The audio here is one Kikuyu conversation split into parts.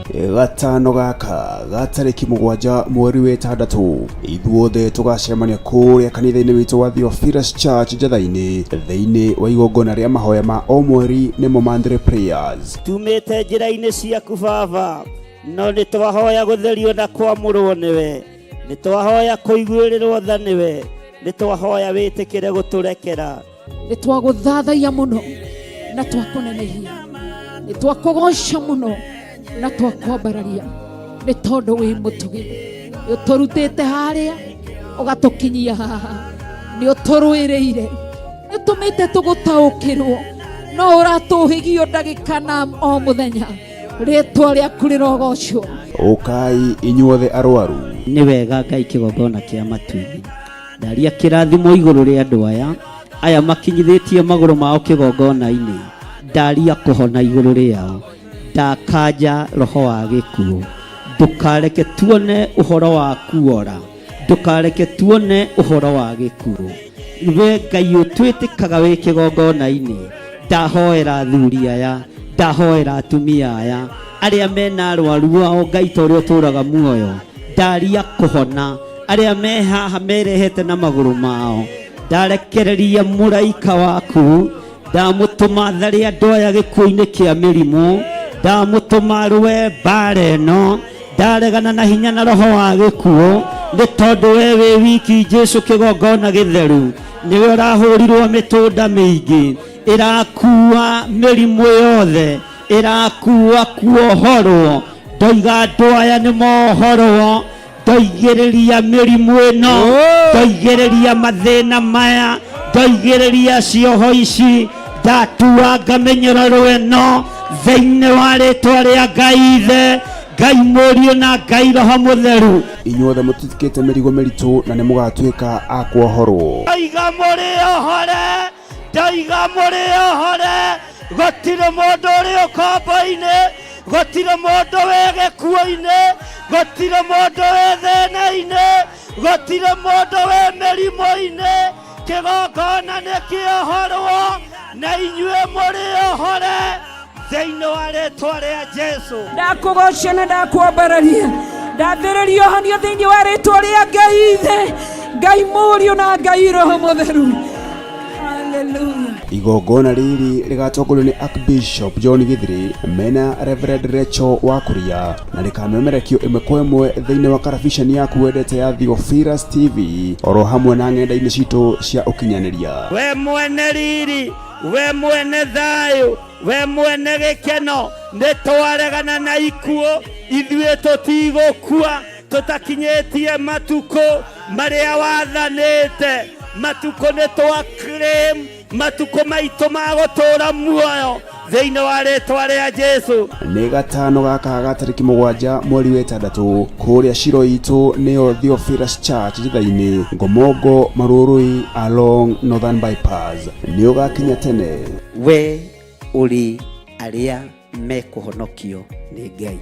Gatano gaka ga tarĩki 7 mweri wa 6 ithuothe tũgacemania kũrĩa kanitha-inĩ witũ wa Theophilus Church Njatha-inĩ thĩinĩ wa igongona rĩa mahoya ma o mweri nĩmo monthly prayers. Tumĩte njĩra-inĩ ciaku Baba, no nĩ twahoya gũtherio na kwamũrwo nĩwe, nĩ twahoya kũiguĩrĩrwo tha nĩwe, nĩ twahoya wĩtĩkĩre gũtũrekera. Nĩ twagũthathaiya mũno na twakũnenehia, nĩ twakũgoca mũno na twakwambararia, nĩ tondũ wĩ mũtugi. Nĩ ũtũrutĩte harĩa ũgatũkinyia haha, nĩ ũtũrũĩrĩire, nĩ ũtũmĩte tũgũtaũkĩrwo, no ũratũhĩgio ndagĩka na o mũthenya. Rĩtwa rĩaku rĩrogocwo. Ũkai inyuothe arwaru. Nĩ wega Ngai kĩgongona kĩa matu-inĩ. Ndaria kĩrathimo igũrũ rĩa andũ aya, aya makinyithĩtie magũrũ mao kĩgongona-inĩ. Ndaria kũhona igũrũ rĩao. Ndakanja roho wa gĩkuũ. Ndũkareke tuone ũhoro wa kuora. Ndũkareke tuone ũhoro wa gĩkuũ. We Ngai ũtwĩtĩkaga wĩ kĩgongona-inĩ. Ndahoera athuri aya, ndahoera atumia aya, arĩa mena arwaru ao Ngai ta ũrĩa ũtũraga muoyo. Ndaria kũhona. Arĩa me haha merehete na magũrũ mao. Ndarekereria mũraika waku, ndamũtũma tharĩ andũ aya gĩkuũ-inĩ kĩa mĩrimũ, ndamũtũma rũe mbara ĩno, ndaregana na hinya na roho wa gĩkuũ, nĩ tondũ we wĩ wiki Jesu kĩgongona gĩtheru, nĩwe ũrahũrirwo mĩtũnda mĩingĩ, ĩrakua mĩrimũ yothe, ĩrakua kuohorwo, ndoiga andũ aya nĩ mohorwo, ndoigĩrĩria mĩrimũ ĩno, ndoigĩrĩria mathĩna maya, ndoigĩrĩria cioho ici, ndatuanga mĩnyororo ĩno thĩinĩ wa rĩtwa rĩa Ngai Ithe, Ngai Mũriũ na Ngai Roho Mũtheru. Inyuothe mũtitikĩte mĩrigo mĩritũ na nĩ mũgatuĩka a kuohorwo. Ndoiga mũrĩ ohore, ndoiga mũrĩ ohore, gũtirĩ mũndũ ũrĩ ũkombo-inĩ, gũtirĩ mũndũ wĩ gĩkuũ-inĩ, gũtirĩ mũndũ wĩ thĩna-inĩ, gũtirĩ mũndũ wĩ mĩrimũ-inĩ. Kĩgongona nĩ kĩohorwo na inyuĩ mũrĩ ohore thĩinĩ wa rĩtwa rĩa Jesu. Ndakũgoca na ndakwambararia, ndathĩrĩria ũhonio thĩinĩ wa rĩtwa rĩa Ngai Ithe, Ngai Mũriũ na Ngai Roho Mũtheru. Hallelujah. Igongona rĩrĩ rĩgatongorio nĩ Archbishop John Githiri mena Reverend Rachel Wakuria na rĩkamemerekio ĩmwe kwa ĩmwe thĩinĩ wa karabiceni yaku wendete ya Theophilus TV oro hamwe na ng'enda-inĩ citũ cia ũkinyanĩria. We mwene riri, we mwene thayũ, we mwene gĩkeno, nĩ twaregana na ikuũ, ithuĩ tũtigũkua tũtakinyĩtie matukũ marĩa wathanĩte. Matukũ nĩ twa claim matukũ maitũ ma gũtũũra muoyo thĩinĩ wa rĩtwa rĩa Jesu. Nĩ gatano gaka ga tarĩki 7 mweri wa 6 kũrĩa Shilo itũ nĩyo Theophilus Church Njatha-inĩ, Ngomongo, Marurui along Northern Bypass. Nĩ ũgakinya tene. We ũrĩ arĩa mekũhonokio nĩ Ngai.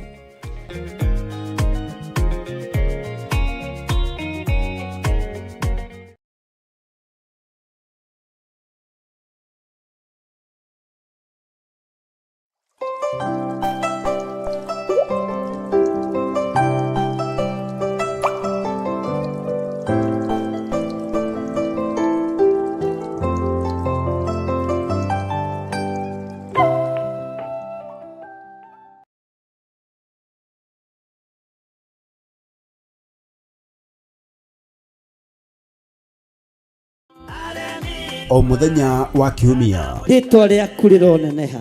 O mũthenya wa kiumia. Rĩtwa rĩaku rĩroneneha.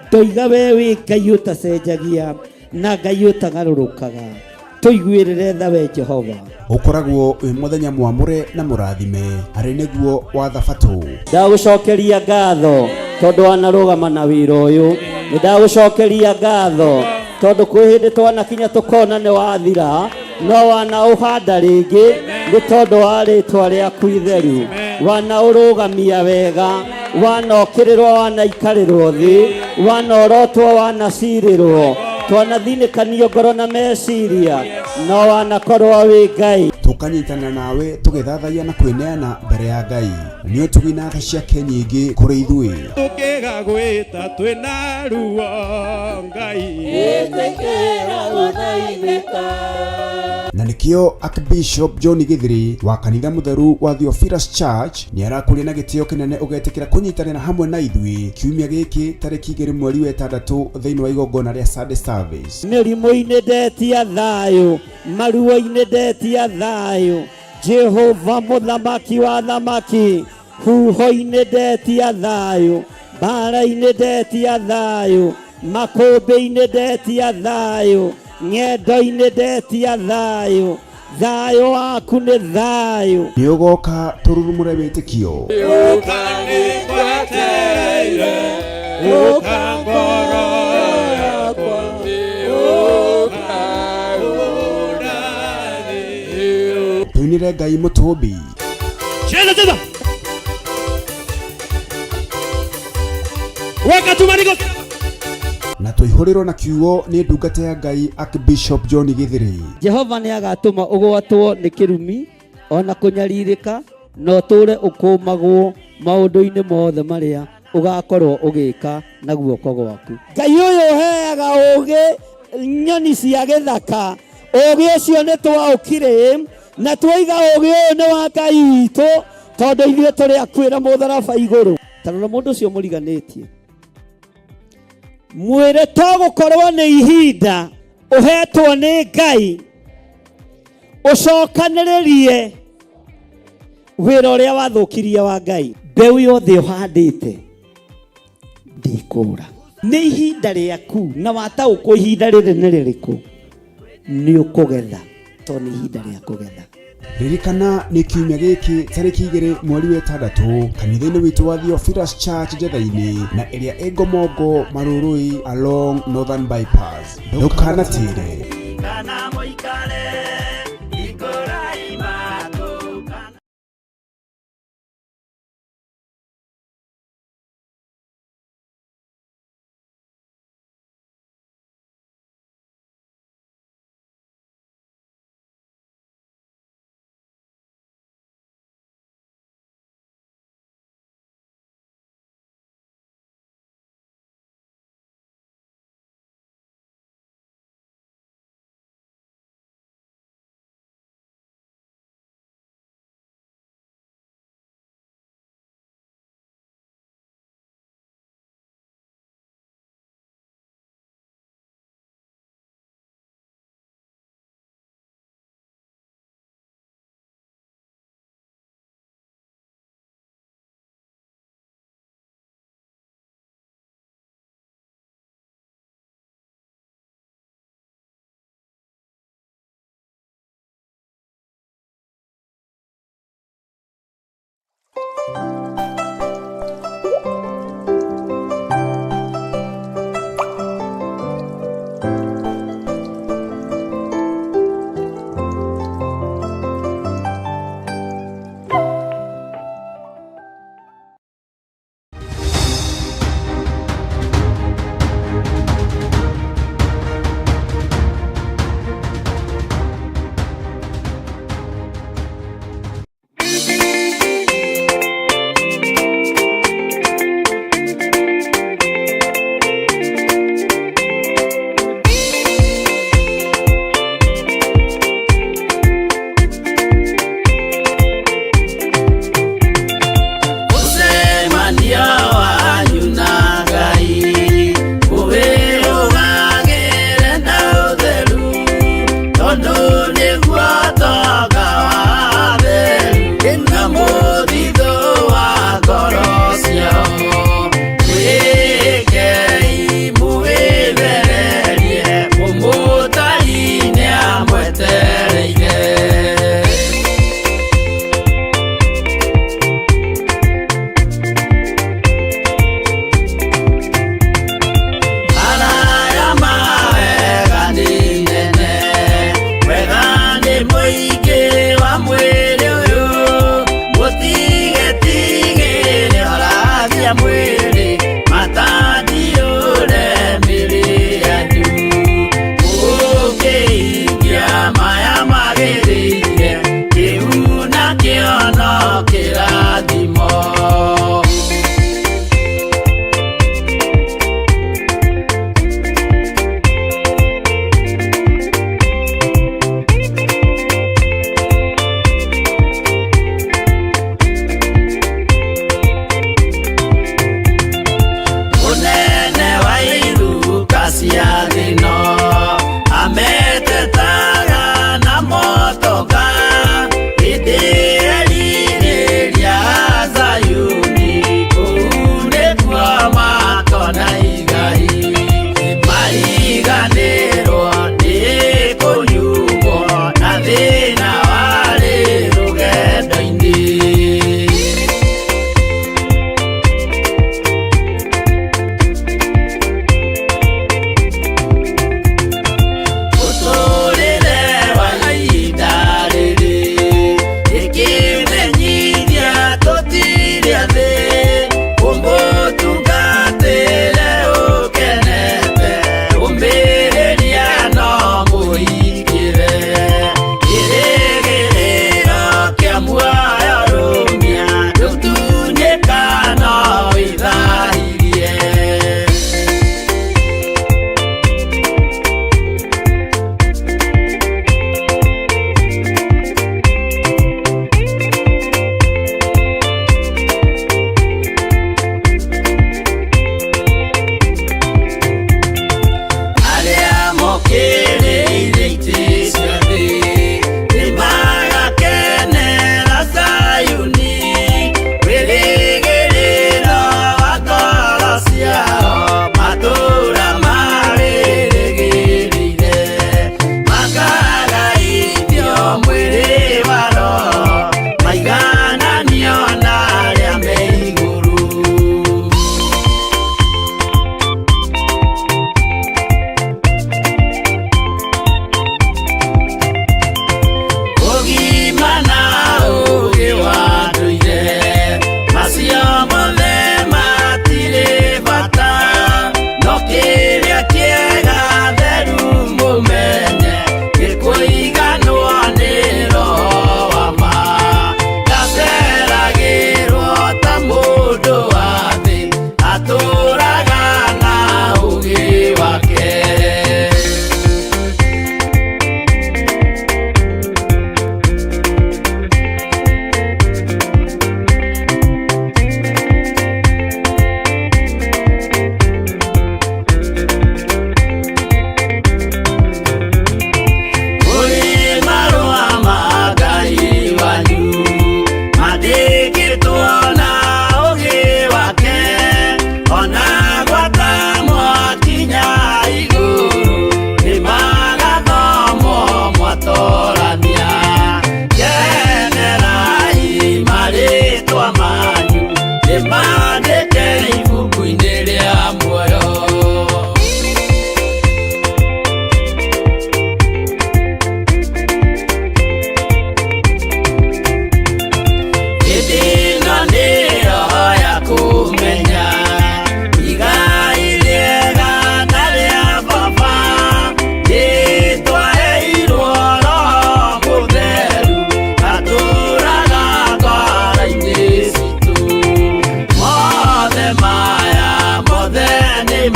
Ndoiga we wĩ Ngai ũtacenjagia na Ngai ũtagarũrũkaga. Tũiguĩrĩre tha we Jehova. Ũkoragwo wĩ mũthenya mwamũre na mũrathime arĩ nĩguo wa Thabatũ. Ndagũcokeria ngatho tondũ wanarũgama na wĩra ũyũ. Nĩ ndagũcokeria ngatho tondũ kwĩ hĩndĩ twanakinya tũkona nĩ wathira, no wanaũhanda rĩngĩ nĩ tondũ wa rĩtwa rĩaku itheru. Wanaũrũgamia wega, wanokĩrĩrwo, wanaikarĩrwo thĩ, wanorotwo, wanacirĩrwo, twanathinĩkanio ngoro na meciria, no wanakorwo wĩ Ngai. Tũkanyitanĩra nawe tũgĩthathaiya na kwĩneana mbere ya Ngai. Nĩ ũtugi na tha ciake nyingĩ kũrĩ ithuĩ. Tũkĩgagwĩta twĩna ruo Ngai. Na nĩkĩo Archbishop John Githiri wa kanitha mũtheru wa Theophilus Church nĩ arakũria na gĩtĩo kĩnene ũgetĩkĩra kũnyitanĩra hamwe na ithuĩ kiumia gĩkĩ tarĩki 2 mweri wa 6 thĩinĩ wa igongona rĩa Sunday service. Mĩrimũ-inĩ ndetia thayũ, maruo-inĩ ndetia thayũ, Jehova mũthamaki wa thamaki, huho-inĩ ndetia thayũ, mbara-inĩ ndetia thayũ, makũmbĩ-inĩ ndetia thayũ, ng'endo-inĩ ndetia thayũ, thayũ waku nĩ thayũ. Nĩ ũgoka tũrurumũre wĩtĩkio. Ũka nĩngwetereire, ũka ngoro yakwa, ũka ũndathime. Tũinĩre Ngai mũtũmbi. Cheza cheza. Weka tu maringo. Na tũihũrĩrwo na kiugo nĩ ndungata ya Ngai Archbishop John Githiri. Jehova nĩ agatũma ũgwatwo nĩ kĩrumi ona kũnyarirĩka na ũtũũre ũkũmagwo maũndũ-inĩ mothe marĩa ũgakorwo ũgĩka na guoko gwaku. Ngai ũyũ ũheaga ũũgĩ nyoni cia gĩthaka, ũũgĩ ũcio nĩ twaũkire na twaiga ũũgĩ ũyũ nĩ wa Ngai witũ tondũ ithuĩ tũrĩ akuĩra mũtharaba igũrũ. Ta rora mũndũ ũcio mũriganĩtie, mwĩre to gũkorwo nĩ ihinda ũhetwo nĩ Ngai ũcokanĩrĩrie wĩra ũrĩa wathũkirie wa Ngai. Mbeũ yothe ũhandĩte ndĩkũra. Nĩ ihinda rĩaku na wataũkwo ihinda rĩrĩ nĩ rĩrĩkũ nĩ ũkũgetha, tondũ nĩ ihinda rĩa kũgetha. Ririkana nĩ kiumia gĩkĩ tarĩki 2 mweri wa 6 kanitha-inĩ witũ wa Theophilus Church Njetha-inĩ na ĩrĩa ĩ Ngomongo Marurui along Northern Bypass. Ndũkanatĩre.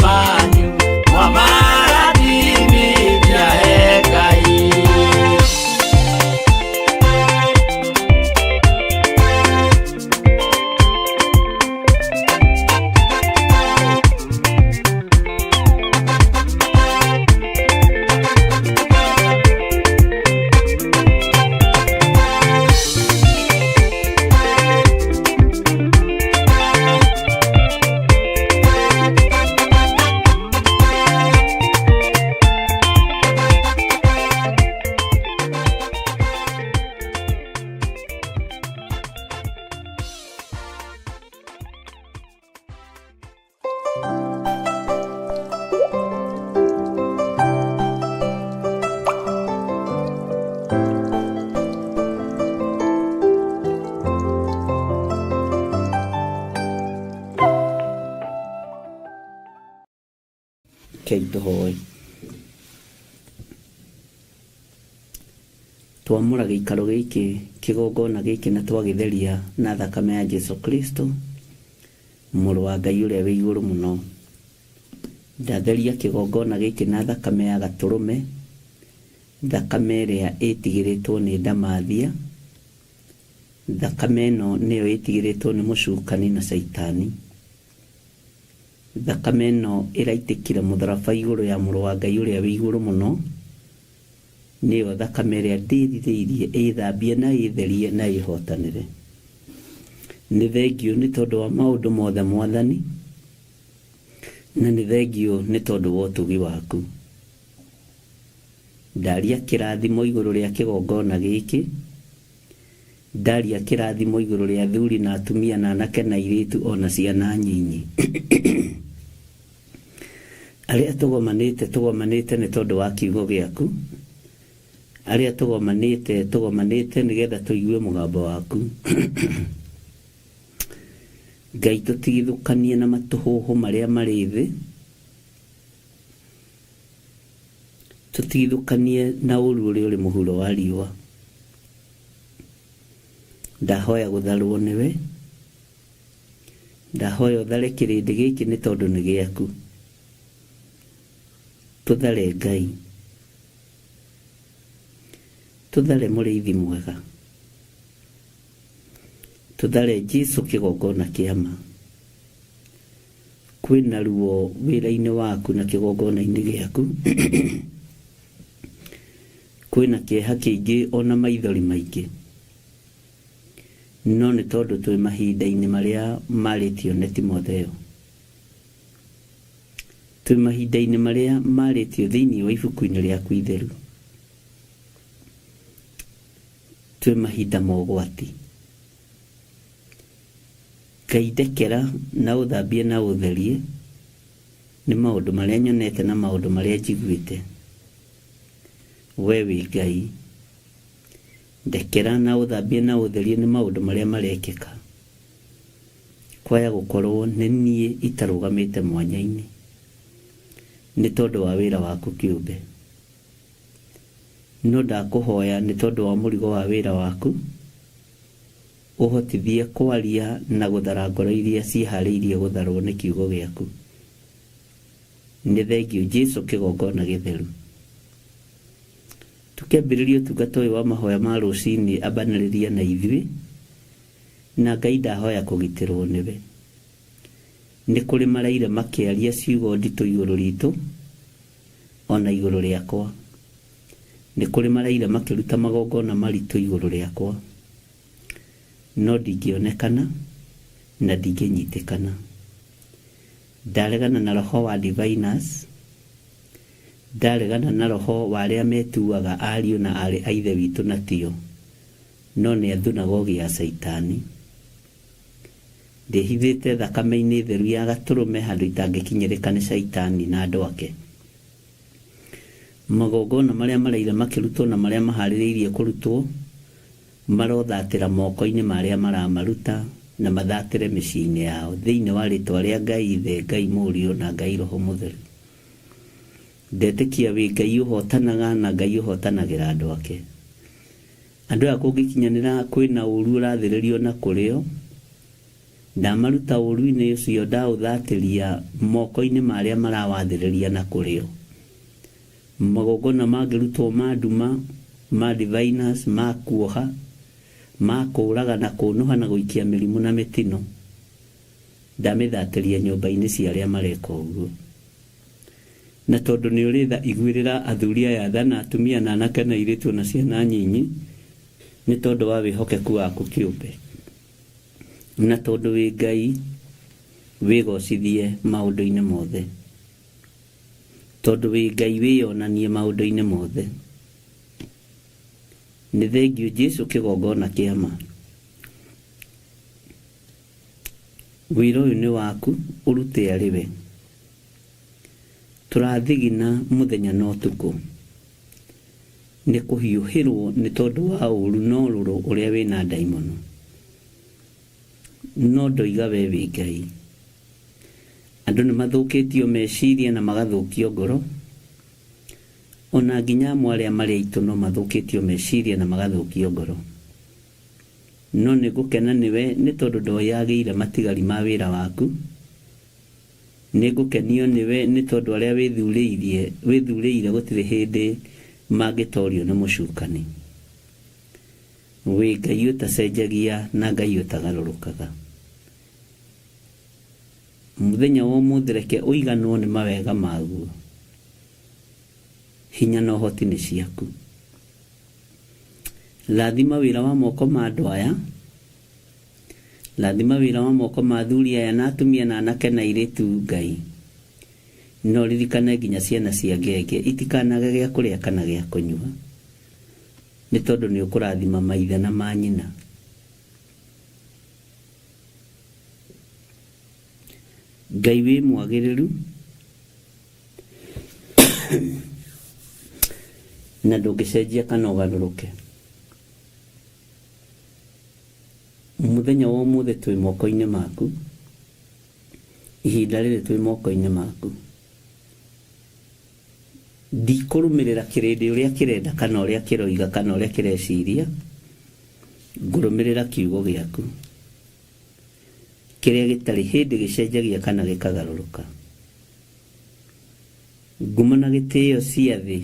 manyu mwamarathimithia he Ngai. Rekei tũhoe. Twamũra gĩikaro gĩkĩ, kĩgongona gĩkĩ na twagĩtheria na thakame ya Jesu Kristo, mũrũ wa Ngai ũrĩa wĩ igũrũ mũno. Ndatheria kĩgongona gĩkĩ na thakame ya gatũrũme, thakame ĩrĩa ĩtigĩrĩtwo nĩ ndamathia, thakame ĩno nĩyo ĩtigĩrĩtwo nĩ mũcukani na caitani. Thakame ĩno ĩraitĩkire mũtharaba igũrũ ya mũrũ wa Ngai ũrĩa wĩ igũrũ mũno, nĩyo thakame ĩrĩa ndĩrirĩirie ĩthambie na ĩtherie na ĩhotanĩre. Nĩ thengiũ nĩ tondũ wa maũndũ mothe Mwathani, na nĩ thengiũ nĩ tondũ wa ũtugi waku. Ndaria kĩrathimo igũrũ rĩa kĩgongona gĩkĩ, ndaria kĩrathimo igũrũ rĩa athuri na atumia na anake na airĩtu ona ciana nyinyi. Arĩa tũgomanĩte tũgomanĩte nĩ tondũ wa kiugo gĩaku, arĩa tũgomanĩte tũgomanĩte nĩgetha tũigue mũgambo waku. Ngai tũtigithũkanie na matũhũhũ marĩa marĩ thĩ, tũtigithũkanie na ũru ũrĩa ũrĩ mũhuro wa riũa. Ndahoya gũtharwo nĩwe, ndahoya ũthare kĩrĩndĩ gĩkĩ nĩ tondũ nĩ gĩaku. Tũthare Ngai, tũthare mũrĩithi mwega, tũthare Jesu kĩgongona kĩa ma. Kwĩna ruo wĩra-inĩ waku na kĩgongona-inĩ gĩaku, kwĩna kĩeha kĩingĩ ona maithori maingĩ, no nĩ tondũ twĩ mahinda-inĩ marĩa marĩtio nĩ Timotheo, twĩ mahinda-inĩ marĩa marĩtio thĩinĩ wa ibuku-inĩ rĩaku itheru, twĩ mahinda ma ũgwati. Ngai ndekera na ũthambie na ũtherie nĩ maũndũ marĩa nyonete na maũndũ marĩa njiguĩte. We wĩ Ngai, ndekera na ũthambie na ũtherie nĩ maũndũ marĩa marekĩka. Kwaya gũkorwo nĩ niĩ itarũgamĩte mwanya-inĩ nĩ tondũ wa wĩra waku kĩũmbe. No ndakũhoya nĩ tondũ wa mũrigo wa wĩra waku, ũhotithie kwaria na gũthara ngoro iria ciĩharĩirie gũtharwo nĩ kiugo gĩaku. Nĩ thengiũ Jesu kĩgongona gĩtheru. Tũkĩambĩrĩria ũtungata ũyũ wa mahoya ma rũcinĩ, ambanĩrĩria na ithuĩ, na Ngai ndahoya kũgitĩrwo nĩwe. Nĩ kũrĩ maraire makĩaria ciugo nditũ igũrũ ritũ, ona igũrũ rĩakwa. Nĩ kũrĩ maraire makĩruta magongona maritũ igũrũ rĩakwa, no ndingĩonekana na ndingĩnyitĩkana. Ndaregana na roho wa diviners, ndaregana na roho wa arĩa metuaga ariũ na aarĩ a Ithe witũ na tio, no nĩ a thunagogi ya Caitani. Ndĩhithĩte thakame-inĩ theru ya Gatũrũme handũ itangĩkinyĩrĩka nĩ Caitani na andũ ake. Magongona marĩa maraire makĩrutwo na marĩa maharĩrĩirie kũrutwo marothatĩra moko-inĩ ma arĩa maramaruta na mathatĩre mĩciĩ-inĩ yao thĩinĩ wa rĩtwa rĩa Ngai Ithe, Ngai Mũriũ na Ngai Roho Mũtheru. Ndetĩkia wĩ Ngai ũhotanaga na Ngai ũhotanagĩra andũ ake. Andũ aya kũngĩkinyanĩra kwĩna ũru ũrathĩrĩrio na kũrĩo, Ndamaruta ũũru-inĩ ũcio ndaũthatĩria moko-inĩ ma arĩa marawathĩrĩria na kũrĩo. Magongona mangĩrutwo ma nduma, ma diviners, ma kuoha, ma kũũraga na kũnũha na gũikia mĩrimũ na mĩtino, ndamĩthatĩria nyũmba-inĩ cia arĩa mareka ũguo. Na tondũ nĩ ũrĩ tha iguĩrĩra athuri aya tha na atumia na anake na airĩtu na ciana nyinyi, nĩ tondũ wa wĩhokeku waku kĩũmbe. Na tondũ wĩ Ngai, wĩgocithie maũndũ-inĩ mothe. Tondũ wĩ Ngai wĩyonanie maũndũ-inĩ mothe. Nĩ thengiũ Jesu kĩgongona kĩa ma. Wĩra ũyũ nĩ waku ũrute arĩ we. Tũrathigina mũthenya na ũtukũ. Nĩ kũhiũhĩrwo nĩ tondũ wa ũũru na ũrũrũ ũrĩa wĩna ndaimono. No ndoiga we wĩ Ngai. Andũ nĩ mathũkĩtio meciria na magathũkio ngoro. Ona nginya amwe arĩa marĩ aitũ no mathũkĩtio meciria na magathũkio ngoro. No nĩ ngũkena nĩwe nĩ tondũ ndoyagĩire matigari ma wĩra waku. Nĩ ngũkenio nĩwe nĩ tondũ arĩa wĩthurĩirie wĩthurĩire gũtirĩ hĩndĩ mangĩtorio nĩ mũcukani. Wĩ Ngai ũtacenjagia na Ngai ũtagarũrũkaga. Mũthenya wa ũmũthĩ reke ũiganwo nĩ mawega maguo. Hinya na ũhoti nĩ ciaku. Rathima wĩra wa moko ma andũ aya. Rathima wĩra wa moko ma athuri aya na atumia na anake na airĩtu Ngai. Na ũririkane nginya ciana cia ngenge itikanage gĩa kũrĩa kana gĩa kũnyua. Nĩ tondũ nĩ ũkũrathima maithe na manyina. Ngai wĩ mwagĩrĩru na ndũngĩcenjia kana ũgarũrũke. Mũthenya wa ũmũthĩ twĩ moko-inĩ maku, ihinda rĩrĩ twĩ moko-inĩ maku. Ndikũrũmĩrĩra kĩrĩndĩ ũrĩa kĩrenda kana ũrĩa kĩroiga kana ũrĩa kĩreciria, ngũrũmĩrĩra kiugo gĩaku kĩrĩa gĩtarĩ hĩndĩ gĩcenjagia kana gĩkagarũrũka. Ngumo na gĩtĩo cia thĩ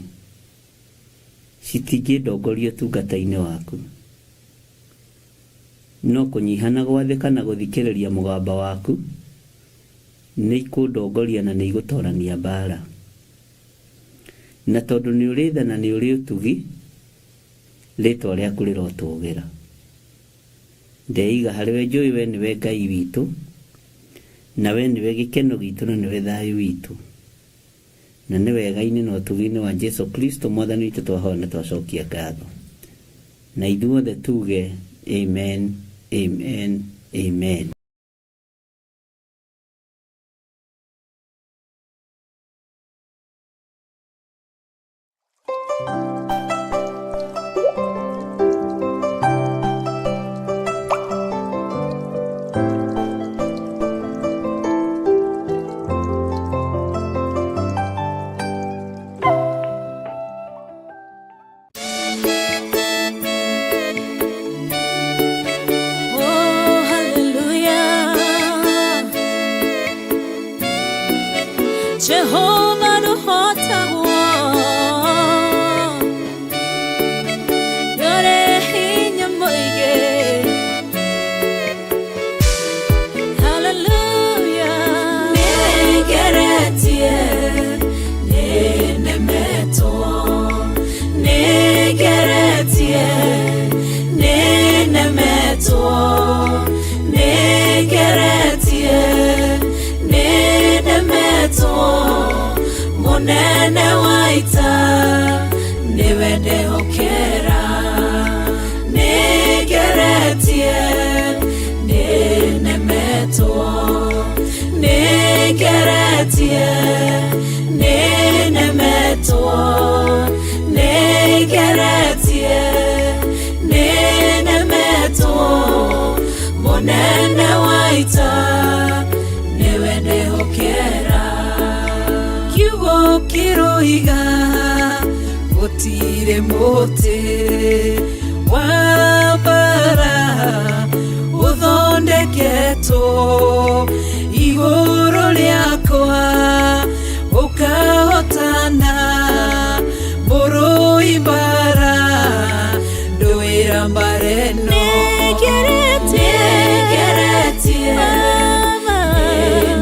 citingĩndongoria ũtungata-inĩ waku. No kũnyiha na gwathĩka na gũthikĩrĩria mũgamba waku nĩ ikũndongoria na nĩ igũtorania mbaara. Na tondũ nĩ ũrĩ tha na nĩ ũrĩ ũtugi, rĩtwa rĩaku rĩrotũgĩra. Ndeiga harĩ we njũĩ we nĩwe Ngai witũ, na we nĩwe gĩkeno gitũ na nĩwe thayũ witũ. Na nĩ wega-inĩ na ũtugi-inĩ wa Jesu Kristo Mwathani witũ twahoya na twacokia ngatho. Na ithuothe tuge amen, amen, amen. Oh, hallelujah. Jehovah ndũhotagwo. Ndũrĩ hinya mũingĩ. Hallelujah. Nĩngeretie, nĩnemetwo. Nĩngeretie, nĩnemetwo. Nĩngeretie, nĩnemetwo. Mũnene wa ita, nĩwe ndehokera. Nĩngeretie, nĩnemetwo. Nĩngeretie, nĩnemetwo. Nĩngeretie, nĩnemetwo. Mũnene wa ita, nĩwe ndehokera. Kiugo kĩroiga gũtirĩ mũtĩ wa mbara ũthondeketwo Igũrũ rĩakwa ũkahotana mũrũi mbara ndũĩra mbara ĩno. Nĩngeretie. Nĩngeretie. Baba.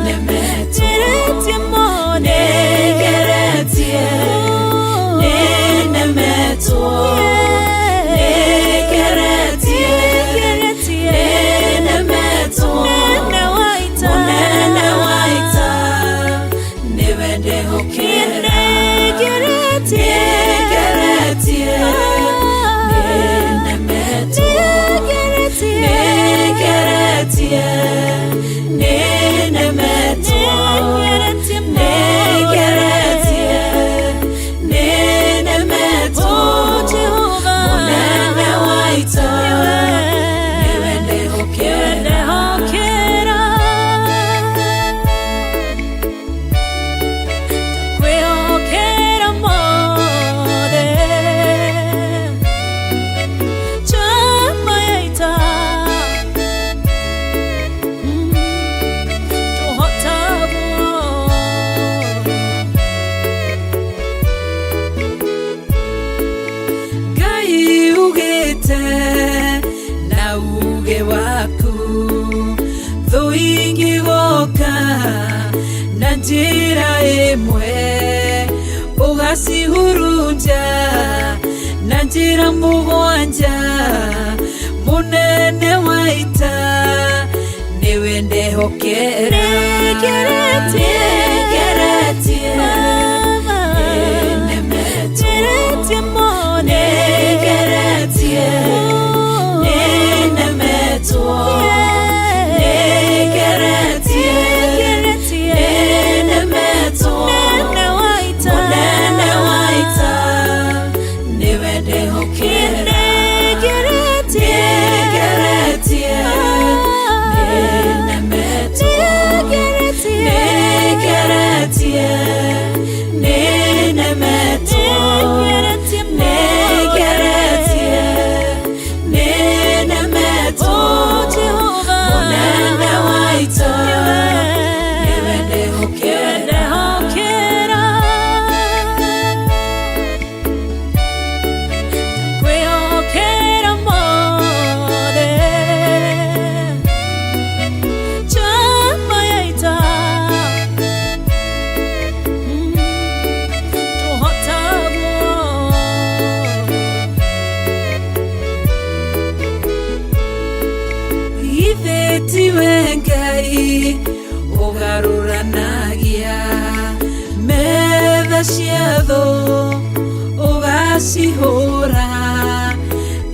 Nĩnemetwo. Ngeretie mũno. Nĩngeretie. Nĩnemetwo. Nĩngeretie. Nĩngeretie. Nĩnemetwo. Mũnene wa ita. Mũnene wa ita nĩwe ndĩhokera. Nĩngeretie. Nĩngeretie. Nĩnemetwo. Nĩngeretie. Nĩngeretie. Nĩnemetwo. Nĩngeretie mũno. Nĩngeretie. Nĩnemetwo. Oh, Jehova. Mũnene wa ita nĩwe ndĩhokera. Ndehokera. Ndakwĩhokera mothe. Njamba ya ita. Tũhotagwo. Ngai ugĩte na uge waku thũ ingĩgoka na njĩra ĩmwe ũgacihurunja na njĩra mũgwanja mũnene wa ita nĩwe ndehokera. Nĩngeretie. Nĩngeretie. Baba. Nĩnemetwo. Ngeretie mũno. Nĩngeretie. Nĩnemetwo. Nĩngeretie. Nĩngeretie. Nĩnemetwo. Mũnene wa ita. Mũnene wa ita nĩwe ndĩhokera. Nĩngeretie. Nĩngeretie. Nĩnemetwo. Nĩngeretie. Nĩngeretie. Nĩnemetwo. Nĩngeretie mũno. Nĩngeretie. Nĩnemetwo. Oh, Jehova. Mũnene wa ita nĩwe ndĩhokera. Ndehokera. Ndakwĩhokera mothe. Njamba ya ita. Tũhotagwo. Ithe tiwe Ngai ũgarũranagia metha cia thũ ũgacihũra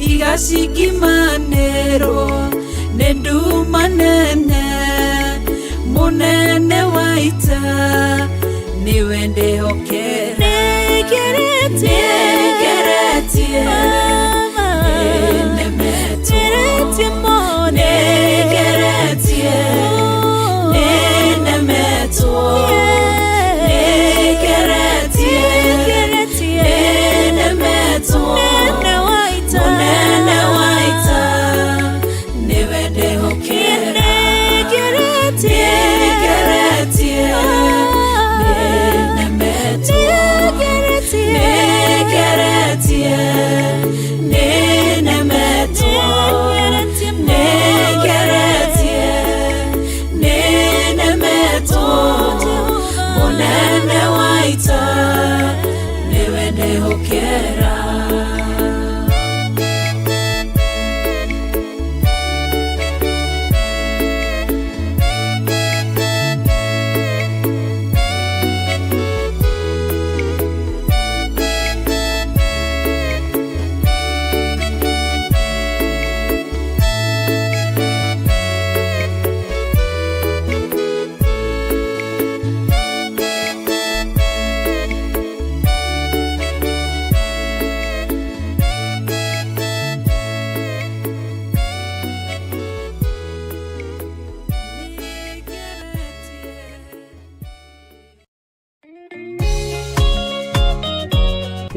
igacingimanĩrwo nĩ nduma nene mũnene wa ita nĩwe ndĩhokera. Nĩngeretie. Nĩngeretie. Baba. Nĩnemetwo. Ngeretie mũno. Nĩngeretie. Nĩnemetwo. Nĩngeretie. Nĩngeretie. Nĩnemetwo. Mũnene wa ita. Mũnene wa ita nĩwe ndĩhokera. Nĩngeretie. Nĩngeretie. Nĩnemetwo. Nĩngeretie. Nĩngeretie. Nĩnemetwo. Nĩngeretie mũno. Nĩngeretie. Nĩnemetwo. Mũnene wa ita nĩwe ndĩhokera.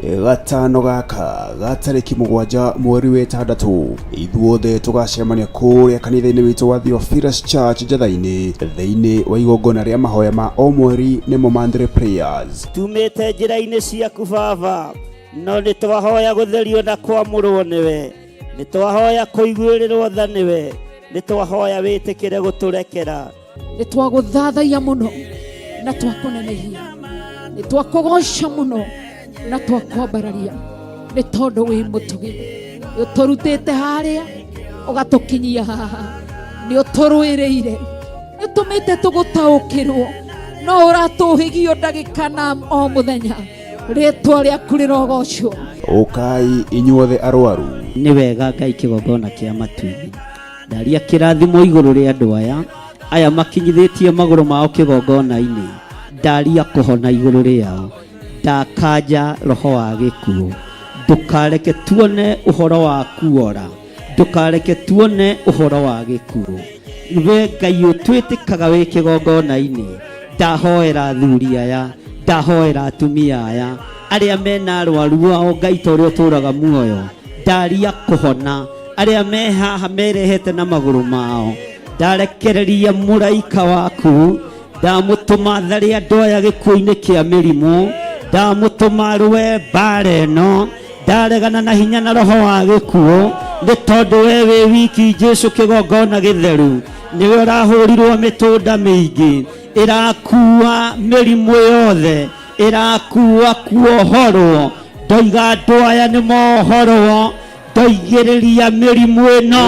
Gatano gaka ga tarĩki 7 mweri wa 6 ithuothe tũgacemania kũrĩa kanitha-inĩ witũ wa Theophilus Church Njatha-inĩ thĩinĩ wa igongona rĩa mahoya ma o mweri nĩmo monthly prayers. Tumĩte njĩra-inĩ ciaku baba, no nĩ twahoya gũtherio na kwamũrwo nĩwe, nĩ twahoya kũiguĩrĩrwo tha nĩwe, nĩ twahoya wĩtĩkĩre gũtũrekera. Nĩ twagũthathaiya mũno na twakũnenehia, nĩ twakũgoca mũno na twakwambararia, nĩ tondũ wĩ mũtugi, nĩ ũtũrutĩte harĩa ũgatũkinyia haha, nĩ ũtũrũĩrĩire, nĩ ũtũmĩte tũgũtaũkĩrwo, no ũratũhĩgio ndagĩka na o mũthenya, rĩtwa rĩaku rĩrogocwo. Ũkai inyuothe arwaru. Nĩ wega Ngai kĩgongona kĩa matu-inĩ. Ndaria kĩrathimo igũrũ rĩa andũ aya, aya makinyithĩtie magũrũ mao kĩgongona-inĩ. Ndaria kũhona igũrũ rĩao. Ndakanja roho wa gĩkuũ. Ndũkareke tuone ũhoro wa kuora. Ndũkareke tuone ũhoro wa gĩkuũ. We Ngai ũtwĩtĩkaga wĩ kĩgongona-inĩ. Ndahoera athuri aya, ndahoera atumia aya, arĩa mena arwaru ao Ngai ta ũrĩa ũtũũraga muoyo. Ndaria kũhona arĩa me haha merehete na magũrũ mao. Ndarekereria mũraika waku, ndamũtũma tharĩ andũ aya gĩkuũ-inĩ kĩa mĩrimũ, ndamũtũma rũe mbara ĩno, ndaregana na hinya na roho wa gĩkuũ, nĩ tondũ we wĩ wiki Jesũ kĩgongona gĩtheru, nĩwe ũrahũrirwo mĩtũnda mĩingĩ, ĩrakua mĩrimũ yothe, ĩrakua kuohorwo, ndoiga andũ aya nĩ mohorwo, ndoigĩrĩria mĩrimũ ĩno,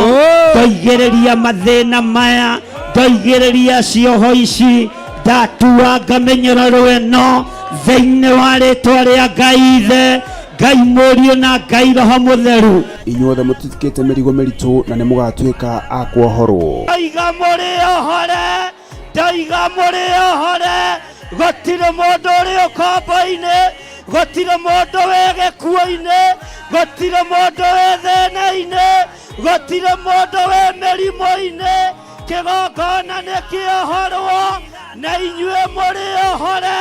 ndoigĩrĩria mathĩna maya, ndoigĩrĩria cioho ici, ndatuanga mĩnyororo ĩno thĩinĩ wa rĩtwa rĩa Ngai Ithe, Ngai Mũriũ na Ngai Roho Mũtheru. Inyuothe mũtitikĩte mĩrigo mĩritũ na nĩ mũgatuĩka a kuohorwo. Ndoiga mũrĩ ohore, ndoiga mũrĩ ohore, gũtirĩ mũndũ ũrĩ ũkombo-inĩ, gũtirĩ mũndũ wĩ gĩkuũ-inĩ, gũtirĩ mũndũ wĩ thĩna-inĩ, gũtirĩ mũndũ wĩ mĩrimũ-inĩ, kĩgongona nĩ kĩohorwo na inyuĩ mũrĩ ohore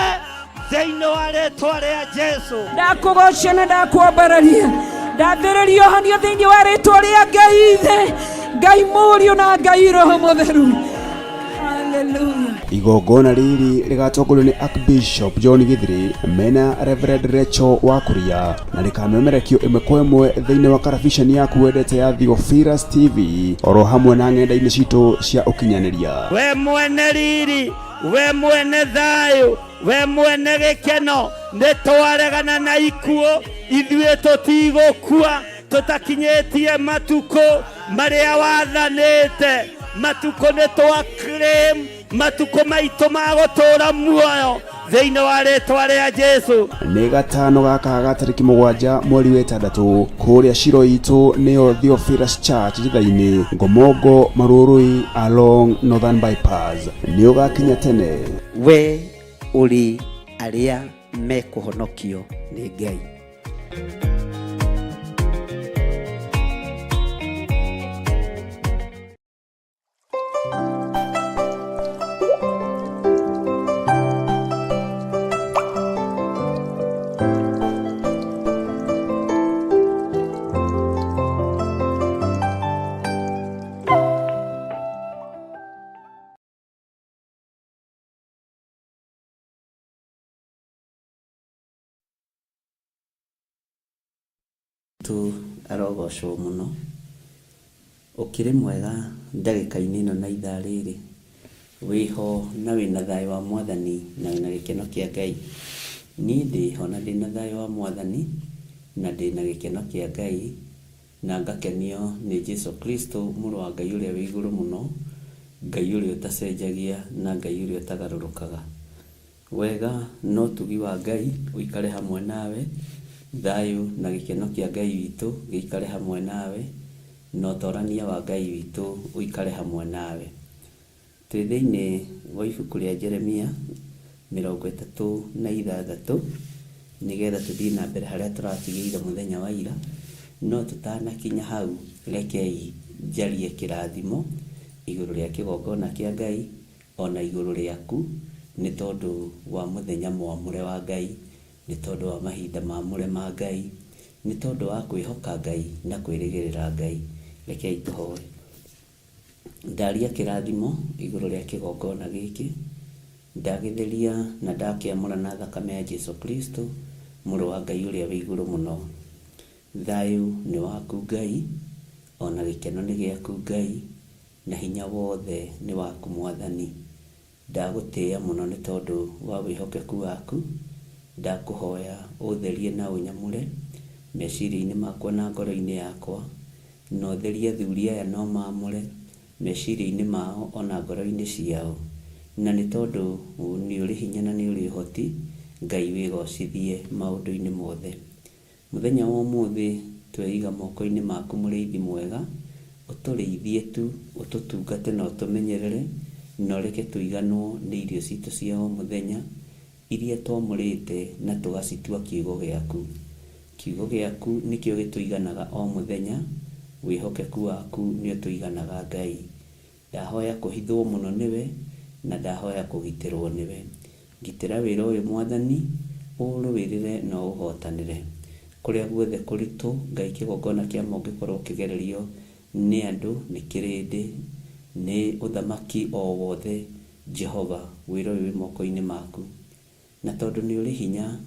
thĩinĩ wa rĩtwa rĩa Jesũ. Ndakũgoca na ndakwambararia, ndathĩrĩria ũhonio thĩinĩ wa rĩtwa rĩa Ngai Ithe, Ngai Mũriũ na Ngai Roho Mũtheru. Hallelujah. Igongona rĩrĩ rĩgatongorio nĩ Archbishop John Githiri mena Reverend Rachel Wakuria na rĩkamemerekio ĩmwe kwa ĩmwe thĩinĩ wa karabiceni yaku wendete ya Theophilus TV oro hamwe na ng'enda-inĩ citũ cia ũkinyanĩria. We mwene riri, we mwene thayũ, we mwene gĩkeno, nĩ twaregana na ikuũ, ithuĩ tũtigũkua tũtakinyĩtie matukũ marĩa wathanĩte, matukũ nĩ twa claim, matukũ maitũ ma gũtũũra muoyo thĩinĩ wa rĩtwa rĩa Jesũ. Nĩ gatano gaka ga tarĩki 7 mweri wa 6 kũrĩa Shiro itũ nĩyo Theophilus Church Njatha-inĩ, Ngomongo Marurui along Northern Bypass. Nĩ ũgakinya tene. We ũrĩ arĩa mekũhonokio nĩ Ngai. Tu arogocwo mũno, ũkĩrĩ mwega ndagĩka-inĩ ĩno na ithaa rĩrĩ, wĩho na wĩna thayũ wa Mwathani na wĩna gĩkeno kĩa Ngai. Niĩ ndĩho na ndĩna thayũ wa Mwathani na ndĩna gĩkeno kĩa Ngai na ngakenio nĩ Jesu Kristo mũrũ wa Ngai ũrĩa wĩ igũrũ mũno, Ngai ũrĩa ũtacenjagia na Ngai ũrĩa ũtagarũrũkaga. Wega na ũtugi wa Ngai ũikare hamwe nawe, thayũ na gĩkeno kĩa Ngai witũ gĩikare hamwe nawe, na ũtorania wa Ngai witũ ũikare hamwe nawe. Twĩ thĩinĩ wa ibuku rĩa Jeremia 36 nĩgetha tũthiĩ na mbere harĩa tũratigĩire mũthenya wa ira, no tũtanakinya hau rekei njarie kĩrathimo igũrũ rĩa kĩgongona kĩa Ngai ona igũrũ rĩaku nĩ tondũ wa mũthenya mwamũre wa Ngai, Nĩ tondũ wa mahinda mamũre ma Ngai, nĩ tondũ wa kwĩhoka Ngai na kwĩrĩgĩrĩra Ngai. Rekei tũhoe. Ndaria kĩrathimo igũrũ rĩa kĩgongona gĩkĩ, ndagĩtheria na ndakĩamũra na thakame ya Jesu Kristo, mũrũ wa Ngai ũrĩa wĩ igũrũ mũno. Thayũ nĩ waku Ngai, ona gĩkeno nĩ gĩaku Ngai, na hinya wothe nĩ waku Mwathani. Ndagũtĩĩa mũno nĩ tondũ wa wĩhokeku waku, ndakũhoya ũtherie na ũnyamũre meciria-inĩ makwa na ngoro-inĩ yakwa, na ũtherie athuri aya na ũmaamũre meciria-inĩ mao ona ngoro-inĩ ciao. Na nĩ tondũ nĩ ũrĩ hinya na nĩ ũrĩ ũhoti, Ngai wĩgocithie maũndũ-inĩ mothe. Mũthenya wa ũmũthĩ tweiga moko-inĩ maku mũrĩithi mwega, ũtũrĩithie tu, ũtũtungate na ũtũmenyerere, na ũreke tũiganwo nĩ irio citũ cia o mũthenya, iria twamũrĩte na tũgacitua kiugo gĩaku. Kiugo gĩaku nĩkĩo gĩtũiganaga o mũthenya, wĩhokeku waku nĩ ũtũiganaga Ngai. Ndahoya kũhithwo mũno nĩwe, na ndahoya kũgitĩrwo nĩwe. Ngitĩra wĩra ũyũ Mwathani, ũũrũĩrĩre na ũũhotanĩre. Kũrĩa guothe kũritũ, Ngai kĩgongona kĩa ma ũngĩkorwo ũkĩgererio nĩ andũ, nĩ kĩrĩndĩ, nĩ ũthamaki o wothe, Jehova, wĩra ũyũ wĩ moko-inĩ maku. Na tondũ nĩ ũrĩ hinya,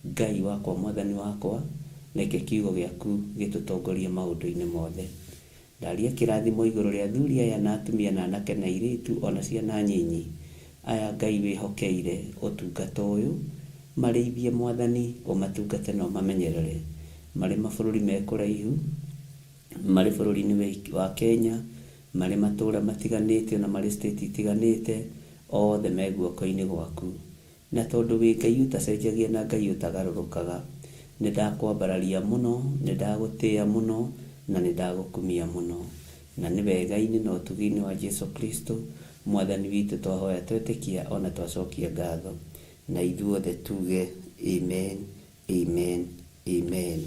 Ngai wakwa, Mwathani wakwa, reke kiugo gĩaku gĩtũtongorie maũndũ-inĩ mothe. Ndaria kĩrathimo igũrũ rĩa athuri aya na atumia na anake na airĩtu ona ciana nyinyi. Aya Ngai wĩhokeire ũtungata ũyũ, marĩithie Mwathani, ũmatungate na ũmamenyerere. Marĩ mabũrũri me kũraihu, marĩ bũrũri-inĩ wa Kenya, marĩ matũũra matiganĩte ona marĩ state itiganĩte, othe me guoko-inĩ gwaku. Na tondũ wĩ Ngai ũtacenjagia na Ngai ũtagarũrũkaga, nĩ ndakwambararia mũno, nĩ ndagũtĩĩa mũno, na nĩ ndagũkumia mũno. Na nĩ wega-inĩ na ũtugi-inĩ wa Jesu Kristo, Mwathani witũ twahoya twetĩkia ona twacokia ngatho. Na ithuothe tuge amen, amen, amen.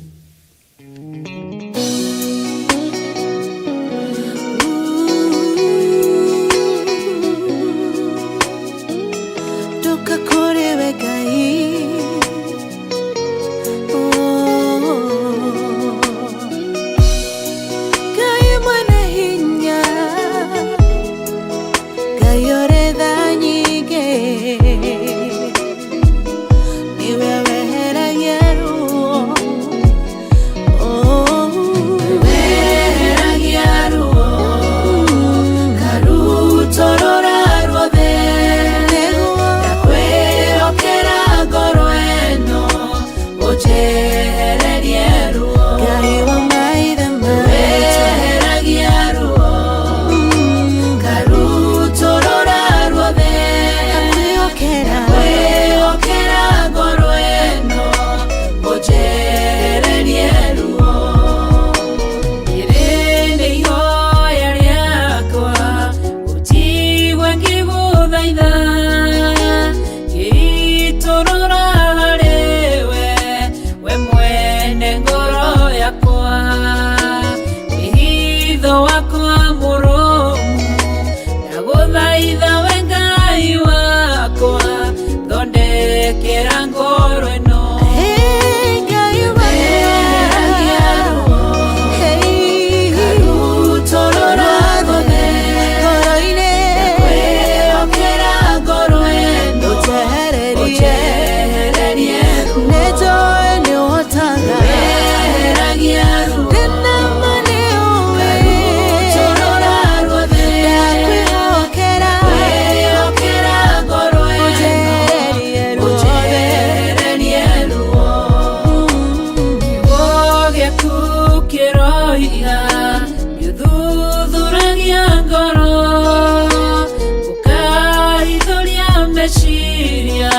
Ndoka kũrĩ we Ngai. Oh. Ngai mwene hinya, Ngai ũrĩ tha nyingĩ, nĩwe weheragia ruo. Oh. Weheragia ruo, karutorora ruothe, Nĩguo. ndakwĩhokera ngoro ĩno, ũnjehererie ruo. Ngai wa maithe maitũ. Weheragia ruo, karutorora ruothe, Ndakwĩhokera. ndakwĩhokera ngoro ĩno, ũnjehererie ruo. Rĩrĩ nĩ ihoya rĩakwa, ũnjigue ngĩgũthaitha, ngĩitũrũra harĩwe, we mwene ngoro yakwa. Wĩhitho wakwa mũrũmu, ndagũthaitha we Ngai wakwa, thondekera ngoro ĩno. Hey, Ngai Weheragia ruo, Hey, karutorora ruothe, ngoro-inĩ. ndakwĩhokera ngoro ĩno, Ũnjehererie. ũnjehererie ruo. Nĩnjũĩ nĩũhotaga. Weheragia ruo, Ndĩna ma nĩũĩ. karutorora ruothe, Ndakwĩhokera. ndakwĩhokera ngoro ĩno, Ũnjehererie ruothe. ũnjehererie ruo. Kiugo gĩaku kĩroiga nĩũthuthuragia ngoro, ũkahithũria meciria,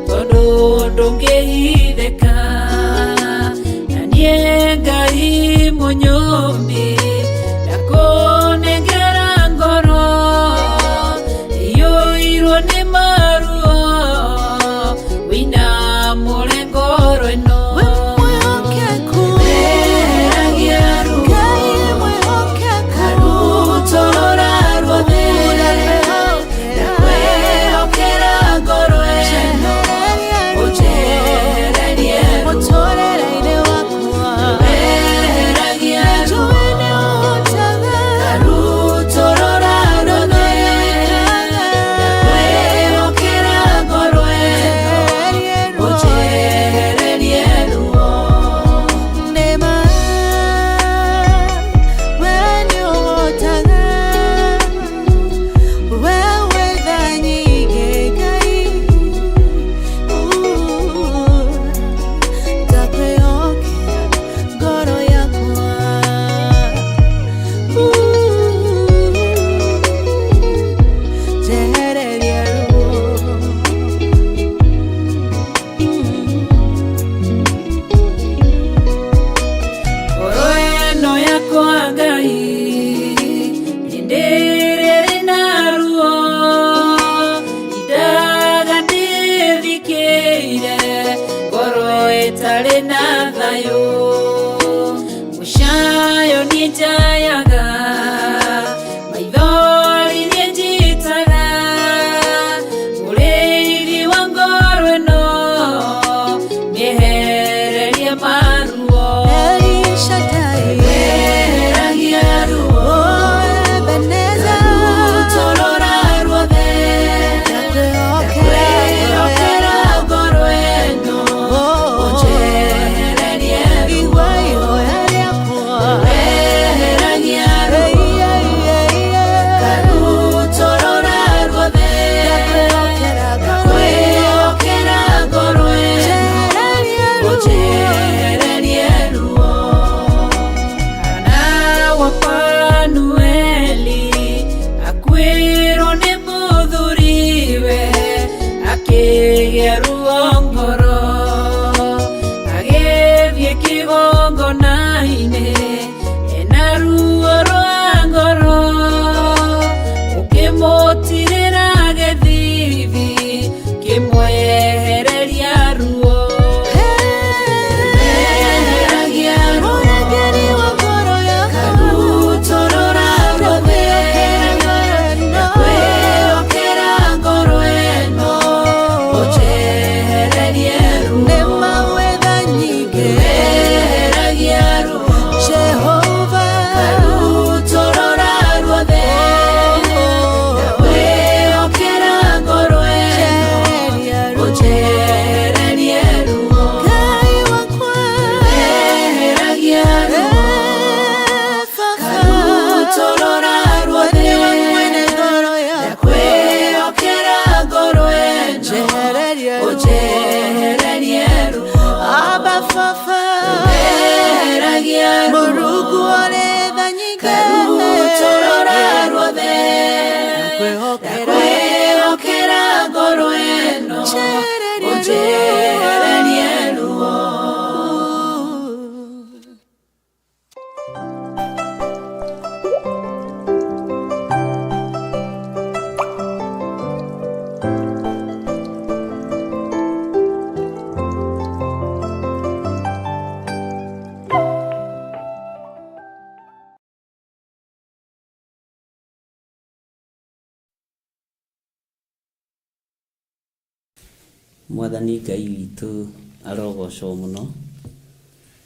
tondũ ndũngĩhithĩka. Na niĩ Ngai mũnyũmbi, ndakũnengera ngoro iyũirwo nĩ maruo, wĩinamũre ngoro ĩno. We mwĩhokeku. Weheragia ruo, Ngai mwĩhokeku. karutorora ruothe, Ndakwĩhokera. ndakwĩhokera ngoro ĩno, Ũnjehererie ruo. ũnjehererie ĩtarĩ na thayũ mũcayo niĩ njayaga maithori niĩ njitaga mũrĩithi wa ngoro ĩno mĩehererie maruo El Shaddai, weheragia ruo oh Ebenezer, Rutorora ruothe ndakwĩhokera ndakwĩhokera ngoro ĩno Oh, ũnjehererie ruo igua ihoya rĩakwa. weheragia ruo Ei, ei, ei, ei. Karutorora ruothe Ndakwĩhokera ngoro ĩno. ndakwĩhokera ngoro ĩno Njehererie ruo. ũnjehererie ruo Hana wa Fanueli akuĩrwo nĩ mũthuriwe akĩgĩa ruo ngoro agĩthiĩ kĩgongona-inĩ ena ruo rwa ngoro ũkĩmũtirĩra gĩthithi kĩmwehereria ruo Weheragia ruo Mũrangĩri wa ngoro yakwa. Karutorora ruothe Ndakwĩhokera ngoro ĩno. ndakwĩhokera ngoro ĩno ũnjehererie ruo Nĩ mawetha nyingĩ. Weheragia ruo Jehova. Karutorora ruothe ndakwĩhokera ngoro ĩno Njehereria ruo. ũnjehererie ruo Ngai wakwa. Weheragia ruo Eh, Baba. Karutorora ruothe Nĩwe mwene ngoro yakwa. ndakwĩhokera ngoro ĩno Njehereria ruo. ũnjehererie ruo Abba Baba. Weheragia ruo Mũrungu ũrĩ tha nyingĩ. Karutorora ruothe Ndakwĩhokera. ndakwĩhokera ngoro ĩno Njehereria ruo. ũnjehererie ruo Mwathani Ngai witũ arogocwo mũno,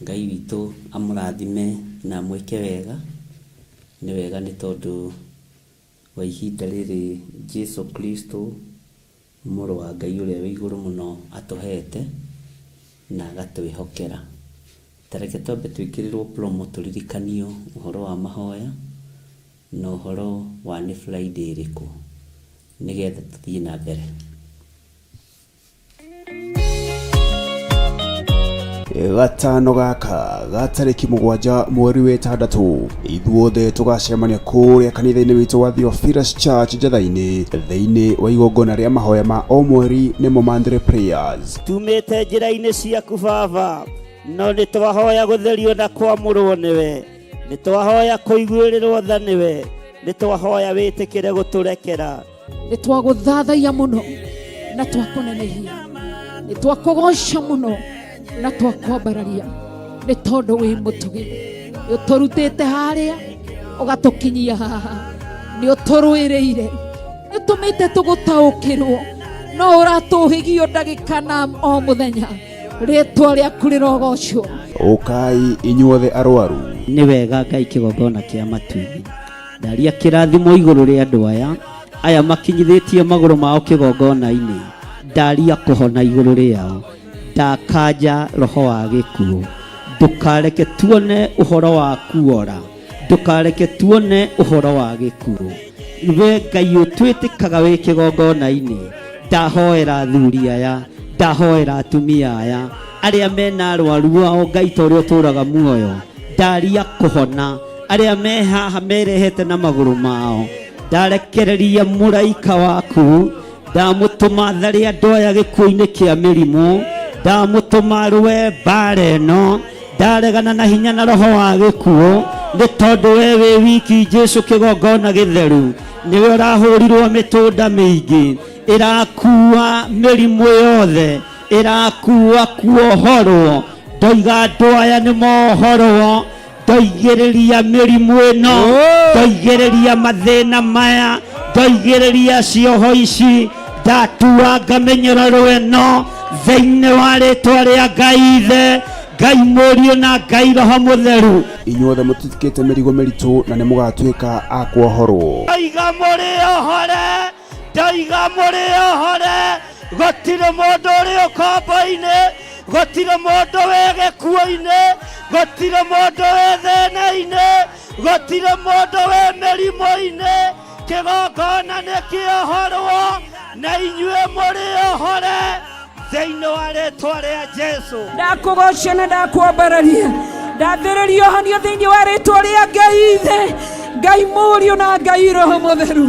Ngai witũ amũrathime na amwĩke wega, nĩ wega nĩ tondũ wa ihinda rĩrĩ Jesu Kristo mũrũ wa Ngai ũrĩa wĩ igũrũ mũno atũhete na agatwĩhokera. Ta reke twambe twĩkĩrĩrwo promo tũririkanio ũhoro wa mahoya na ũhoro wa nĩ Friday ĩrĩkũ nĩgetha tũthiĩ na mbere. Gatano gaka ga tarĩki 7 mweri wa 6 ithuothe tũgacemania kũrĩa kanitha-inĩ witũ wa Theophilus Church Njatha-inĩ thĩinĩ wa igongona rĩa mahoya ma o mweri nĩmo Monthly Prayers. Tumĩte njĩra-inĩ ciaku baba, no nĩ twahoya gũtherio na kwamũrwo nĩwe, nĩ twahoya kũiguĩrĩrwo tha nĩwe, nĩ twahoya wĩtĩkĩre gũtũrekera. Nĩ twagũthathaiya mũno na twakũnenehia, nĩ twakũgoca mũno na twakwambararia, nĩ tondũ wĩ mũtugi, nĩ ũtũrutĩte harĩa ũgatũkinyia haha, nĩ ũtũrũĩrĩire, nĩ ũtũmĩte tũgũtaũkĩrwo, no ũratũhĩgio ndagĩka na o mũthenya. Rĩtwa rĩaku rĩrogocwo. Ũkai inyuothe arwaru. Nĩ wega Ngai kĩgongona kĩa matu-inĩ, ndaria kĩrathimo igũrũ rĩa andũ aya aya makinyithĩtie magũrũ mao kĩgongona-inĩ, ndaria kũhona igũrũ rĩao, ndakanja roho wa gĩkuũ, ndũkareke tuone ũhoro wa kuora, ndũkareke tuone ũhoro wa gĩkuũ. We Ngai ũtwĩtĩkaga wĩ kĩgongona-inĩ, ndahoera athuri aya, ndahoera atumia aya arĩa mena arwaru ao Ngai ta ũrĩa ũtũraga muoyo, ndaria kũhona arĩa me haha merehete na magũrũ mao, ndarekereria mũraika waku, ndamũtũma tharĩ andũ aya gĩkuũ-inĩ kĩa mĩrimũ, ndamũtũma rũe mbara ĩno, ndaregana na hinya na roho wa gĩkuũ, nĩ tondũ we wĩ wiki Jesu kĩgongona gĩtheru, nĩwe ũrahũrirwo mĩtũnda mĩingĩ ĩrakua mĩrimũ yothe. Ĩrakua kuohorwo. Ndoiga andũ aya nĩ mohorwo. Ndoigĩrĩria mĩrimũ ĩno, ndoigĩrĩria mathĩna maya, ndoigĩrĩria cioho ici, ndatuanga mĩnyororo ĩno thĩinĩ wa rĩtwa rĩa Ngai Ithe, Ngai Mũriũ na Ngai Roho Mũtheru. Inyuothe mũtitikĩte mĩrigo mĩritũ na nĩ mũgatuĩka a kuohorwo. Ndoiga mũrĩ ohore, ndoiga mũrĩ ohore, gũtirĩ mũndũ ũrĩ ũkombo-inĩ, gũtirĩ mũndũ wĩ gĩkuũ-inĩ, gũtirĩ mũndũ wĩ thĩna-inĩ, gũtirĩ mũndũ wĩ mĩrimũ-inĩ. Kĩgongona nĩ kĩohorwo na inyuĩ mũrĩ ohore thĩinĩ wa rĩtwa rĩa Jesu. Ndakũgoca na ndakwambararia, ndathĩrĩria ũhonio thĩinĩ wa rĩtwa rĩa Ngai Ithe, Ngai Mũriũ na Ngai Roho Mũtheru.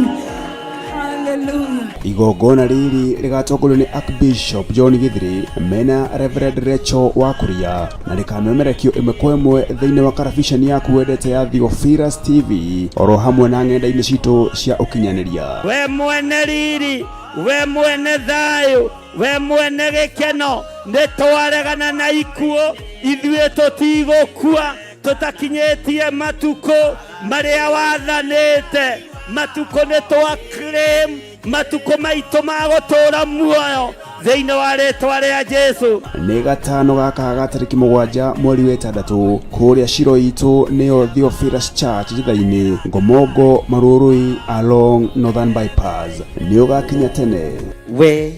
Haleluya. Igongona rĩrĩ rĩgatongorio nĩ Archbishop John Gĩthĩrĩ mena Reverend Rachel Wakuria na rĩkamemerekio ĩmwe kwa ĩmwe thĩinĩ wa karabiceni yaku wendete ya Theophilus TV oro hamwe na ng'enda-inĩ citũ cia ũkinyanĩria. We mwene riri, we mwene thayũ, we mwene gĩkeno, nĩ twaregana na ikuũ, ithuĩ tũtigũkua tũtakinyĩtie matukũ marĩa wathanĩte. Matukũ nĩ twa claim matukũ maitũ ma gũtũũra muoyo thĩinĩ wa rĩtwa rĩa Jesu. Nĩ gatano gaka ga tarĩki 7 mweri wa 6 kũrĩa Shiro itũ nĩyo Theophilus Church Njitha-inĩ, Ngomongo, Marurui along Northern Bypass. Nĩ ũgakinya tene. We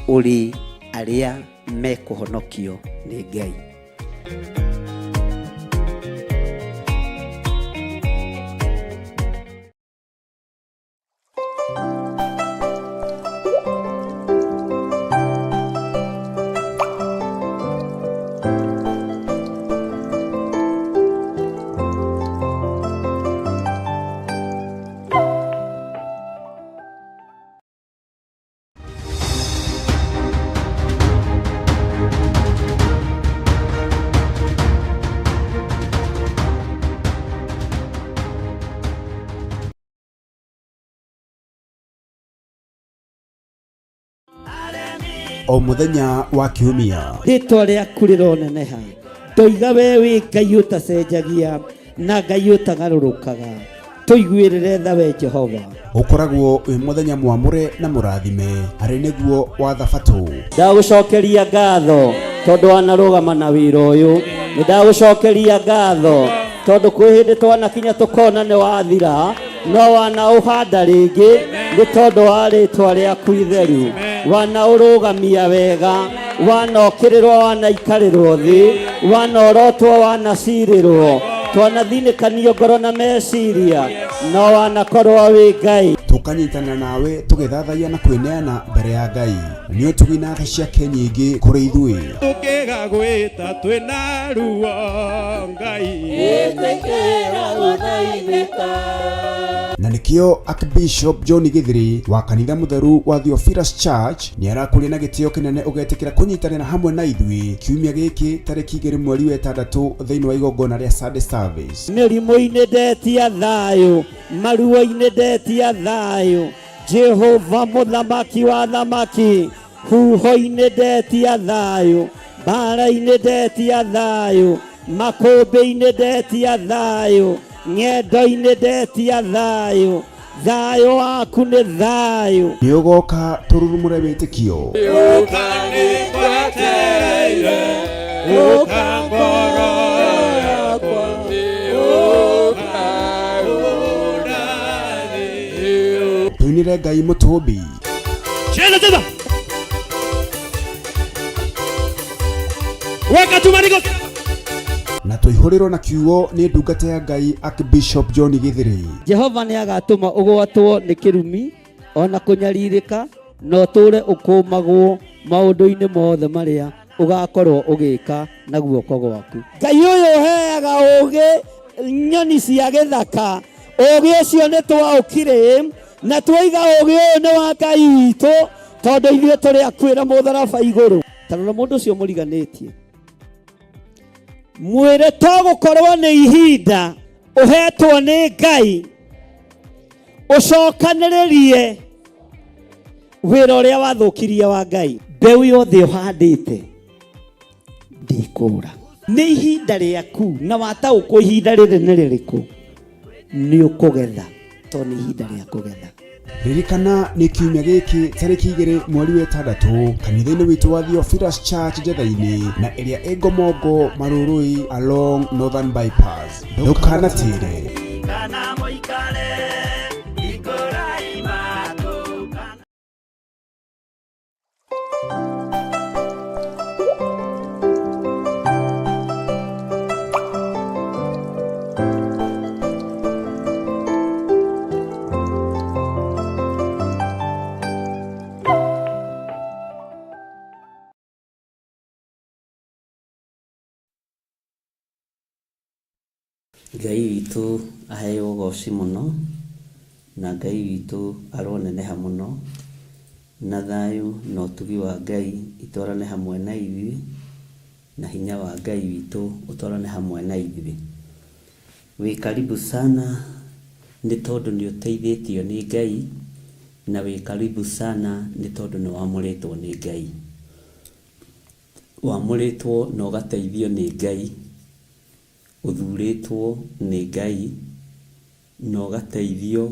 ũrĩ arĩa mekũhonokio nĩ Ngai. O mũthenya wa kiumia Rĩtwa rĩaku rĩroneneha. Ndoiga we wĩ Ngai ũtacenjagia na Ngai ũtagarũrũkaga. Tũiguĩrĩre tha we Jehova. Ũkoragwo wĩ mũthenya mwamũre na mũrathime arĩ nĩguo wa thabatũ. Ndagũcokeria ngatho tondũ wanarũgama na wĩra ũyũ. Nĩ ndagũcokeria ngatho tondũ kwĩ hĩndĩ twanakinya tũkona nĩ wathira, no wanaũhanda rĩngĩ nĩ tondũ wa rĩtwa rĩaku itheru. Wanaũrũgamia wega, wanokĩrĩrwo, wanaikarĩrwo thĩ, wanorotwo, wanacirĩrwo, twanathinĩkanio ngoro na meciria, no wanakorwo wĩ Ngai. Tũkanyitanĩra nawe tũgĩthathaiya na kwĩneana mbere ya Ngai nĩ ũtugi na tha ciake nyingĩ kũrĩ ithuĩ. Tũkĩgagwĩta twĩna ruo Ngai. Na nĩkĩo Archbishop John Gĩthĩrĩ wa kanitha mũtheru wa Theophilus Church nĩ arakũria na gĩtĩo kĩnene ũgetĩkĩra kũnyitanĩra hamwe na ithuĩ kiumia gĩkĩ tarĩki 2 mweri wa 6 thĩinĩ wa igongona rĩa Sunday service. Mĩrimũ-inĩ ndetia thayũ, maruo-inĩ ndetia thayũ, Jehova mũthamaki wa thamaki, huho-inĩ ndetia thayũ, mbara-inĩ ndetia thayũ, makũmbĩ-inĩ ndetia thayũ, ng'endo-inĩ ndetia thayũ, thayũ waku nĩ thayũ. Nĩ ũgoka tũrurumũre wĩtĩkio. Ũka nĩngwetereire, ũka ngoro yakwa, ũka ũndathime. Tũinĩre Ngai mũtũmbi. Cheza cheza. Weka tu marigo. Na tũihũrĩrwo na kiugo nĩ ndungata ya Ngai Archbishop John Gĩthĩrĩ. Jehova nĩ agatũma ũgwatwo nĩ kĩrumi ona kũnyarirĩka, na ũtũũre ũkũmagwo maũndũ-inĩ mothe marĩa ũgakorwo ũgĩka na guoko gwaku. Ngai ũyũ ũheaga ũũgĩ nyoni cia gĩthaka, ũũgĩ ũcio nĩ twaũkire na twaiga ũũgĩ ũyũ nĩ wa Ngai witũ, tondũ ithuĩ tũrĩ akuĩra mũtharaba igũrũ. Ta rora mũndũ ũcio mũriganĩtie, mwĩre to gũkorwo nĩ ihinda ũhetwo nĩ Ngai ũcokanĩrĩrie wĩra ũrĩa wathũkirie wa Ngai. Mbeũ yothe ũhandĩte ndĩkũra. Nĩ ihinda rĩaku na wataũkwo ihinda rĩrĩ nĩ rĩrĩkũ nĩ ũkũgetha tondũ nĩ ihinda rĩa kũgetha. Ririkana nĩ kiumia gĩkĩ tarĩki 2 mweri wa 6 kanitha-inĩ witũ wa Theophilus Church Njetha-inĩ na ĩrĩa ĩ Ngomongo Marurui along Northern Bypass. Ndũkanatĩre. Kana mũikare ikũrai matũ. Ngai witũ aheo ũgoci mũno, na Ngai witũ aroneneha mũno, na thayũ na ũtugi wa Ngai itwarane hamwe na ithuĩ, na hinya wa Ngai witũ ũtwarane hamwe na ithuĩ. Wĩ karibu sana nĩ tondũ nĩ ũteithĩtio nĩ Ngai, na wĩ karibu sana nĩ tondũ nĩ wamũrĩtwo nĩ Ngai. Wamũrĩtwo na ũgateithio nĩ Ngai, ũthurĩtwo nĩ Ngai na ũgateithio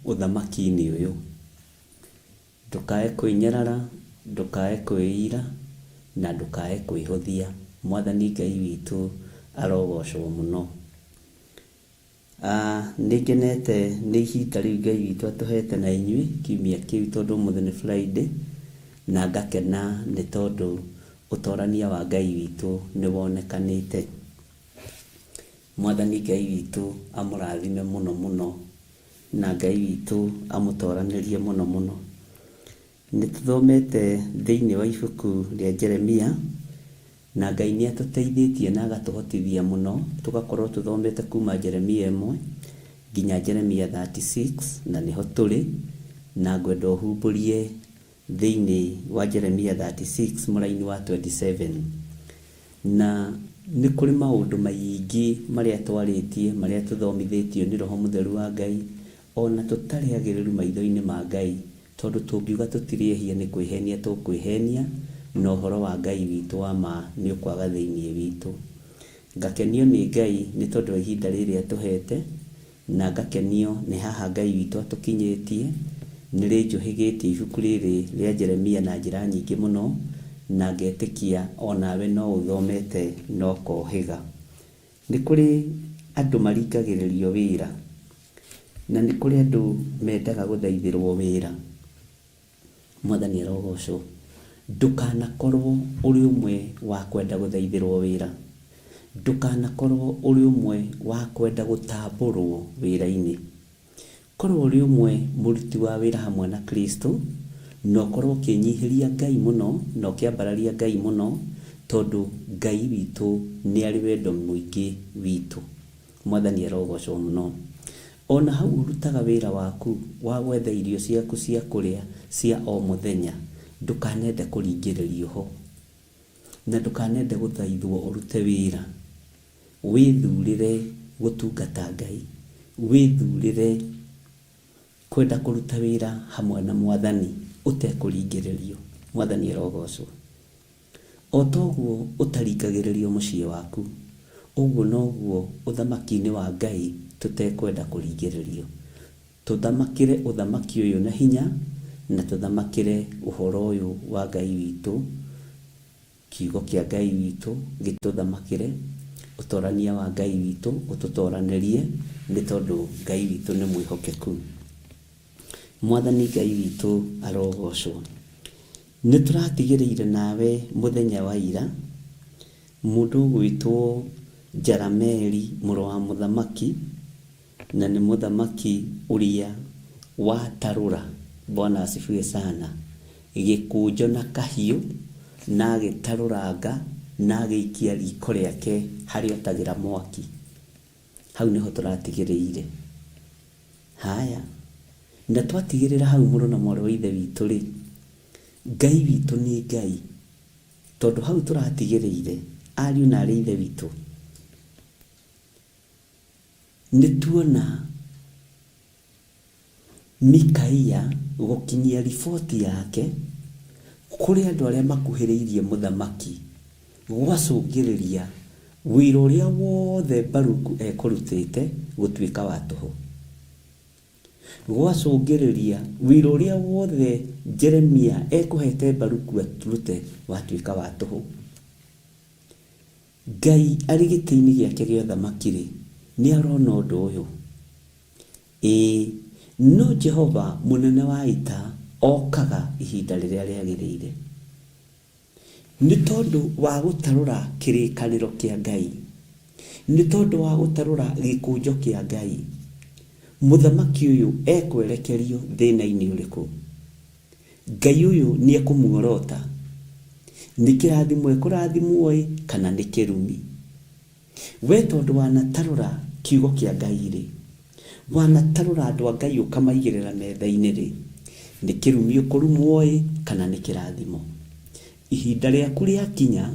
ũthamaki-inĩ ũyũ. Ndũkae kwĩnyarara, ndũkae kwĩira na ndũkae kwĩhũthia. Mwathani Ngai witũ arogocwo mũno. Nĩ ngenete nĩ ihinda rĩu Ngai witũ atũhete na inyuĩ kiumia kĩu tondũ ũmũthĩ nĩ Friday, na ngakena nĩ tondũ ũtorania wa Ngai witũ nĩ wonekanĩte. Mwathani Ngai witũ amũrathime mũno mũno, na Ngai witũ amũtoranĩrie mũno mũno. Nĩ tũthomete thĩinĩ wa ibuku rĩa Jeremia, na Ngai nĩ atũteithĩtie na agatũhotithia mũno, tũgakorwo tũthomete kuma Jeremia 1 nginya Jeremia 36, na nĩho tũrĩ, na ngwenda ũhumbũrie thĩinĩ wa Jeremia 36 mũraini wa 27. Na nĩ kũrĩ maũndũ maingĩ marĩa twarĩtie, marĩa tũthomithĩtio nĩ Roho Mũtheru wa Ngai, ona tũtarĩ agĩrĩru maitho-inĩ ma Ngai, tondũ tũngiuga tũtirĩ ehia nĩ kwĩhenia tũkwĩhenia, na ũhoro wa Ngai witũ wa ma nĩ ũkwaga thĩinĩ witũ. Ngakenio nĩ Ngai nĩ tondũ wa ihinda rĩrĩ atũhete, na ngakenio nĩ haha Ngai witũ atũkinyĩtie. Nĩ rĩnjũhĩgĩtie ibuku rĩrĩ rĩa Jeremia na njĩra nyingĩ mũno, na ngetĩkia o nawe no ũthomete na ũkohĩga. Nĩ kũrĩ andũ maringagĩrĩrio wĩra, na nĩ kũrĩ andũ mendaga gũthaithĩrwo wĩra. Mwathani arogocwo. Ndũkanakorwo ũrĩ ũmwe wa kwenda gũthaithĩrwo wĩra. Ndũkanakorwo ũrĩ ũmwe wa kwenda gũtambũrwo wĩra-inĩ. Korwo ũrĩ ũmwe mũruti wa wĩra hamwe na Kristo, na ũkorwo ũkĩnyihĩria Ngai mũno na ũkĩambararia Ngai mũno, tondũ Ngai witũ nĩ arĩ wendo mũingĩ witũ. Mwathani arogocwo mũno. Ona hau ũrutaga wĩra waku wa gwetha irio ciaku cia kũrĩa cia o mũthenya, ndũkanende kũringĩrĩrio ho, na ndũkanende gũthaithwo ũrute wĩra. Wĩthurĩre gũtungata Ngai, wĩthurĩre kwenda kũruta wĩra hamwe na Mwathani ũtekũringĩrĩrio. Mwathani arogocwo. O ta ũguo ũtaringagĩrĩrio mũciĩ waku, ũguo noguo ũthamaki-inĩ wa Ngai tũtekwenda kũringĩrĩrio. Tũthamakĩre ũthamaki ũyũ na hinya, na tũthamakĩre ũhoro ũyũ wa Ngai witũ, kiugo kĩa Ngai witũ gĩtũthamakĩre, ũtorania wa Ngai witũ ũtũtoranĩrie, nĩ tondũ Ngai witũ nĩ mwĩhokeku. Mwathani Ngai witũ arogocwo. Nĩ tũratigĩrĩire nawe mũthenya wa ira, mũndũ ũgwĩtwo Jarameli mũrũ wa mũthamaki, na nĩ mũthamaki ũrĩa watarũra, Bwana asifiwe sana, gĩkũnjo na kahiũ, na agĩtarũranga na agĩikia riko rĩake harĩa otagĩra mwaki. Hau nĩho tũratigĩrĩire. Haya, na twatigĩrĩra hau mũrũ na mwarĩ wa Ithe witũ rĩ, Ngai witũ nĩ Ngai, tondũ hau tũratigĩrĩire ariũ na arĩ Ithe witũ, nĩ tuona Mikaia gũkinyia riboti yake Kũrĩ andũ arĩa makuhĩrĩirie mũthamaki gwacũngĩrĩria wĩra ũrĩa wothe Baruku ekũrutĩte gũtuĩka wa tũhũ. Gwacũngĩrĩria wĩra ũrĩa wothe Jeremia ekũhete Baruku arute watuĩka wa tũhũ. Ngai arĩ gĩtĩ-inĩ gĩake gĩa ũthamaki-rĩ, nĩ arona ũndũ ũyũ? Ĩĩ, no Jehova mũnene wa ita okaga ihinda rĩrĩa rĩagĩrĩire. Nĩ tondũ wa gũtarũra kĩrĩkanĩro kĩa Ngai, nĩ tondũ wa gũtarũra gĩkũnjo kĩa Ngai, mũthamaki ũyũ ekwerekerio thĩna-inĩ ũrĩkũ? Ngai ũyũ nĩ ekũmuorota? Nĩ kĩrathimo ekũrathimwo-ĩ kana nĩ kĩrumi? We tondũ wanatarũra kiugo kĩa Ngai-rĩ, wanatarũra andũ a Ngai ũkamaigĩrĩra metha-inĩ-rĩ, nĩ kĩrumi ũkũrumwo-ĩ kana nĩ kĩrathimo? Ihinda rĩaku rĩakinya,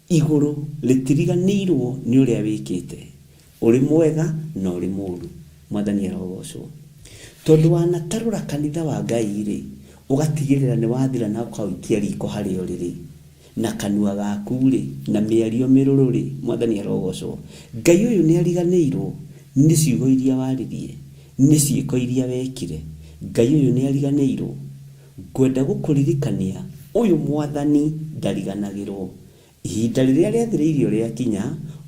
igũrũ rĩtiriganĩirwo nĩ ũrĩa wĩkĩte, ũrĩ mwega na ũrĩ mũũru. Mwathani arogocwo. Tondũ wanatarũra kanitha wa Ngai-rĩ, ũgatigĩrĩra nĩ wathira na ũkaũikia riko harĩa ũrĩ-rĩ, na kanua gaku-rĩ, na mĩario mĩrũrũ-rĩ, Mwathani arogocwo. Ngai ũyũ nĩariganĩirwo nĩ ciugo iria waririe, nĩ ciĩko iria wekire. Ngai ũyũ nĩariganĩirwo. Ngwenda gũkũririkania, ũyũ Mwathani ndariganagĩrwo. Ihinda rĩrĩa rĩathĩrĩirio rĩakinya,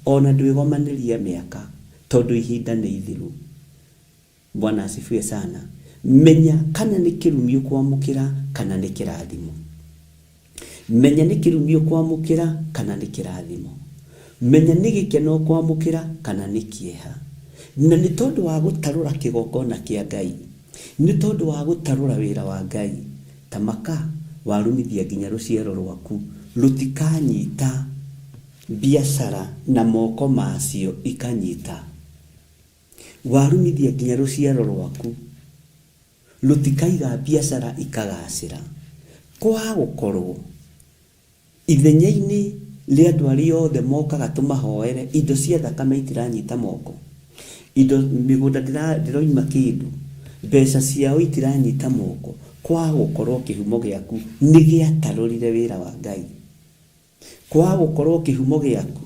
o na ndwĩgomanĩria mĩaka, tondũ ihinda nĩ ithiru. Bwana asifiwe sana. Menya kana nĩ kĩrumi ũkwamũkĩra kana nĩ kĩrathimo. Menya nĩ kĩrumi ũkwamũkĩra kana nĩ kĩrathimo. Menya nĩ gĩkeno ũkwamũkĩra kana nĩ kĩeha. Na nĩ tondũ wa gũtarũra kĩgongona kĩa Ngai, nĩ tondũ wa gũtarũra wĩra wa Ngai, ta maka warumithia nginya rũciaro rwaku rũtikanyita biacara na moko macio ikanyita. Warumithia nginya rũciaro rwaku rũtikaiga biacara ikagacĩra. Kwaga gũkorwo, ithenya-inĩ rĩa andũ arĩa othe mokaga tũmahoere, indo cia thakame itiranyita moko, indo, mĩgũnda ndĩroima kĩndũ, mbeca ciao itiranyita moko, kwaga gũkorwo kĩhumo gĩaku nĩ gĩatarũrire wĩra wa Ngai. Kwaga gũkorwo kĩhumo gĩaku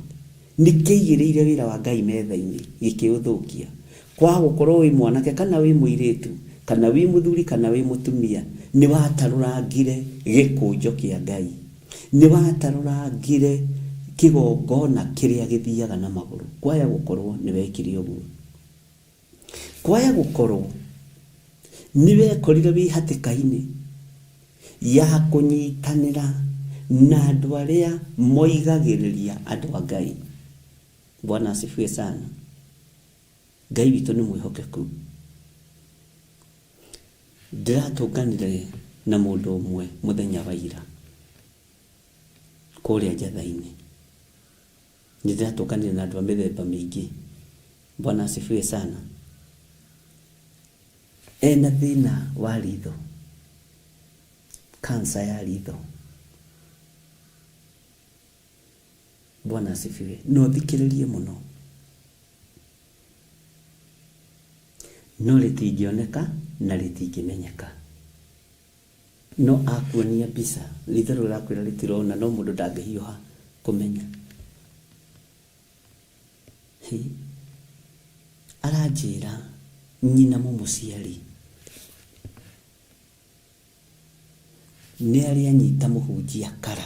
nĩ kĩaigĩrĩire wĩra wa Ngai metha-inĩ, gĩkĩũthũkia. Kwaga gũkorwo wĩ mwanake kana wĩ mũirĩtu, kana wĩ mũthuri kana wĩ mũtumia, nĩ watarũrangire gĩkũnjo kĩa Ngai. Nĩ watarũrangire kĩgongona kĩrĩa gĩthiaga na magũrũ. Kwaya gũkorwo nĩ wekire ũguo. Kwaya gũkorwo nĩ wekorire wĩ hatĩka-inĩ ya kũnyitanĩra na andũ arĩa moigagĩrĩria andũ a Ngai. Bwana asifiwe sana. Ngai witũ nĩ mwĩhokeku. Ndĩratũnganire na mũndũ ũmwe mũthenya wa ira kũrĩa Njatha-inĩ. Nĩ ndĩratũnganire na andũ a mĩthemba mĩingĩ. Bwana asifiwe sana. Ena thĩna wa ritho, cancer ya ritho. Bwana asifiwe. Na ũthikĩrĩrie mũno. No rĩtingĩoneka na rĩtingĩmenyeka. No akuonia mbica, ritho rĩu arakwĩra rĩtirona no mũndũ ndangĩhiũha kũmenya. Hĩ! Aranjĩra nyina mũmũciari nĩ arĩ anyita mũhunjia kara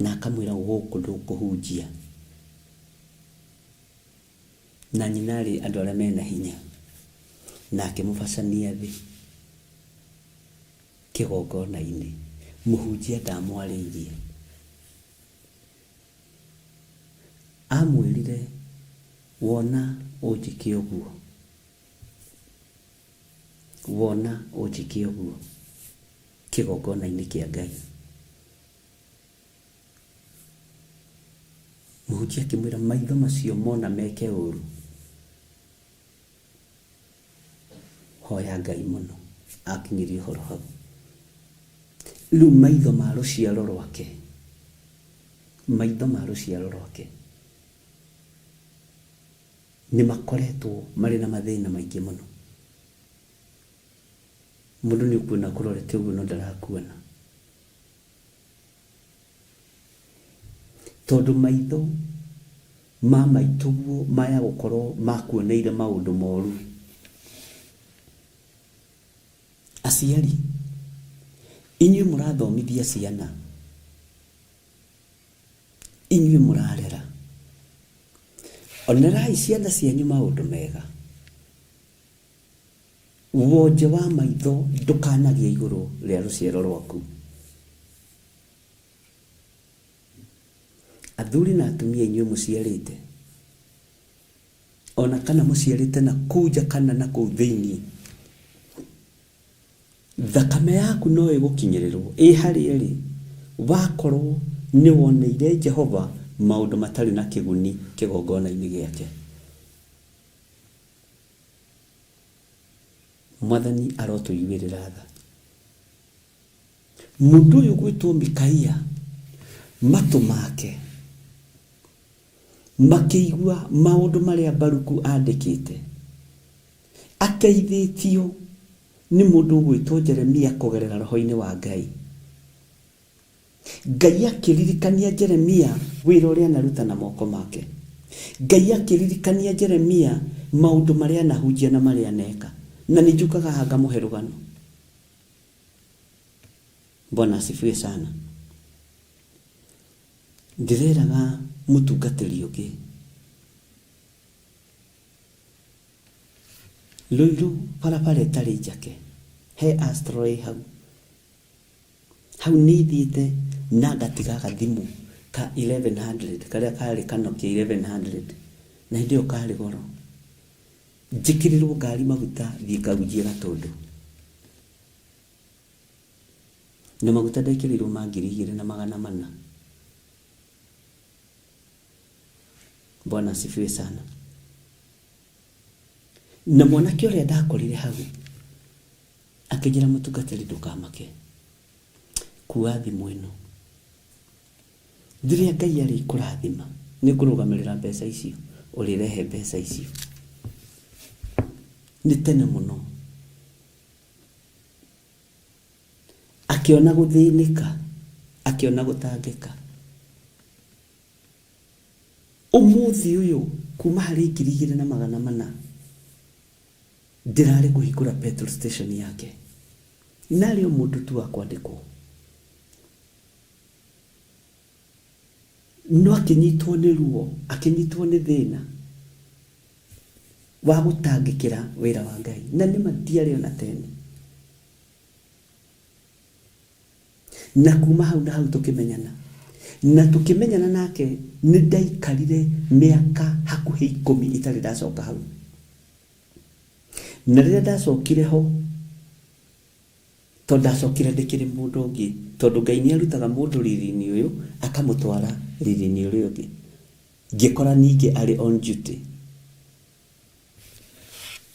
na akamwĩra gũkũ ndũkũhunjia. Na nyina arĩ andũ arĩa mena hinya na akĩmũbacania thĩ kĩgongona-inĩ. Mũhunjia ndamwarĩirie. Amwĩrire, Wona ũnjĩke ũguo, wona ũnjĩke ũguo kĩgongona-inĩ kĩa Ngai. Mũhunjia akĩmwĩra, maitho macio mona meke ũru, hoya Ngai mũno. Akinyirie ũhoro hau. Rĩu maitho ma rũciaro rwake, maitho ma rũciaro rwake nĩ makoretwo marĩ na mathĩna maingĩ mũno. Mũndũ nĩ ũkuona akũrorete ũguo no ndarakuona. Tondũ maitho ma maitũguo maya gũkorwo makuoneire maũndũ moru. Aciari, inyuĩ mũrathomithia ciana, inyuĩ mũrarera, onerai ciana cianyu maũndũ mega. Wonje wa maitho ndũkanagĩe igũrũ rĩa rũciaro rwaku. Athuri na atumia inyuĩ mũciarĩte, ona kana mũciarĩte na kũu nja kana na kũu thĩinĩ, thakame yaku no ĩgũkinyĩrĩrwo ĩ harĩa ĩrĩ wakorwo nĩ woneire Jehova maũndũ matarĩ na kĩguni kĩgongona-inĩ gĩake. Mwathani arotũiguĩrĩra tha. Mũndũ ũyũ ũgwĩtwo Mikaia, matũ make makĩigua maũndũ marĩa Baruku andĩkĩte, ateithĩtio nĩ mũndũ ũgwĩtwo Jeremia kũgerera roho-inĩ wa Ngai. Ngai akĩririkania Jeremia wĩra ũrĩa anaruta na moko make. Ngai akĩririkania Jeremia maũndũ marĩa anahunjia na marĩa aneka. Na nĩ njũkaga haha ngamũhe rũgano. Bwana asifiwe sana. Ndĩreraga mũtungatĩri ũngĩ Rũirũ barabara ĩtarĩ njake he Astro ĩ hau. Hau nĩ thiĩte na ngatiga gathimũ ka 1100 karĩa karĩ ka Nokia 1100 na hĩndĩ ĩyo karĩ goro. Njĩkĩrĩrwo ngari maguta thiĩ ngahunjie Gatũndũ. Na maguta ndekĩrĩirwo ma 2400. Bwana asifiwe sana. Na mwanake ũrĩa ndakorire hau akĩnjĩra mũtungatĩri ndũkamake, kua thimũ ĩno. Rĩrĩa Ngai arĩkũrathima nĩ ngũrũgamĩrĩra mbeca icio, ũrĩrehe mbeca icio. Nĩ tene mũno. Akĩona gũthĩnĩka, akĩona gũtangĩka. Ũmũthĩ ũyũ kuma harĩ 2400 ndĩrarĩ kũhingũra petrol station yake. Narĩ o mũndũ tu wa kwandĩkwo. No akĩnyitwo nĩ ruo, akĩnyitwo nĩ thĩna wa gũtangĩkĩra wĩra wa Ngai. Na nĩma ndiarĩ ona teni. Na kuma hau na hau tũkĩmenyana. Na tũkĩmenyana nake nĩ ndaikarire mĩaka hakuhĩ ikũmi itarĩ ndacoka hau. Na rĩrĩa ndacokire ho, tondũ ndacokire ndĩkĩrĩ mũndũ ũngĩ, tondũ Ngai nĩ arutaga mũndũ riri-inĩ ũyũ akamũtwara riri-inĩ ũrĩa ũngĩ. Ngĩkora ningĩ arĩ on duty.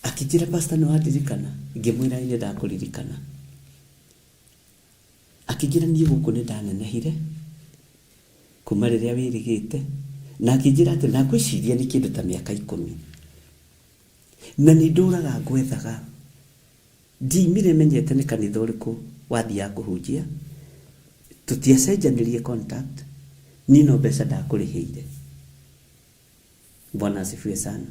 Akĩnjĩra pastor nĩ wandirikana? Ngĩmwĩra ĩĩ nĩ ndakũririkana. Akĩnjĩra niĩ gũkũ nĩ ndanenehire kuma rĩrĩa wĩrĩgĩte, na akĩnjĩra atĩ na ngwĩciria nĩ kĩndũ ta mĩaka ikũmi. Na nĩ ndũraga ngwethaga. Ndiaimire menyete nĩ kanitha ũrĩkũ wathiaga kũhunjia, tũtiacenjanirie contact, niĩ no mbeca ndakũrĩhĩire. Bwana asifiwe sana.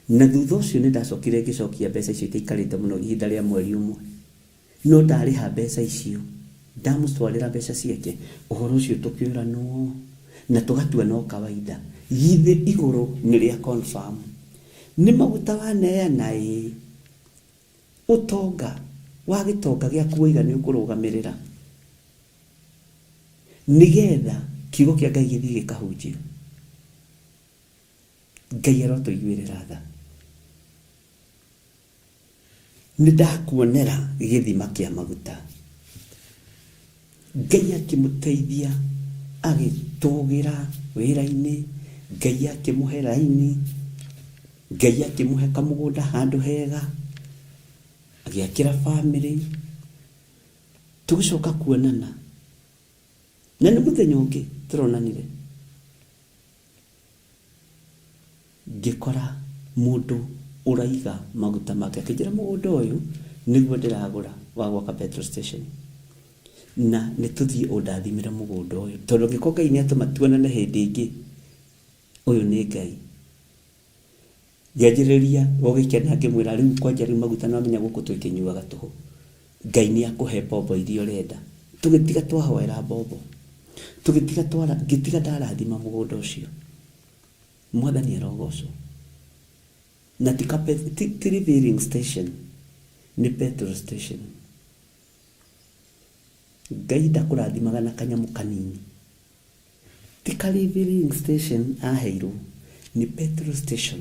Na thutha ũcio nĩ ndacokire ngĩcokia mbeca icio itaikarĩte mũno ihinda rĩa mweri ũmwe. No ndarĩha mbeca icio, ndamũtwarĩra mbeca ciake, ũhoro ũcio tũkĩũranwo na tũgatua no kawaida. Githĩ igũrũ nĩ rĩa confirm nĩ maguta waneana ĩĩ, ũtonga wa gĩtonga gĩaku waiga nĩ ũkũrũgamĩrĩra nĩgetha kiugo kĩa Ngai gĩthiĩ gĩkahunjio. Ngai arotũiguĩrĩra tha. Nĩ ndakuonera gĩthima kĩa maguta. Ngai akĩmũteithia agĩtũgĩra wĩra-inĩ, Ngai akĩmũhe raini, Ngai akĩmũhe kamũgũnda handũ hega, agĩakĩra bamĩrĩ. Tũgĩcoka kuonana, na nĩ mũthenya ũngĩ tũronanire. Ngĩkora mũndũ Ũraiga maguta make. Akĩnjĩra mũgũnda ũyũ nĩguo ndĩragũra wa gwaka petrol station. Na nĩ tũthiĩ ũndathimĩre mũgũnda ũyũ. Tondũ angĩkorwo Ngai nĩ atũma tuonane hĩndĩ ĩngĩ, ũyũ nĩ Ngai. Ngĩanjĩrĩria gũgĩkena ngĩmwĩra rĩu kwanja rĩu maguta nĩwamenya gũkũ twĩkĩnyuaga tũhũ. Ngai nĩ akũhe mbombo iria ũrenda. Tũgĩtiga twahoera mbombo. Tũgĩtiga twara, ngĩtiga ndarathima mũgũnda ũcio. Mwathani arogocwo. Na ti, ti, ti refilling station, nĩ petrol station. Ngai ndakũrathimaga na kanyamũ kanini. Ti ka refilling station aheirwo, nĩ petrol station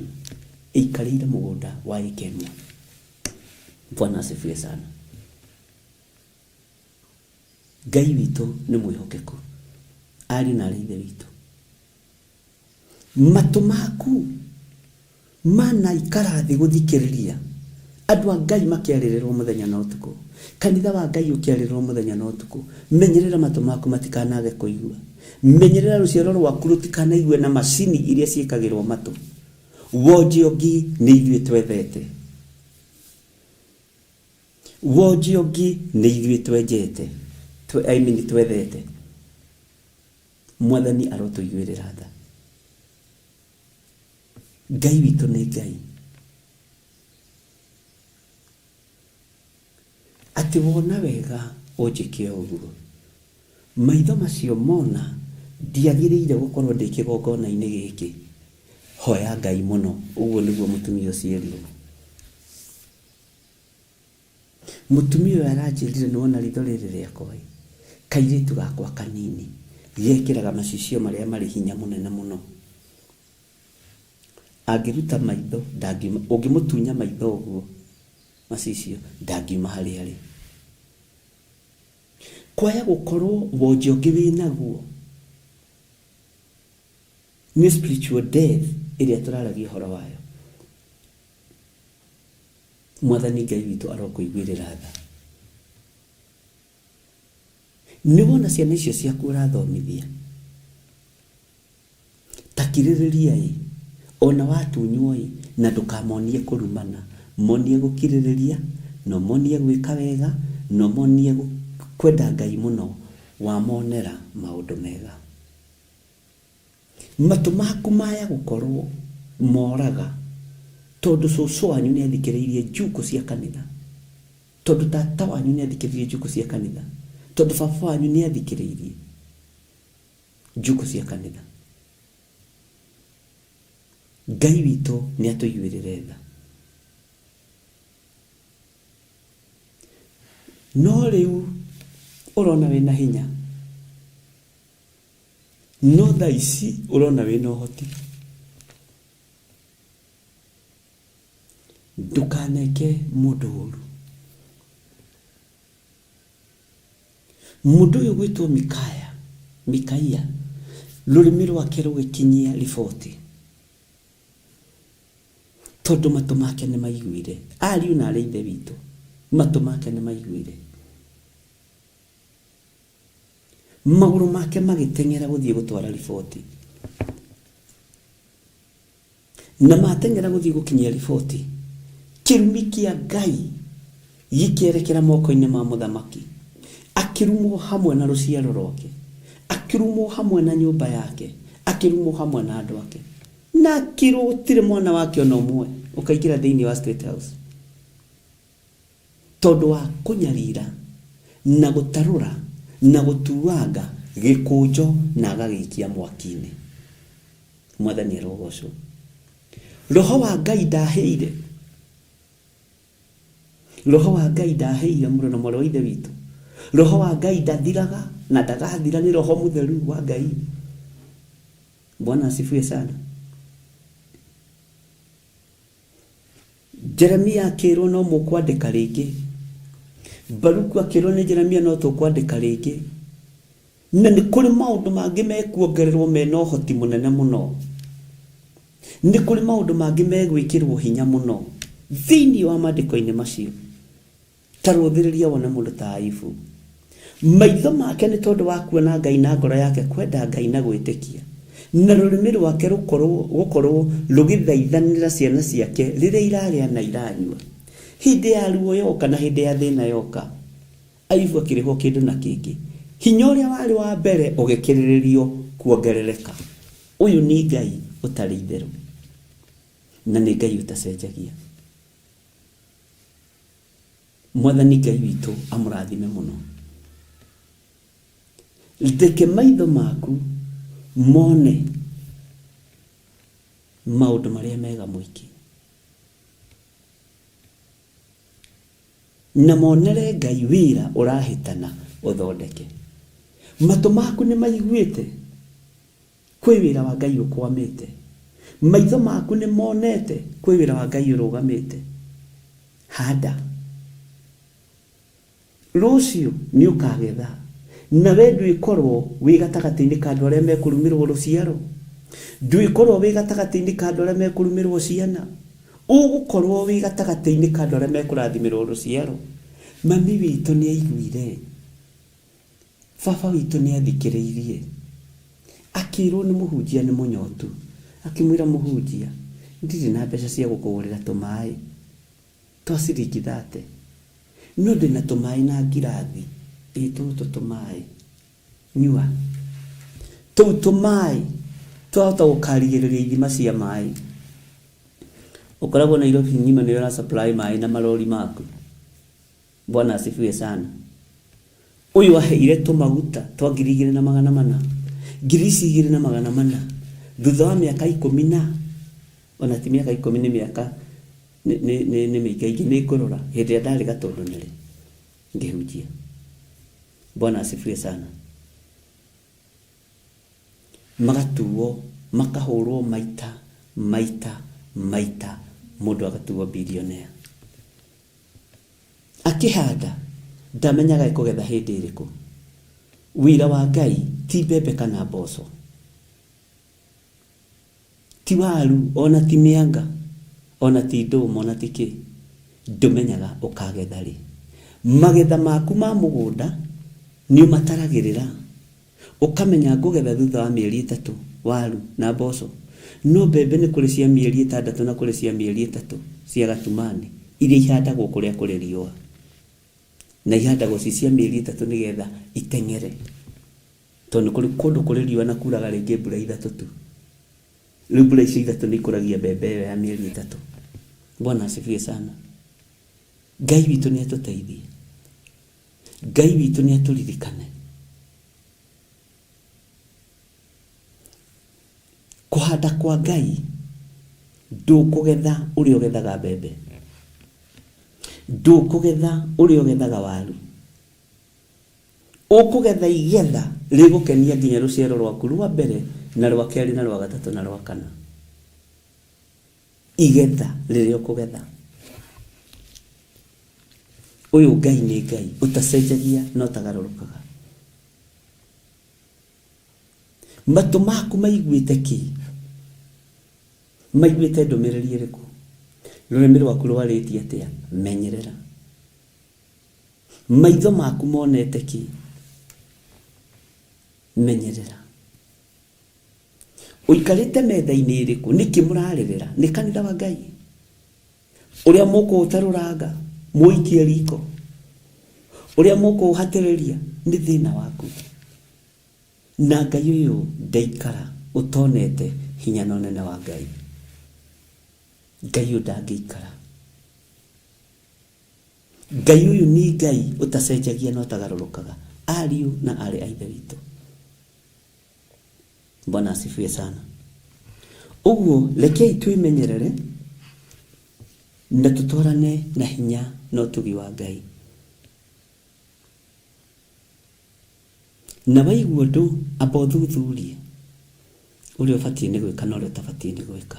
ĩikarĩire mũgũnda wa ĩka ĩmwe. Bwana asifiwe sana. Ngai witũ nĩ mwĩhokeku. Ariũ na arĩ ithe witũ. Matũ maku manaikara thĩ gũthikĩrĩria andũ a Ngai makĩarĩrĩrwo mũthenya na ũtukũ, kanitha wa Ngai ũkĩarĩrĩrwo mũthenya na ũtukũ. Menyerera matũ maku matikanage kũigua. Menyerera rũciaro rwaku rũtikanaigue na macini iria ciĩkagĩrwo matũ. Wonje ũngĩ nĩ ithuĩ twethete. Wonje ũngĩ nĩ ithuĩ twenjete. I mean twethete. Mwathani arotũiguĩrĩra tha. Ngai witũ nĩ Ngai. Atĩ wona wega ũnjĩke ũguo. Maitho macio mona ndiagĩrĩire gũkorwo ndĩ kĩgongona-inĩ gĩkĩ. Hoya Ngai mũno. Ũguo nĩguo mũtumia ũcio erirwo. Mũtumia ũyũ aranjĩrire nĩ wona ritho rĩrĩ rĩakwa ĩ, kairĩtu gakwa kanini gekĩraga macicio marĩa marĩ hinya mũnene mũno. Angĩruta maitho ndangiuma, ũngĩmũtunya maitho ũguo macicio ndangiuma harĩa arĩ. Kwaya gũkorwo wonje ũngĩ wĩnaguo nĩ spiritual death ĩrĩa tũraragia ũhoro wayo. Mwathani Ngai witũ arokũiguĩrĩra tha. Nĩ wona ciana icio ciaku ũrathomithia, ta kirĩrĩria ĩ, ona watunywo ĩ, na ndũkamonie kũrumana, monie gũkirĩrĩria, na ũmonie gwĩka wega, na ũmonie kwenda Ngai mũno, wamonera maũndũ mega. Matũ maku maya gũkorwo moraga tondũ cũcũ wanyu nĩ athikĩrĩirie njukũ cia kanitha, tondũ tata wanyu nĩ athikĩrĩirie njukũ cia kanitha, tondũ baba wanyu nĩ athikĩrĩirie njukũ cia kanitha. Ngai witũ nĩ atũiguĩrĩre tha. No rĩu ũrona wĩna hinya, no thaa ici ũrona wĩna ũhoti, ndũkaneke mũndũ ũru. Mũndũ ũyũ gwĩtwo Mikaya, Mikaia, rũrĩmĩ rwake rũgĩkinyia riboti, tondũ matũ make nĩ maiguire. Ariũ na arĩ ithe witũ, matũ make nĩ maiguire. Magũrũ make magĩteng'era gũthiĩ gũtwara riboti. Na mateng'era gũthiĩ gũkinyia riboti, kĩrumi kĩa Ngai gĩkĩerekera moko-inĩ ma mũthamaki. Akĩrumwo hamwe na rũciaro rwake, akĩrumwo hamwe na nyũmba yake, akĩrumwo hamwe na andũ ake. Na akĩrwo gũtirĩ mwana wake ona ũmwe ũkaingĩra thĩinĩ wa State House. Tondũ wa kũnyarira na gũtarũra na gũtuanga gĩkũnjo na agagĩikia mwaki-inĩ. Mwathani arogocwo. Roho wa Ngai ndaheire. Roho wa Ngai ndaheire mũrũ na mwarĩ wa ithe witũ. Roho wa Ngai ndathiraga na ndagathira, nĩ Roho mũtheru wa Ngai. Bwana asifiwe sana. Jeremia akĩrwo no mũkwandĩka rĩngĩ. Baruku akĩrwo nĩ Jeremia no tũkwandĩka rĩngĩ. Na nĩ kũrĩ maũndũ mangĩ mekuongererwo mena ũhoti mũnene mũno. Nĩ kũrĩ maũndũ mangĩ megwĩkĩrwo hinya mũno thĩinĩ wa maandĩko-inĩ macio. Ta rũthĩrĩria wone mũndũ ta Ayubu. Maitho make nĩ tondũ wa kuona Ngai na ngoro yake kwenda Ngai na gwĩtĩkia. Na rũrĩmĩ rwake rũkorwo gũkorwo rũgĩthaithanĩra ciana ciake rĩrĩa irarĩa na iranyua. Hĩndĩ ya ruo yoka na hĩndĩ ya thĩna yoka, Ayubu akĩrĩhwo kĩndũ na kĩngĩ. Hinya ũrĩa warĩ wa mbere ũgĩkĩrĩrĩrio kuongerereka. Ũyũ nĩ Ngai ũtarĩ itherũ na nĩ Ngai ũtacenjagia. Mwathani Ngai witũ amũrathime mũno. Reke maitho maku mone maũndũ marĩa mega mũingĩ. Na monere Ngai wĩra ũrahĩtana ũthondeke. Matũ maku nĩ maiguĩte kwĩ wĩra wa Ngai ũkwamĩte. Maitho maku nĩ monete kwĩ wĩra wa Ngai ũrũgamĩte. Handa. Rũciũ nĩ ũkagetha, na we ndwĩkorwo wĩ gatagatĩ-inĩ ka andũ arĩa mekũrumĩrwo rũciaro, ndwĩkorwo wĩ gatagatĩ-inĩ ka andũ arĩa mekũrumĩrwo ciana, ũgũkorwo wĩ gatagatĩ-inĩ ka andũ arĩa mekũrathimĩrwo rũciaro. Mami witũ nĩ aiguire, baba witũ nĩ athikĩrĩirie, akĩrwo nĩ mũhunjia nĩ mũnyotu, akĩmwĩra mũhunjia, ndirĩ na mbeca cia gũkũgũrĩra tũmaĩ. Twa ciringi thate. No ndĩ na tũmaĩ na ngirathi. Ĩ tũtũ tũmaĩ. Nyua. Tũu tũmaĩ twahota gũkarigĩrĩria ithima cia maĩ. Ũkoragwo Nairobi ng'ima nĩwe ũra supply maĩ na marori maku. Bwana asifiwe sana. Ũyũ aheire tũmaguta twa 2400. 2400 thutha wa mĩaka ikũmi na, ona ti mĩaka ikũmi nĩ mĩaka nĩ nĩ nĩ nĩ mĩingaingĩ nĩ ngũrora hĩndĩ ĩrĩa ndarĩ Gatũndũ Nyerĩ ngĩhunjia. Bwana asifiwe sana. Magatuo makahũrwo maita maita maita mũndũ agatuo billionaire. Akĩhanda ndamenyaga ekũgetha hĩndĩ ĩrĩkũ. Wĩra wa Ngai ti mbembe kana mboco. Ti waru ona ti mĩanga ona ti ndũma ona ti kĩ. Ndũmenyaga ũkagetha rĩ. Magetha maku ma mũgũnda nĩ ũmataragĩrĩra ũkamenya ngũgetha thutha wa mĩeri ĩtatũ waru na mboco. No mbembe nĩ kũrĩ cia mĩeri ĩtandatũ na kũrĩ cia mĩeri ĩtatũ cia gatumani iria ihandagwo kũrĩa kũrĩ riũa. Na ihandagwo ci cia mĩeri ĩtatũ nĩgetha iteng'ere. Tondũ nĩ kũrĩ kũndũ kũrĩ riũa na kuraga rĩngĩ mbura ithatũ tu. Rĩu mbura icio ithatũ nĩ ikũragia mbembe ĩyo ya mĩeri ĩtatũ. Bwana asifiwe sana. Ngai witũ nĩ atũteithie. Ngai witũ nĩ atũririkane. Kũhanda kwa Ngai ndũkũgetha ũrĩa ũgethaga mbembe. Ndũkũgetha ũrĩa ũgethaga waru. Ũkũgetha igetha rĩgũkenia nginya rũciaro rwaku rwa mbere na rwa kerĩ na rwa gatatũ na rwa kana. Igetha rĩrĩa ũkũgetha. Ũyũ Ngai nĩ Ngai ũtacenjagia na ũtagarũrũkaga. Matũ maku maiguĩte kĩ? Maiguĩte ndũmĩrĩri ĩrĩkũ? Rũrĩmĩ rwaku rwarĩtie atĩa? Menyerera. Maitho maku monete kĩ? Menyerera. Ũikarĩte metha-inĩ ĩrĩkũ? Nĩkĩ mũrarĩrĩra? Nĩ kanitha wa Ngai? Ũrĩa mũkũũtarũranga mũikie riko? Ũrĩa mũkũũhatĩrĩria? Nĩ thĩna waku. Na Ngai ũyũ ndaikara ũtonete hinya na ũnene wa Ngai. Ngai ũyũ ndangĩikara. Ngai ũyũ nĩ Ngai ũtacenjagia na ũtagarũrũkaga. Ariũ na aarĩ a Ithe witũ. Bwana asifiwe sana. Ũguo rekei twĩmenyerere na tũtwarane na hinya na ũtugi wa Ngai. Na waigua ũndũ amba ũthuthurie ũrĩa ũbatiĩ nĩ gwĩka na ũrĩa ũtabatiĩ nĩ gwĩka.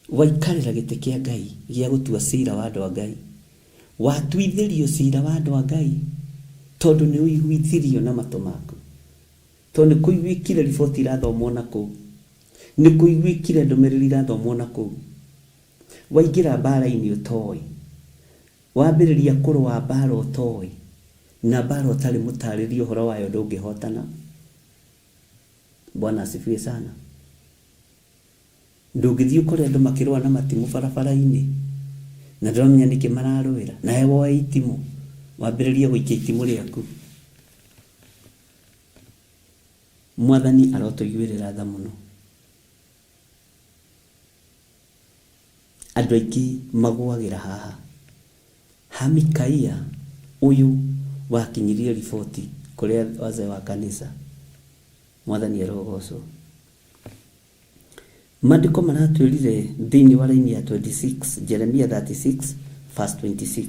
Waikarĩra gĩtĩ kĩa Ngai gĩa gũtua cira wa andũ a Ngai, watuithĩrio cira wa andũ a Ngai tondũ nĩ ũiguithirio na matũ maku, tondũ nĩ kũiguĩkire riboti irathomwo na kũu, nĩ kũiguĩkire ndũmĩrĩri irathomwo na kũu. Waingĩra mbara-inĩ ũtoĩ, wambĩrĩria kũrũa mbara ũtoĩ, Na mbara ũtarĩ mũtarĩrie ũhoro wayo ndũngĩhotana. Bwana asifiwe sana. Ndũngĩthiĩ ũkore andũ makĩrũa na matimũ barabara-inĩ na ndũramenya nĩkĩ mararũĩra, nawe woe itimũ wambĩrĩrie gũikia itimũ rĩaku. Mwathani arotũiguĩrĩra tha mũno. Andũ aingĩ magũagĩra haha. Ha Mikaia ũyũ wakinyirie riboti kũrĩ wazee wa kanitha. Mwathani arogocwo. Maandĩko maratwĩrire thĩinĩ wa raini ya 26, Jeremia 36 verse 26,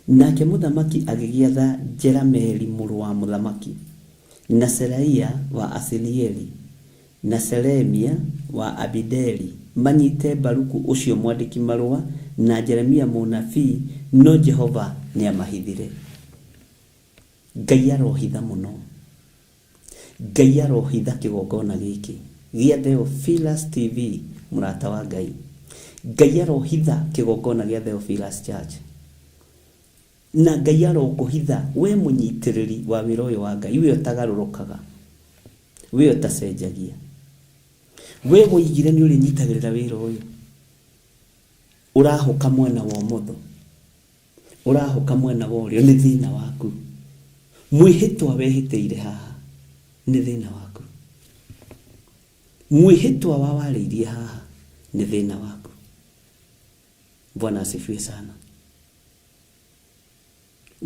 Nake mũthamaki agĩgĩatha Jerameeli mũrũ wa mũthamaki, na Seraia wa Asirieli, na Shelemia wa Abideli, manyite Baruku ũcio mwandĩki-marũa, na Jeremia mũnabii, no Jehova nĩaamahithire. Ngai arohitha mũno. Ngai arohitha kĩgongona gĩkĩ gĩa Theophilus TV, mũrata wa Ngai. Ngai arohitha kĩgongona gĩa Theophilus Church. Na Ngai arokũhitha we mũnyitĩrĩri wa wĩra ũyũ wa Ngai, we ũtagarũrũkaga, we ũtacenjagia. We woigire nĩ ũrĩnyitagĩrĩra wĩra ũyũ, ũrahũka mwena wa ũmotho, ũrahũka mwena wa ũrĩo, nĩ thĩna waku. Mwĩhĩtwa wehĩtĩire haha, nĩ thĩna waku. Mwĩhĩtwa wa warĩirie haha, nĩ thĩna waku. Bwana asifiwe sana.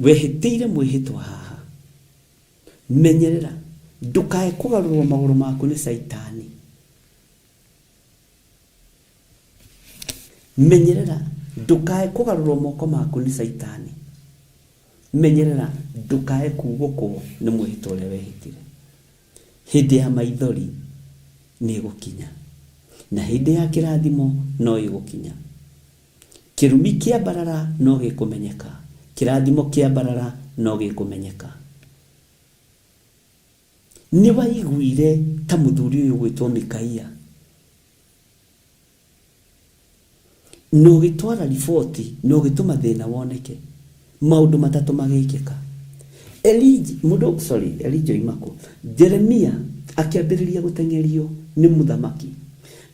Wehĩtĩire mwĩhĩtwa haha. Menyerera ndũkae kũgarũrwo magũrũ maku nĩ Caitani. Menyerera ndũkae kũgarũrwo moko maku nĩ Caitani. Menyerera ndũkae kugũkwo nĩ mwĩhĩtwa ũrĩa wehĩtire. Hĩndĩ ya maithori nĩ ĩgũkinya, na hĩndĩ ya kĩrathimo no ĩgũkinya. Kĩrumi kĩambarara no gĩkũmenyeka, kĩrathimo kĩambarara no gĩkũmenyeka. Nĩwaiguire ta mũthuri ũyũ ũgwĩtwo Mikaia? Na ũgĩtwara riboti na ũgĩtũma thĩna woneke. Maũndũ matatũ magĩkĩka. Elija, mũndũ, sorry, Elija oima kũ? Jeremia akĩambĩrĩria gũteng'erio nĩ mũthamaki.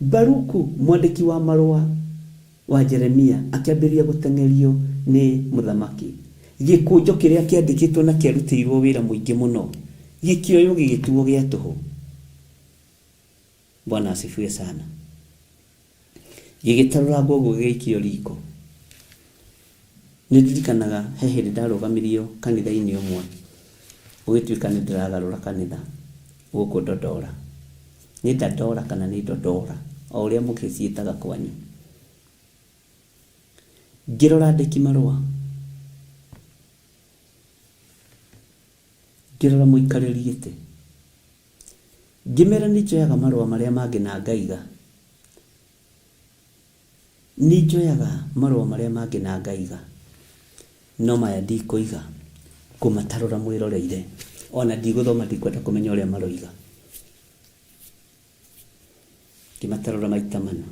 Baruku, mwandĩki wa marũa wa Jeremia, akĩambĩrĩria gũteng'erio nĩ mũthamaki. Gĩkũnjo kĩrĩa kĩandĩkĩtwo na kĩarutĩirwo wĩra mũingĩ mũno gĩkĩoywo gĩgĩtuo gĩa tũhũ. Bwana asifiwe sana. Gĩgĩtarũrangwo ũguo gĩgĩikio riko. Nĩ ndirikanaga he hĩndĩ ndarũgamirio kanitha-inĩ ũmwe, gũgĩtuĩka nĩ ndĩragarũra kanitha gũkũ Dodora. Nĩ Dadora kana nĩ Dodora, o ũrĩa mũgĩciĩtaga kwanyu. Ngĩrora andĩki marũa, ngĩrora mũikarĩri gĩtĩ, Ngĩmera nĩ njoyaga marũa marĩa mangĩ na ngaiga. Nĩ njoyaga marũa marĩa mangĩ na ngaiga, no maya ndikũiga. Ngũmatarũra mwĩroreire. O na ndigũthoma ndikwenda kũmenya ũrĩa maroiga. Ngĩmatarũra maita mana.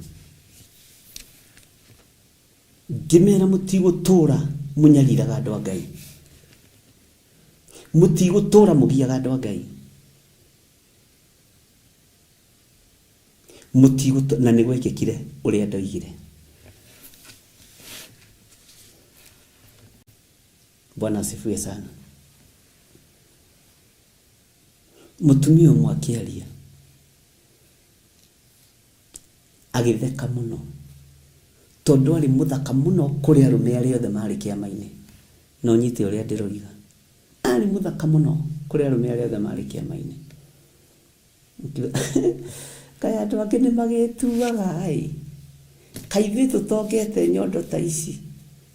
Ngĩmera mũtigũtũra mũnyariraga andũ a Ngai. Mũtigũtũra mũgiaga andũ a Ngai. Mũtigũtũ na nĩ gwekĩkire ũrĩa ndoigire. Bwana asifiwe sana. Mũtumia ũmwe akĩaria agĩtheka mũno tondũ arĩ mũthaka mũno kũrĩ arũme arĩa othe marĩ kĩama-inĩ. Na ũnyite ũrĩa ndĩroiga. Arĩ mũthaka mũno kũrĩ arũme arĩa othe marĩ kĩama-inĩ. Kaĩ andũ angĩ nĩ magĩtuaga ĩ, kaĩ ithuĩ tũtongete nyondo ta ici,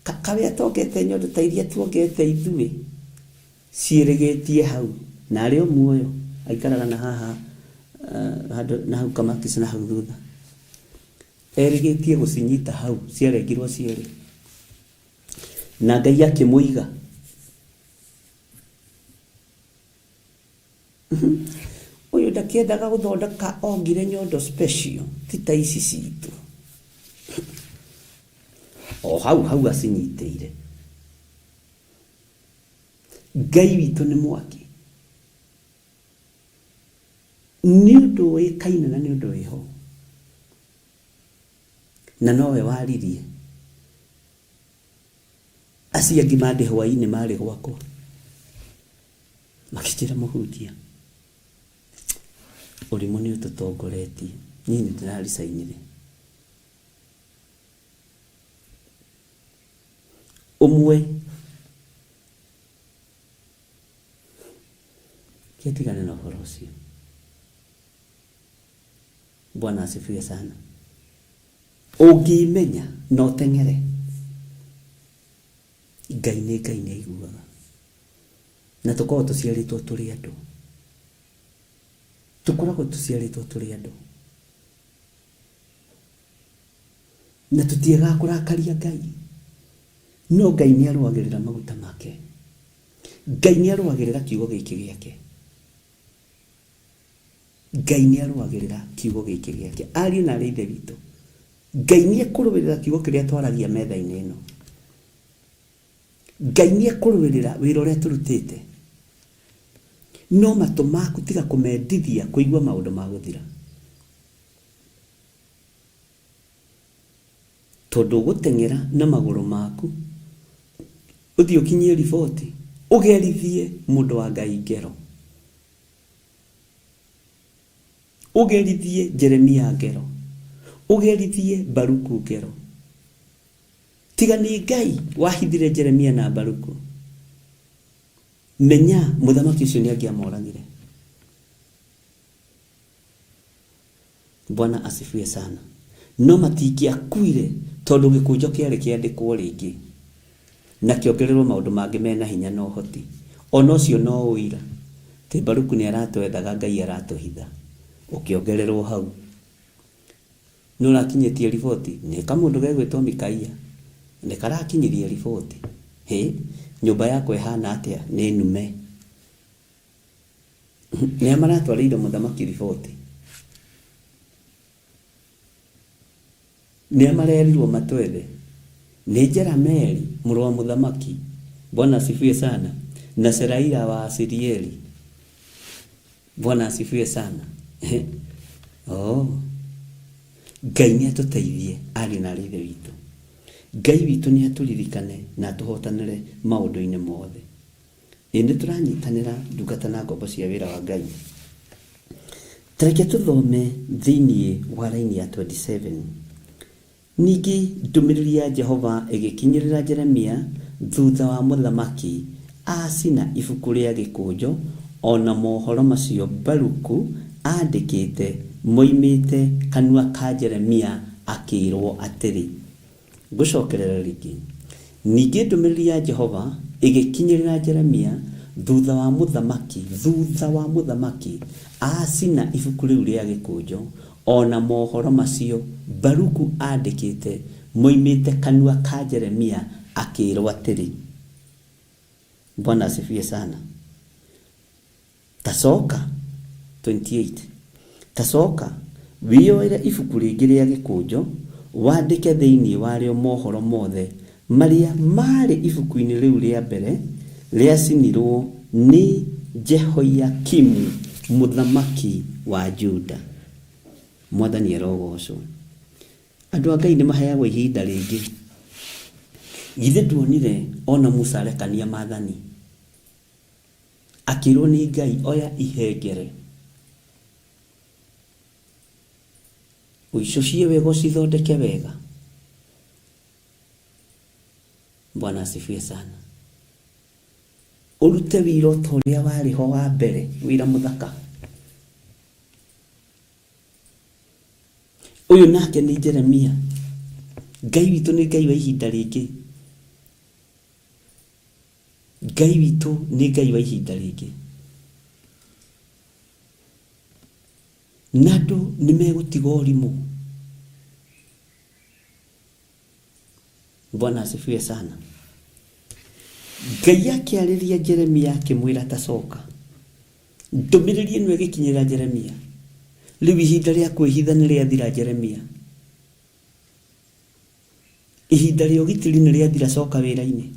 kaĩ atongete nyondo ta iria tuongete ithuĩ, ciĩrĩgĩtie hau, na arĩ o muoyo, aikaraga na haha handũ na hau Kamakis na hau thutha, erĩgĩtie gũcinyita hau, ciarengirwo cierĩ, na Ngai akĩmũiga. Ũyũ ndakĩendaga gũthondeka ongire nyondo special ti ta ici citũ. O hau hau acinyitĩire. Ngai witũ nĩ mwaki. Nĩ ũndũ ũĩkaine na nĩ ũndũ wĩho. Na nowe waririe. Acio angĩ mandĩ hwainĩ marĩ gwakwa. Makĩnjĩra mũhunjia, ũrimũ nĩ ũtũtongoretie. Niĩ nĩ ndĩraricainire. Ũmwe kĩtigane na ũhoro ũcio. Bwana asifiwe sana. Ũngĩmenya na ũteng'ere, Ngai nĩ Ngai nĩ aiguaga. Na tũkoragwo tũciarĩtwo tũrĩ andũ. Tũkoragwo tũciarĩtwo tũrĩ andũ. Na tũtiagaga kũrakaria Ngai. No Ngai nĩ arũagĩrĩra maguta make. Ngai nĩ arũagĩrĩra kiugo gĩkĩ gĩake. Ngai nĩ arũagĩrĩra kiugo gĩkĩ gĩake. Ariũ na arĩ ithe witũ, Ngai nĩ ekũrũĩrĩra kiugo kĩrĩa twaragia metha-inĩ ĩno. Ngai nĩ ekũrũĩrĩra wĩra ũrĩa tũrutĩte. No matũ maku tiga kũmendithia kũigua maũndũ ma gũthira. Tondũ ũgũteng'era na magũrũ maku ũthiĩ ũkinyie riboti, ũgerithie mũndũ wa Ngai ngero. Ũgerithie Jeremia ngero. Ũgerithie Baruku ngero. Tiga nĩ Ngai wahithire Jeremia na Baruku, menya mũthamaki ũcio nĩ angĩamoragire. Bwana asifiwe sana. No matingĩakuire tondũ gĩkũnjo kĩarĩ kĩandĩkwo rĩngĩ na kĩongererwo maũndũ mangĩ mena hinya na ũhoti. Ona ũcio no ũira atĩ Baruku nĩ aratwethaga Ngai aratũhitha. Ũkĩongererwo hau. Nũ ũrakinyĩtie riboti? Nĩ kamũndũ gegwĩtwo Mikaia. Nĩ karakinyirie riboti. Hĩ, nyũmba yakwa ĩhana atĩa? Nĩ nume. Nĩa maratwarĩire mũthamaki riboti? Nĩa marerirwo matwethe? Nĩ Jerameli mũrũ wa mũthamaki, Bwana asifiwe sana, na Seraia wa Asirieli. Bwana asifiwe sana. Oh. Ngai nĩ atũteithie ariũ na arĩ ithe witũ. Ngai witũ nĩ atũririkane na atũhotanĩre maũndũ-inĩ mothe. Ĩ nĩ tũranyitanĩra ndungata na ngombo cia wĩra wa Ngai. Ta reke tũthome thĩinĩ wa raini ya 27. Ningĩ ndũmĩrĩri ya Jehova ĩgĩkinyĩrĩra Jeremia thutha wa mũthamaki aacina ibuku rĩa gĩkũnjo o na mohoro macio Baruku aandĩkĩte moimĩte kanua ka Jeremia akĩĩrũo atĩrĩ. Ngũcokerera rĩngĩ. Ningĩ ndũmĩrĩri ya Jehova ĩgĩkinyĩrĩra Jeremia thutha wa mũthamaki, thutha wa mũthamaki aacina ibuku rĩu rĩa gĩkũnjo, o na mohoro macio Baruku aandĩkĩte moimĩte kanua ka Jeremia, akĩĩrũo atĩrĩ. Bwana asifiwe sana. Ta coka, 28 Ta coka, wĩyoere ibuku rĩngĩ rĩa gĩkũnjo, wandĩke thĩinĩ warĩo mohoro mothe marĩa maarĩ ibuku-inĩ rĩu rĩa mbere rĩacinirũo nĩ Jehoiakimu mũthamaki wa Juda. Mwathani arogoocwo. Andũ a Ngai nĩ maheagwo ihinda rĩngĩ. Githĩ nduonire o na Musa arekania maathani? Akĩrwo nĩ Ngai oya ihengere ũicũcie wega ũcithondeke wega. Bwana asifiwe sana. Ũrute wĩra o ta ũrĩa warĩ ho wa mbere, wĩra mũthaka. Ũyũ nake nĩ Jeremia. Ngai witũ nĩ Ngai wa ihinda rĩngĩ. Ngai witũ nĩ Ngai wa ihinda rĩngĩ. Na andũ nĩ megũtiga ũrimũ. Bwana asifiwe sana. Ngai akĩarĩria Jeremia akĩmwĩra ta coka. Ndũmĩrĩri ĩno ĩgĩkinyĩra Jeremia. Rĩu ihinda rĩa kwĩhitha nĩ rĩathira Jeremia. Ihinda rĩa ũgitĩri nĩ rĩathira coka wĩra-inĩ.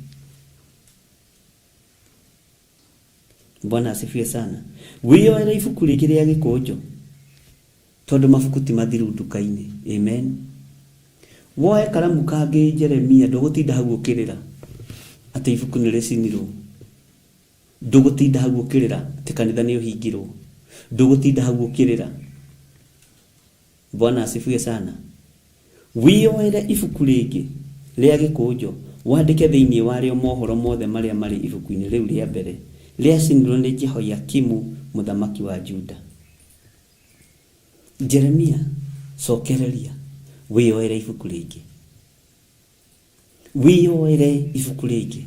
Bwana asifiwe sana. Wĩyoere ibuku rĩngĩ rĩa gĩkũnjo tondũ mabuku ti mathiru nduka-inĩ. Amen. Woe karamu kangĩ Jeremia, ndũgũtinda hau ũkĩrĩra atĩ ibuku nĩ rĩcinirwo. Ndũgũtinda hau ũkĩrĩra atĩ kanitha nĩ ũhingirwo. Ndũgũtinda hau ũkĩrĩra. Bwana asifiwe sana. Wĩyoere ibuku rĩngĩ rĩa gĩkũnjo wandĩke thĩinĩ warĩo mohoro mothe marĩa marĩ ibuku-inĩ rĩu rĩa mbere rĩacinirwo nĩ Jehoiakimu mũthamaki wa Juda. Jeremia, cokereria wĩyoere ibuku rĩngĩ. Wĩyoere ibuku rĩngĩ.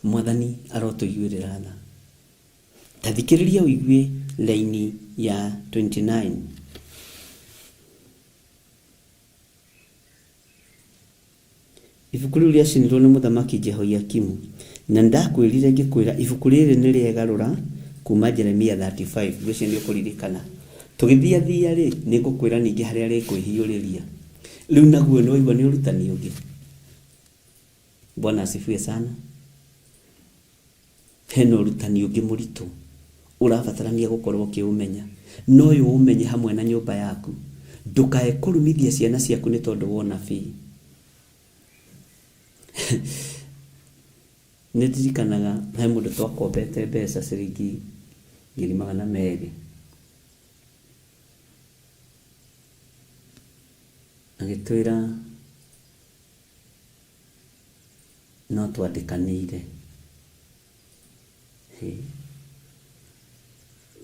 Mwathani arotũiguĩrĩra tha. Ta thikĩrĩria ũigue laini ya 29. Ibuku rĩu rĩacinirwo nĩ mũthamaki Jehoiakimu, na ndakwĩrire ngĩkwĩra ibuku rĩrĩ nĩ rĩegarũra kuma Jeremia 35, ngwĩciria nĩ ũkũririkana. Tũgĩthiathia rĩ, nĩ ngũkwĩra ningĩ harĩa rĩkwĩhiũrĩria. Rĩu naguo nĩ waigua nĩ ũrutani ũngĩ. Bwana asifiwe sana. Hena ũrutani ũngĩ mũritũ ũrabatarania gũkorwo ũkĩũmenya, no ũyũ ũmenye hamwe na nyũmba yaku. Ndũkae kũrumithia ciana ciaku nĩ tondũ wa ũnabii. Nĩ ndirikanaga he mũndũ twakombete mbeca ciringi 200,000. Agĩtwĩra no twandĩkanĩire.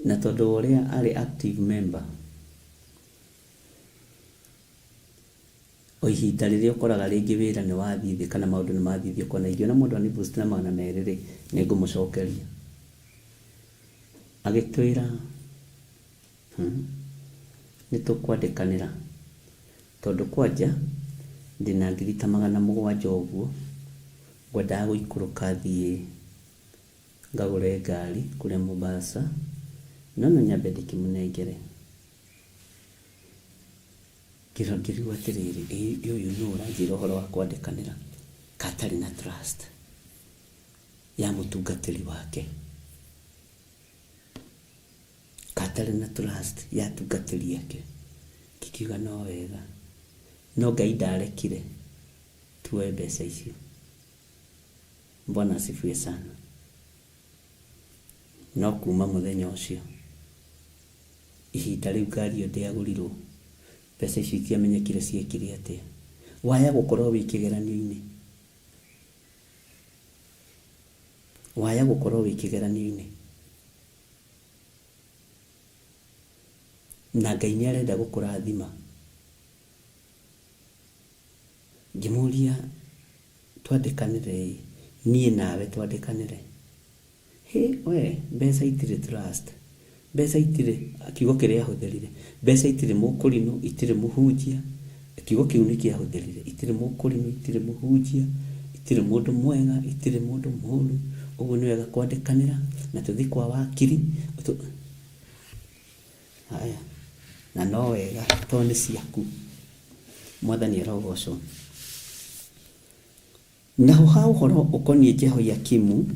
Na tondũ wa ũrĩa arĩ active member, o ihinda rĩrĩa ũkoraga rĩngĩ wĩra nĩ wathiĩ thĩ kana maũndũ nĩ mathiĩ thĩ, ũkona ingĩona mũndũ ani boost na 200 rĩ, nĩ ngũmũcokeria. Agĩtwĩra, nĩ tũkwandĩkanĩra tondũ kwanja ndĩna 700,000 ũguo, ngwendaga gũikũrũka thiĩ ngagũre ngari kũrĩa Mombasa, no no nyambe ndĩkĩmũnengere. Ngĩrigwo atĩrĩrĩ, ĩ ũyũ nũ ũranjĩra ũhoro wa kwandĩkanĩra katarĩ na trust ya mũtungatĩri wake, katarĩ na trust ya atungatĩri ake. Ngĩkiuga no wega, no Ngai ndarekire tuoe mbeca icio. Bwana asifiwe sana. No kuma mũthenya ũcio, ihinda rĩu ngari ĩyo ndĩagũrirwo, mbeca icio itiamenyekire ciekire atĩa. Waya gũkorwo wĩ kĩgeranio-inĩ. Waya gũkorwo wĩ kĩgeranio-inĩ. Na Ngai nĩ arenda gũkũrathima. Ngĩmũria twandĩkanĩre ĩ, niĩ nawe twandĩkanĩre. Hĩ, we, mbeca itirĩ trust. Mbeca itirĩ, kiugo kĩrĩa ahũthĩrire. Mbeca itirĩ mũkũrinũ, itirĩ mũhunjia. Kiugo kĩu nĩ kĩahũthĩrire. Itirĩ mũkũrinũ, itirĩ mũhunjia, itirĩ mũndũ mwega, itirĩ mũndũ mũũru. Ũguo nĩ wega kwandĩkanĩra na tũthiĩ kwa wakiri. Haya, na no wega tondũ nĩ ciaku. Mwathani arogocwo. Naho ha ũhoro ũkoniĩ Jehoiakimu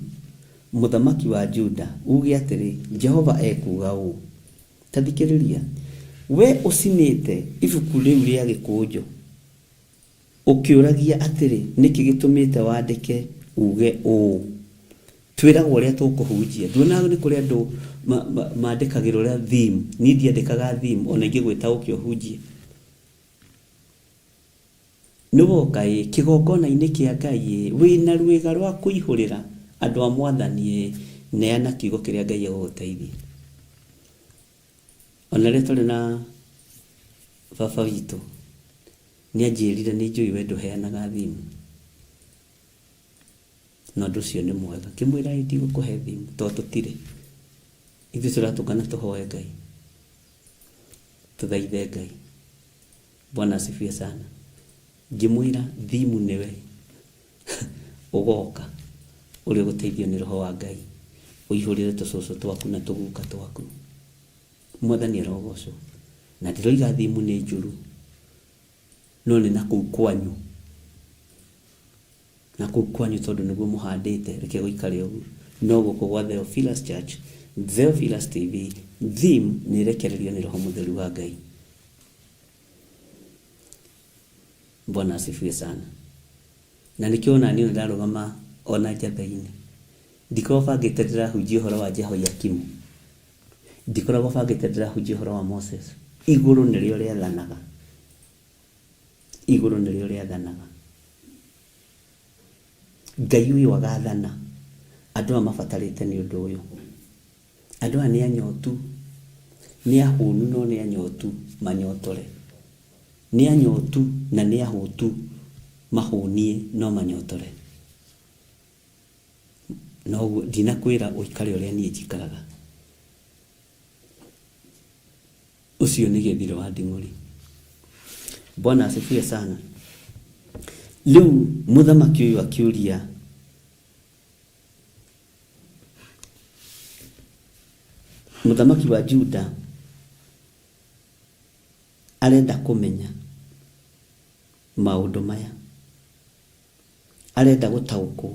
mũthamaki wa Juda, uuge atĩrĩ, Jehova ekuuga ũũ, ta thikĩrĩria, we ũcinĩte ibuku rĩu rĩa gĩkũnjo, ũkĩũragia atĩrĩ, nĩkĩ gĩtũmĩte wandĩke uuge ũũ? Twĩragwo ũrĩa tũkũhunjia. Nduonaga nĩ kũrĩ andũ mandĩkagĩra ũrĩa theme. Niĩ ndiandĩkaga theme, ona ingĩgwĩta ũke ũhunjie. Nĩ woka ĩ, kĩgongona-inĩ kĩa Ngai ĩ, wĩna rwĩga rwa kũihũrĩra andũ a mwathani ĩ, neana kiugo kĩrĩa Ngai egũgũteithia. Ona rĩrĩa twarĩ na baba witũ, nĩ anjĩrire nĩ njũĩ we ndũheanaga thimũ. Na ũndũ ũcio nĩ mwega. Ngĩmwĩra ĩ ndigũkũhe thimũ tondũ tũtirĩ. Ithuĩ tũratũngana tũhoe Ngai. Tũthaithe Ngai. Bwana asifiwe sana. Ngĩmwĩra thimũ nĩwe ũgoka ũrĩa ũgũteithio nĩ roho wa Ngai ũihũrĩre tũcũcũ twaku na tũguka twaku. Mwathani arogocwo. Na ndiroiga thimũ nĩ njũru, no nĩ na kũu kwanyu. Na kũu kwanyu tondũ nĩguo mũhandĩte, reke gũikare ũguo. No gũkũ gwa Theophilus Church, Theophilus TV, theme nĩ rekererio nĩ Roho Mũtheru wa Ngai. Bwana asifiwe sana. Na nĩkĩo ona niĩ ndarũgama ona njatha-inĩ ndikoragwo bangĩte ndĩrahunjia ũhoro wa Jehoiakimu, ndikoragwo bangĩte ndĩrahunjia ũhoro wa Moses. Igũrũ nĩrĩo rĩathanaga, igũrũ nĩrĩo rĩathanaga. Ngai ũyũ agathana andũ aya mabatarĩte nĩ ũndũ ũyũ. Andũ aya nĩ anyotu, nĩ ahũnu no nĩ anyotu manyotore, nĩ anyotu na nĩ ahũtu mahũnie no manyotore. Noguo ndinakwĩra ũikare ũrĩa niĩ njikaraga. Ũcio nĩ Gĩthirĩ wa Nding'ũri. Bwana asifiwe sana. Rĩu mũthamaki ũyũ akĩũria mũthamaki wa Juda arenda kũmenya maũndũ maya, arenda gũtaũkwo.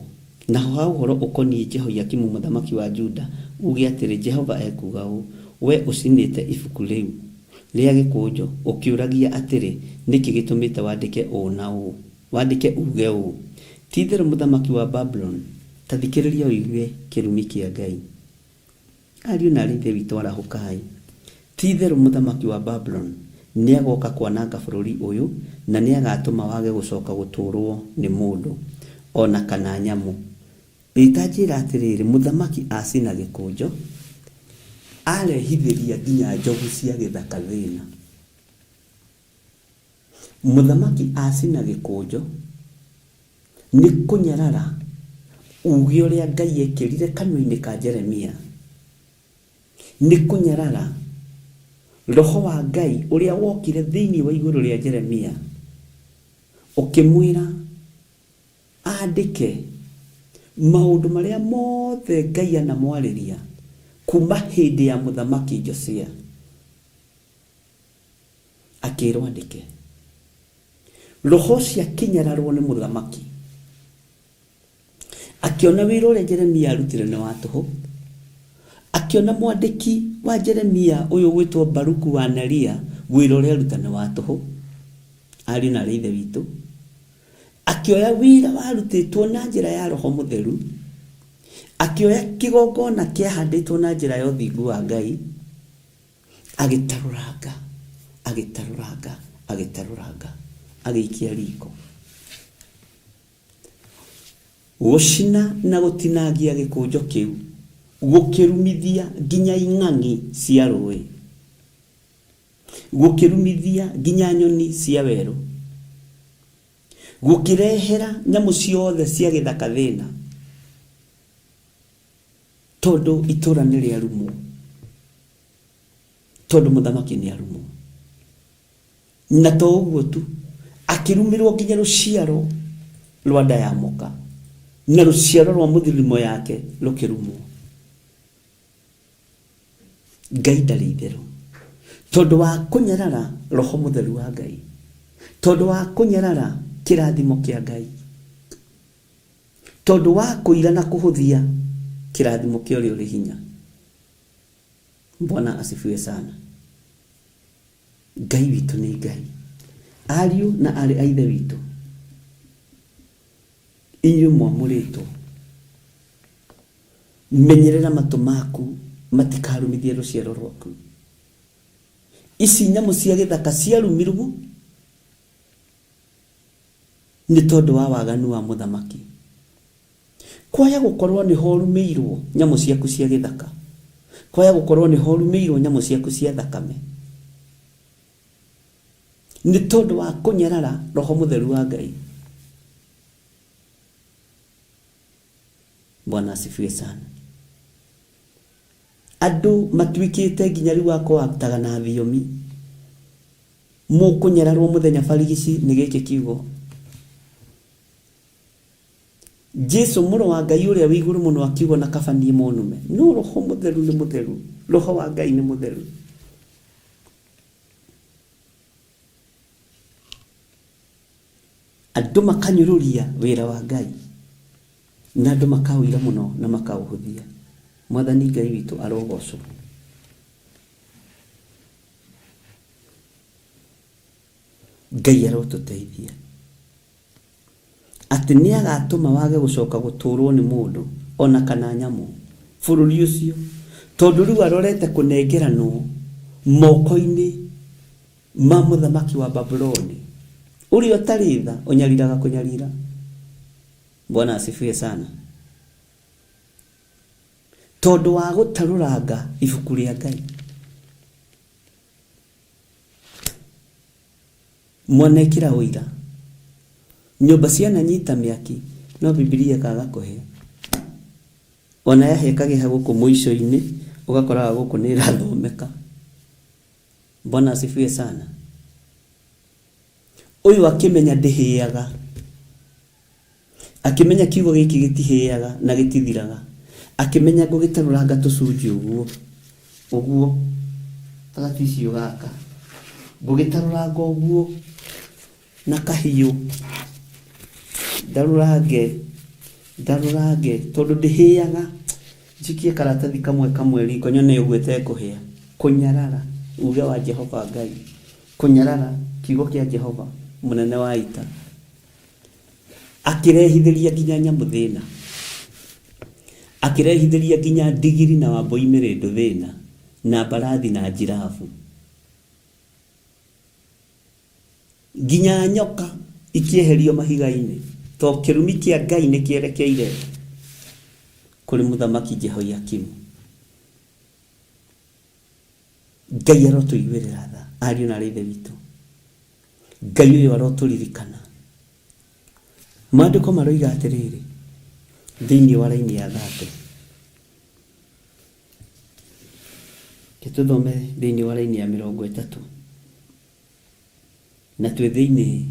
Naho ha ũhoro ũkoniĩ Jehoiakimu mũthamaki wa Juda, uuge atĩrĩ, Jehova ekuuga ũũ, Wee ũcinĩte ibuku rĩu rĩa gĩkũnjo, ũkĩũragia atĩrĩ, 'Nĩ kĩ gĩtũmĩte wandĩke ũũ na ũũ, wandĩke uuge ũũ? Ti-itherũ mũthamaki wa Babuloni, ta thikĩrĩria ũigue kĩrumi kĩa Ngai. Ariũ na aarĩ a Ithe witũ arahũkai. Ti-itherũ mũthamaki wa Babuloni nĩagooka kwananga bũrũri ũyũ, na nĩagatũma wage gũcooka gũtũũrwo nĩ mũndũ o na kana nyamũ. Ĩ ta njĩĩra atĩrĩrĩ, mũthamaki acina gĩkũnjo, arehithĩria nginya njogu cia gĩthaka thĩĩna. Mũthamaki acina gĩkũnjo nĩ kũnyarara uuge ũrĩa Ngai ekĩrire kanua-inĩ ka Jeremia, nĩ kũnyarara Roho wa Ngai ũrĩa wokire thĩinĩ wa igũrũ rĩa Jeremia ũkĩmwĩra andĩke maũndũ marĩa mothe Ngai anamwarĩria kuma hĩndĩ ya mũthamaki Josia. Akĩĩrwo andĩke. Roho ũcio akĩnyararwo nĩ mũthamaki. Akĩona wĩra ũrĩa Jeremia arutire nĩ wa tũhũ. Akĩona mwandĩki wa Jeremia ũyũ ũgwĩtwo Baruku wa Neria wĩra ũrĩa aruta nĩ wa tũhũ. Ariũ na aarĩ a Ithe witũ, akĩoya wĩra warutĩtwo na njĩra ya Roho Mũtheru, akĩoya kĩgongona kĩahandĩtwo na njĩra ya ũthingu wa Ngai, agĩtarũranga, agĩtarũranga, agĩtarũranga, agĩikia riko. Gũcina na gũtinangia gĩkũnjo kĩu gũkĩrumithia nginya ing'ang'i cia rũũĩ, gũkĩrumithia nginya nyoni cia werũ, gũkĩrehera nyamũ ciothe cia gĩthaka thĩna, tondũ itũũra nĩ rĩarumwo, tondũ mũthamaki nĩ arumwo. Na to ũguo tu, akĩrumĩrwo nginya rũciaro rwa nda ya mũka, na rũciaro rwa mũthirimo yake rũkĩrumwo. Ngai ndarĩ itherũ, tondũ wa kũnyarara Roho Mũtheru wa Ngai, tondũ wa kũnyarara kĩrathimo kĩa Ngai, tondũ wa kũira na kũhũthia kĩrathimo kĩa ũrĩa ũrĩ hinya. Bwana asifiwe sana. Ngai witũ nĩ Ngai. Ariũ na aarĩ a Ithe witũ, inyuĩ mwamũrĩtwo, menyerera matũ maku matikarumithie rũciaro rwaku. Ici nyamũ cia gĩthaka ciarumirwo nĩ tondũ wa waganu wa mũthamaki. Kwaya gũkorwo nĩho ũrumĩirwo nyamũ ciaku cia gĩthaka, kwaya gũkorwo nĩho ũrumĩirwo nyamũ ciaku cia thakame, nĩ tondũ wa kũnyarara Roho Mũtheru wa Ngai. Bwana asifiwe sana. Andũ matuĩkĩte nginya rĩu a kũaktaga na thiomi. Mũkũnyararwo mũthenya barigici nĩ gĩkĩ kiugo. Jesu mũrũ wa Ngai ũrĩa wĩ igũrũ mũno akiuga na kaba niĩ mũnume. No Roho Mũtheru nĩ mũtheru. Roho wa Ngai nĩ mũtheru. Andũ makanyũrũria wĩra wa Ngai. Na andũ makaũira mũno na makaũhũthia. Mwathani Ngai witũ arogocwo. Ngai arotũteithia. Atĩ nĩ agatũma wage gũcoka gũtũũrwo nĩ mũndũ o na kana nyamũ bũrũri ũcio, tondũ rĩu arorete kũnengeranwo moko-inĩ ma mũthamaki wa Babuloni, ũrĩa ũtarĩ tha, ũnyariraga kũnyarira. Bwana asifiwe sana. Tondũ wa gũtarũranga ibuku rĩa Ngai. Mwanekĩra ũira. Nyũmba ciananyita mĩaki no Bibilia ĩkaga kũhĩa. Ona yahĩa ĩkagĩa gũkũ mũico-inĩ ũgakoraga gũkũ nĩ ĩrathomeka. Bwana asifiwe sana. Ũyũ akĩmenya ndĩhĩaga. Akĩmenya kiugo gĩkĩ gĩtihĩaga na gĩtithiraga. Akĩmenya ngũgĩtarũranga tũcunjĩ ũguo, ũguo, ta gaticiũ gaka. Ngũgĩtarũranga ũguo na kahiũ, ndarũrange, ndarũrange, tondũ ndĩhĩaga. Njikie karatathi kamwe kamwe riko nyone ũguo ĩtekũhĩa. Kũnyarara uge wa Jehova Ngai. Kũnyarara kiugo kĩa Jehova mũnene wa ita. Akĩrehithĩria nginya nyamũ thĩna. Akĩrehithĩria nginya ndigiri na wambũi mĩrĩndũ thĩna, na mbarathi na njirabu. Nginya nyoka ikĩeherio mahiga-inĩ, tondũ kĩrumi kĩa Ngai nĩ kĩerekeire kũrĩ mũthamaki Jehoiakimu. Ngai arotũiguĩrĩra tha, ariũ na aarĩ a Ithe witũ. Ngai ũyũ arotũririkana. Maandĩko maroiga atĩrĩrĩ, thĩinĩ wa raini ya thate. Reke tũthome thĩinĩ wa raini ya 30. Na twĩ thĩinĩ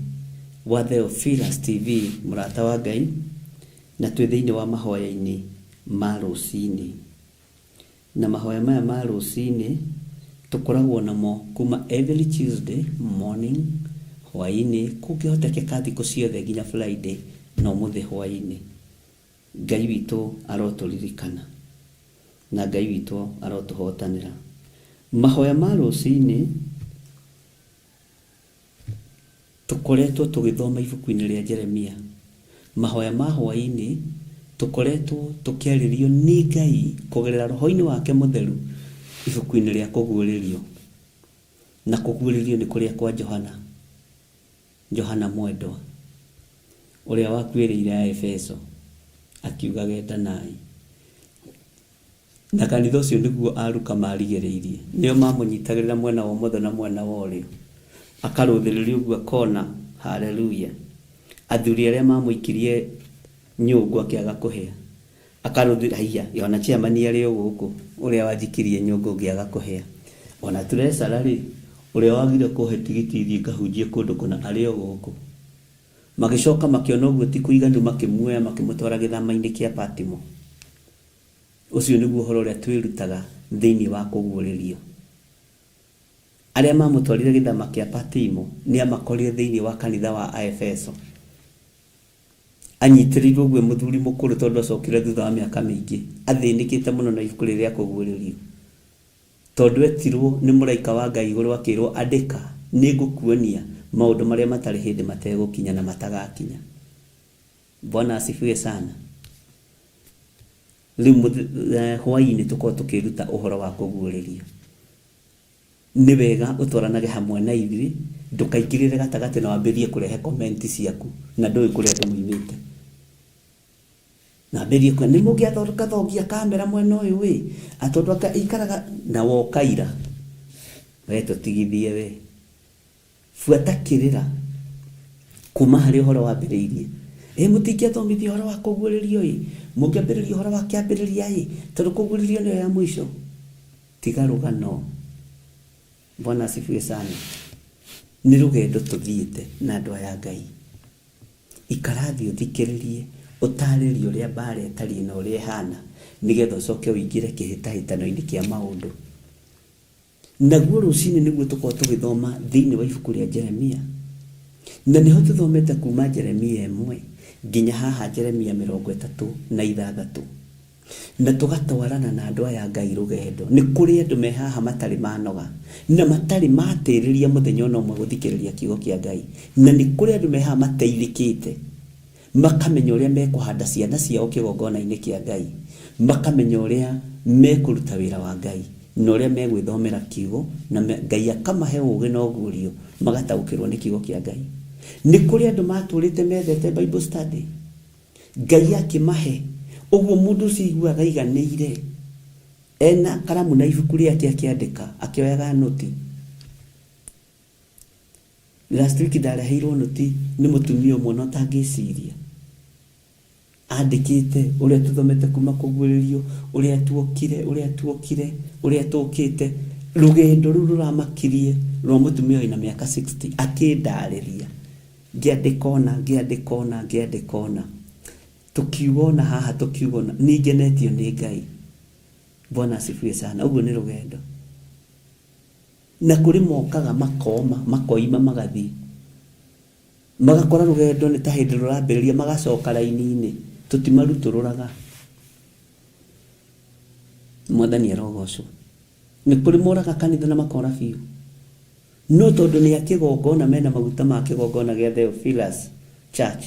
wa Theophilus TV, mũrata wa Ngai, na twĩ thĩinĩ wa mahoya-inĩ ma rũcinĩ. Na mahoya maya ma rũcinĩ tũkoragwo namo kuma every Tuesday morning, hwaĩ-inĩ, kũngĩhotekeka thikũ ciothe nginya Friday na ũmũthĩ hwaĩ-inĩ. Ngai witũ arotũririkana na Ngai witũ arotũhotanĩra. Mahoya ma rũcinĩ Tũkoretwo tũgĩthoma ibuku-inĩ rĩa Jeremia. Mahoya ma hwaĩ-inĩ, tũkoretwo tũkĩarĩrio nĩ Ngai kũgerera roho-inĩ wake mũtheru ibuku-inĩ rĩa Kũguũrĩrio. Na kũguũrĩrio nĩ kũrĩa kwa Johana, Johana mwendwa, ũrĩa wakuĩrĩire Aefeso, akiugaga endanai. Na kanitha ũcio nĩguo a Luka maarigĩrĩirie. Nĩo maamũnyitagĩrĩra mwena wa ũmotho na mwena wa ũrĩo. Akarũthĩrĩria ũguo akona, haleluya, athuri arĩa maamũikirie nyũngũ akĩaga kũhĩa. Akarũthĩrĩria, haiya, ona chairman arĩ o gũkũ, ũrĩa wanjikirie nyũngũ ngĩaga kũhĩa. Ona treasurer-rĩ, ũrĩa wagire kũhe tigiti thiĩ ngahunjie kũndũ kũna arĩ o gũkũ. Magĩcoka makĩona ũguo ti kũiganu makĩmuoya makĩmũtwara gĩthama-inĩ kĩa Patimo. Ũcio nĩguo ũhoro ũrĩa twĩrutaga thĩinĩ wa Kũguũrĩrio. Arĩa maamũtwarire gĩthama kĩa Patimo nĩ aamakorire thĩinĩ wa kanitha wa Aefeso. Anyitĩrĩirũo ũguo e mũthuri mũkũrũ tondũ acokire thutha wa mĩaka mĩingĩ, athĩnĩkĩte mũno na ibuku rĩrĩ rĩa Kũguũrĩrio. Tondũ etirũo nĩ mũraika wa Ngai igũrũ akĩĩrũo, Andĩka, nĩngũkuonia maũndũ marĩa matarĩ hĩndĩ mategũkinya na matagakinya. Bwana asifiwe sana. Rĩu hwaĩ-inĩ tũkorwo tũkĩruta ũhoro wa kũguũrĩrio. Nĩ wega ũtwaranage hamwe na ithuĩ, ndũkaingĩrĩre gatagatĩ na wambĩrĩrie kũrehe comment ciaku na ndũĩ kũrĩa andũ moimĩte. Na wambĩrĩrie kuga nĩ mũngĩathongathongia kamera mwena ũyũ ĩ, tondũ anga ĩikaraga na woka ira. We tũtigithie we. Buata kĩrĩra kuuma harĩ ũhoro wambĩrĩirie. Ĩ mũtingĩathomithia ũhoro wa kũguũrĩrio ĩ, mũngĩambĩrĩria ũhoro wa kĩambĩrĩria ĩ, tondũ kũguũrĩrio nĩyo ya mũico. Tiga rũgano. Bwana asifiwe sana. Nĩ rũgendo tũthiĩte na andũ aya a Ngai. Ikara thĩ ũthikĩrĩrie, ũtaarĩrie ũrĩa mbaara ĩtariĩ na ũrĩa ĩhaana, nĩgetha ũcoke ũingĩre kĩhĩtahĩtano-inĩ kĩa maũndũ. Naguo rũcinĩ nĩguo tũkoragwo tũgĩthoma thĩinĩ wa ibuku rĩa Jeremia. Na nĩho tũthomete kuma Jeremia 1. Nginya haha Jeremia 36. Na tũgatwarana na andũ aya Ngai rũgendo. Nĩ kũrĩ andũ me haha matarĩ manoga na matarĩ matĩrĩria mũthenya ona ũmwe gũthikĩrĩria kiugo kĩa Ngai. Na nĩ kũrĩ andũ me haha mateithĩkĩte, makamenya ũrĩa mekũhanda ciana ciao kĩgongona-inĩ kĩa Ngai, makamenya ũrĩa mekũruta wĩra wa Ngai na ũrĩa megwĩthomera kiugo, na Ngai akamahe ũũgĩ na ũguũrio magataũkĩrwo nĩ kiugo kĩa Ngai. Nĩ kũrĩ andũ matũrĩte methete Bible study, Ngai akĩmahe. Ũguo mũndũ ũcio aiguaga aiganĩire ena karamu na ibuku rĩake akĩandĩka, akĩoyaga nũti. Last week ndareheirwo nũti nĩ mũtumia ũmwe na ũtangĩciria. Andĩkĩte ũrĩa tũthomete kuma kũguũrĩrio, ũrĩa tuokire, ũrĩa tuokire, ũrĩa tũkĩte. Rũgendo rũu rũramakirie rwa mũtumia wĩna mĩaka 60 akĩndarĩria. Ngĩandĩka ũna, ngĩandĩka ũna, ngĩandĩka ũna. Tũkiuga ũna haha, tũkiuga ũna. Nĩ ngenetio nĩ Ngai. Bwana asifiwe sana. Ũguo nĩ rũgendo. Na kũrĩ mokaga makoma, makoima magathiĩ. Magakora rũgendo nĩ ta hĩndĩ rũrambĩrĩria magacoka raini-inĩ. Tũtimarutũrũraga. Mwathani arogocwo. Nĩ kũrĩ moraga kanitha na makora biũ. No tondũ nĩ a kĩgongona mena maguta ma kĩgongona gĩa Theophilus Church,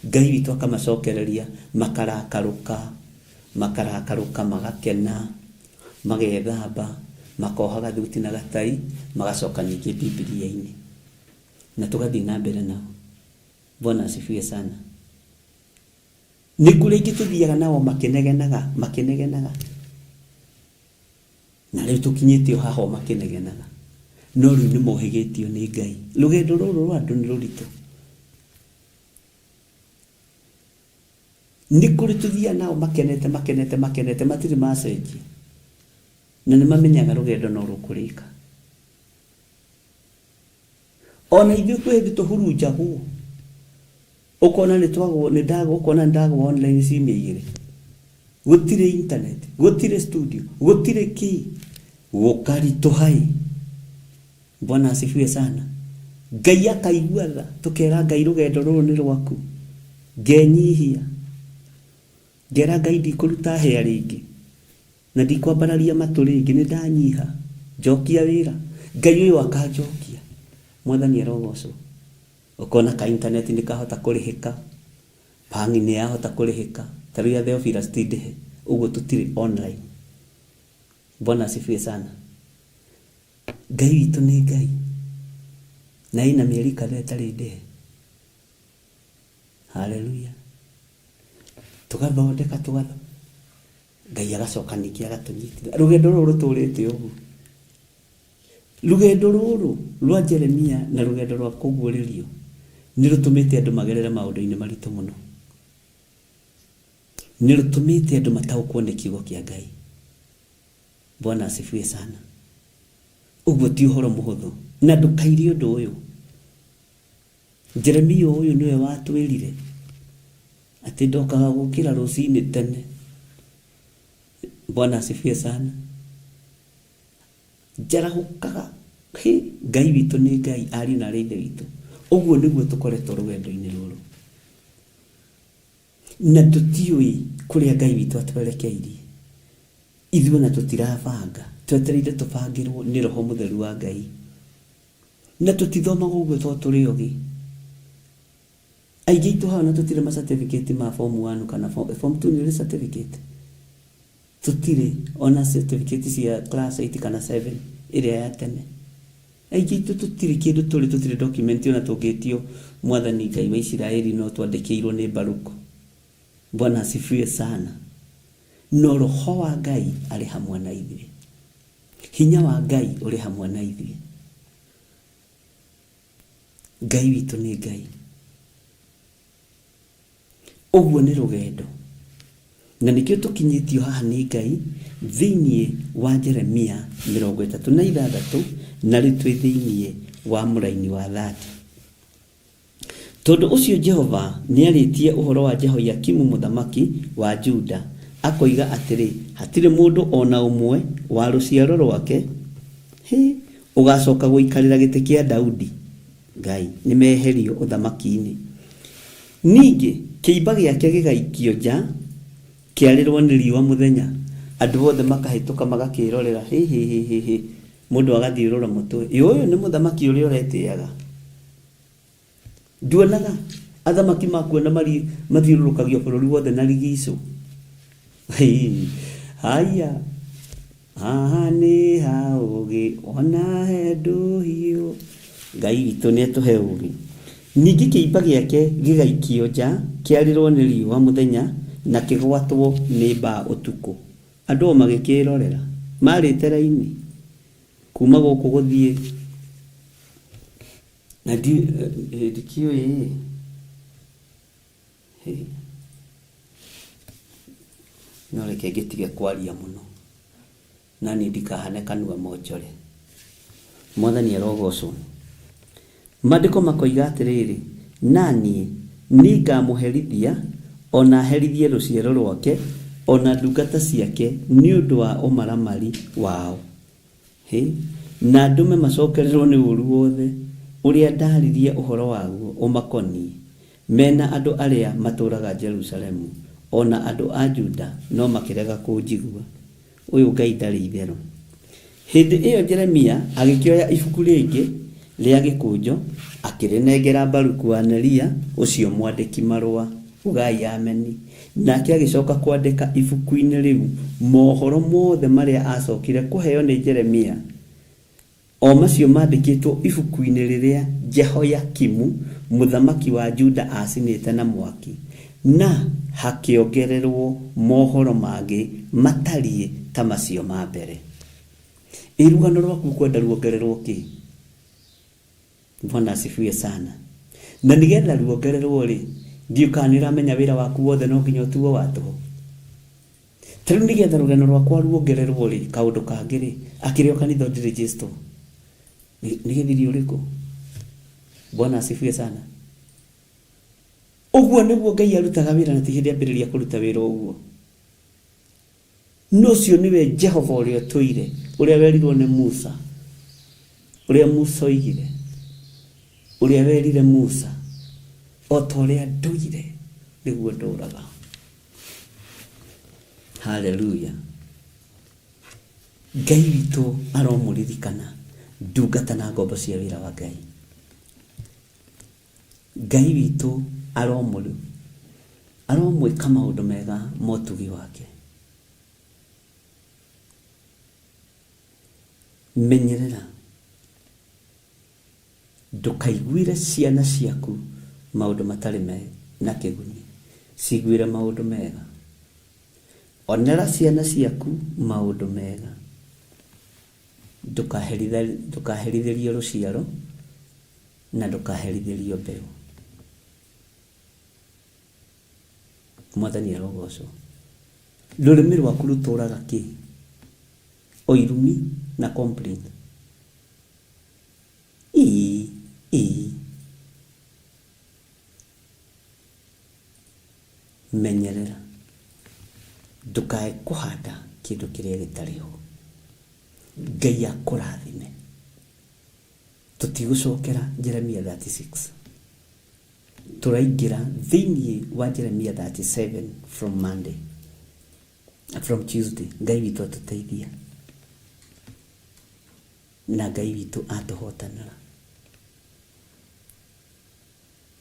Ngai witũ akamacokereria makarakarũka, makarakarũka magakena, magethamba, makoha gathuti na gatai, magacoka ningĩ Bibilia-inĩ. Na tũgathiĩ na mbere nao. Bwana asifiwe sana. Nĩ kũrĩ ingĩ tũthiaga nao makĩnegenaga, makĩnegenaga. Na rĩu tũkinyĩte o haha o makĩnegenaga. No rĩu nĩ mohĩgĩtio nĩ Ngai. Rũgendo rũrũ rwa andũ nĩ rũritũ. Nĩ kũrĩ tũthiaga nao makenete, makenete, makenete, matirĩ macenjia. Na nĩ mamenyaga rũgendo no rũkũrĩka. Ona ithuĩ kwĩ hĩndĩ tũhurunjagwo. Ũkona nĩ twagwo, nĩ ndagwo, ũkona nĩ ndagwo online ciumia igĩrĩ. Gũtirĩ internet, gũtirĩ studio, gũtirĩ kĩ. Gũkaritũha ĩ. Bwana asifiwe sana. Ngai akaigua tha, tũkera Ngai rũgendo rũrũ nĩ rwaku. Ngenyihia. Ngera Ngai ndikũruta hĩa rĩngĩ. Na ndikwambararia matũ rĩngĩ, nĩ ndanyiha. Njokia wĩra. Ngai ũyũ akanjokia. Mwathani arogocwo. Ũkona ka internet nĩ kahota kũrĩhĩka. Bangi nĩ yahota kũrĩhĩka. Ta rĩu ya Theophilus ti ndĩhe. Ũguo tũtirĩ online. Bwana asifiwe sana. Ngai witũ nĩ Ngai. Na ĩna mĩeri kadhaa ĩtarĩ ndĩhe. Haleluya. Tũgathondeka, tũgatho. Ngai agacoka ningĩ agatũnyitithia. Rũgendo rũrũ rũtũrĩte ũguo. Rũgendo rũrũ rwa Jeremia na rũgendo rwa kũguũrĩrio nĩ rũtũmĩte andũ magerere maũndũ-inĩ maritũ mũno. Nĩ rũtũmĩte andũ mataũkwo nĩ kiugo kĩa Ngai. Bwana asifiwe sana. Ũguo ti ũhoro mũhũthũ. Na ndũkaire ũndũ ũyũ. Jeremia ũyũ nĩwe watwĩrire atĩ ndokaga gũkĩra rũcinĩ tene. Bwana asifiwe sana. Njarahũkaga. Hĩ, Ngai witũ nĩ Ngai, ariũ na arĩ ithe witũ. Ũguo nĩguo tũkoretwo rũgendo-inĩ rũrũ. Na tũtiũĩ kũrĩa Ngai witũ atwerekeirie. Ithuĩ ona tũtirabanga, twetereire tũbangĩrwo nĩ Roho Mũtheru wa Ngai. Na tũtithomaga ũguo tondũ tũrĩ ogĩ. Aingĩ aitũ haha ona tũtirĩ ma certificate ma form 1 kana form 2 nĩ ũrĩ certificate. Tũtirĩ ona certificate cia class 8 kana 7 ĩrĩa ya tene. Aingĩ aitũ tũtirĩ kĩndũ tũrĩ, tũtirĩ document ona tũngĩtio Mwathani Ngai wa Isiraeli no twandĩkĩirwo nĩ Baruku. Bwana asifiwe sana. No Roho wa Ngai arĩ hamwe na ithuĩ. Hinya wa Ngai ũrĩ hamwe na ithuĩ. Ngai witũ nĩ Ngai. Ũguo nĩ rũgendo. Na nĩkĩo tũkinyĩtio haha nĩ Ngai thĩinĩ wa Jeremia 36 na rĩu twĩ thĩinĩ wa mũraini wa 30. Tondũ ũcio Jehova nĩarĩtie ũhoro wa Jehoiakimu mũthamaki wa Juda, akoiga atĩrĩ, hatirĩ mũndũ o na ũmwe wa rũciaro rwake hĩ ũgacoka gũikarĩra gĩtĩ kĩa Daudi. Ngai nĩ meherio ũthamaki-inĩ. Ningĩ Kĩimba gĩake gĩgaikio nja, kĩarĩrwo nĩ riũa mũthenya, andũ othe makahĩtũka magakĩrorera, hĩ hĩ hĩ hĩ hĩ, mũndũ agathiũrũra mũtwe, ĩ ũyũ nĩ mũthamaki ũrĩa ũretĩaga? Nduonaga athamaki makua na mathiũrũrũkagio bũrũri wothe na rigicũ? Haiya, haha nĩ ha ũũgĩ ona he ndũhiũ. Ngai witũ nĩ atũhe ũũgĩ. Ningĩ kĩimba gĩake gĩgaikio nja kĩarĩrwo nĩ riũa mũthenya na kĩgwatwo nĩ mbaa ũtukũ. Andũ o magĩkĩrorera. Marĩte raini kuma gũkũ gũthiĩ na ndikĩũĩ ĩ. No reke ngĩtige kwaria mũno na niĩ ndikahane kanua monjore. Mwathani arogocwo. Maandĩko makoiga atĩrĩrĩ, na niĩ nĩngamũherithia, o na herithie rũciaro rwake, o na ndungata ciake, nĩ ũndũ wa ũmaramari wao. Hĩ! Na ndũme macokererũo nĩ ũũru wothe ũrĩa ndaaririe ũhoro waguo ũmakoniĩ, me na andũ arĩa matũũraga Jerusalemu, o na andũ a Juda, no makĩrega kũnjigua. Ũyũ Ngai ndarĩ itherũ. Hĩndĩ ĩyo Jeremia agĩkĩoya ibuku rĩngĩ rĩa gĩkũnjo, akĩrĩnengera Baruku wa Neria ũcio mwandĩki-marũa. Ugai Ameni. Nake agĩcoka kwandĩka ibuku-inĩ rĩu mohoro mothe marĩa aacokire kũheo nĩ Jeremia, o macio maandĩkĩtwo ibuku-inĩ rĩrĩa Jehoiakimu mũthamaki wa Juda aacinĩte na mwaki, na hakĩongererũo mohoro mangĩ matariĩ ta macio ma mbere. Ĩ rũgano rwaku ũkwenda ruongererũo kĩ? Bwana asifiwe sana. Na nĩgetha ruongererũo-rĩ, ndiũĩ kana nĩũramenya wĩra waku wothe no nginya ũtuo wa tũhũ. Ta rĩu nĩgetha rũgano rwakwa ruongererũo-rĩ, kaũndũ kangĩ-rĩ, akĩrĩ o kanitha ũndĩrĩnjĩcitwo? Nĩ gĩthiri ũrĩkũ? Bwana asifiwe sana. Ũguo nĩguo Ngai arutaga wĩra na ti hĩndĩ ambĩrĩria kũruta wĩra ũguo. No ũcio nĩwe Jehova ũrĩa ũtũire, ũrĩa werirwo nĩ Musa, ũrĩa Musa oigire, ũrĩa werire Musa, o ta ũrĩa ndũire nĩguo ndũraga. Haleluya. Ngai witũ aromũririkana ndungata na ngombo cia wĩra wa Ngai. Ngai witũ aromwĩka maũndũ mega ma ũtugi wake. Menyerera ndũkaiguĩre ciana ciaku maũndũ matarĩ na kĩguni, ciguĩre maũndũ mega. Onera ciana ciaku maũndũ mega, ndũkaherithĩrio rũciaro na ndũkaherithĩrio mbeũ. Mwathani arogocwo. Rũrĩmĩ rwaku rũtũraga kĩ? O irumi na complaint. Ii, ii. Menyerera ndũkae kũhanda kĩndũ kĩrĩa gĩtarĩ ho. Ngai akũrathime. Tũtigũcokera Jeremia 36. Tũraingĩra thĩinĩ wa Jeremia 37 from Monday. From Tuesday. Ngai witũ atũteithia. Na Ngai witũ atũhotanĩra.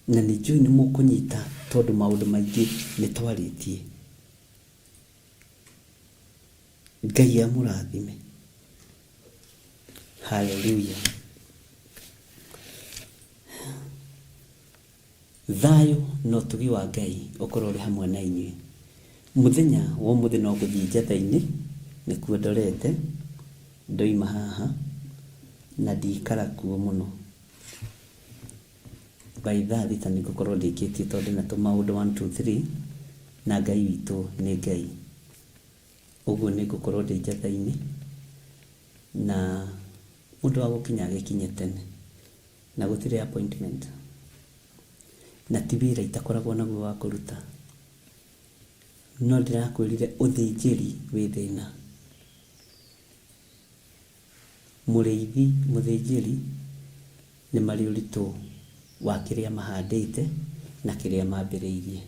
Na nĩ njũĩ nĩ mũkũnyita tondũ maũndũ maingĩ nĩ twarĩtie. Ngai amũrathime. Hallelujah. Thayũ na ũtugi wa Ngai ũkorwo ũrĩ hamwe na inyuĩ. Mũthenya wa ũmũthĩ no ngũthiĩ njatha-inĩ, nĩkuo ndorete, ndoima haha, na ndiikara kuo mũno. By thaa thita nĩ ngũkorwo ndĩkĩtie tondũ ndĩna tũmaũndũ one two three, na Ngai witũ nĩ Ngai. Ũguo nĩ ngũkorwo ndĩ njatha-inĩ, na mũndũ wa gũkinya agĩkinye tene, na gũtirĩ appointment, na ti wĩra itakoragwo naguo wa kũruta, no ndĩrakwĩrire ũthĩnjĩri wĩ thĩna. Mũrĩithi mũthĩnjĩri nĩ marĩ ũritũ wa kĩrĩa mahandĩte na kĩrĩa mambĩrĩirie.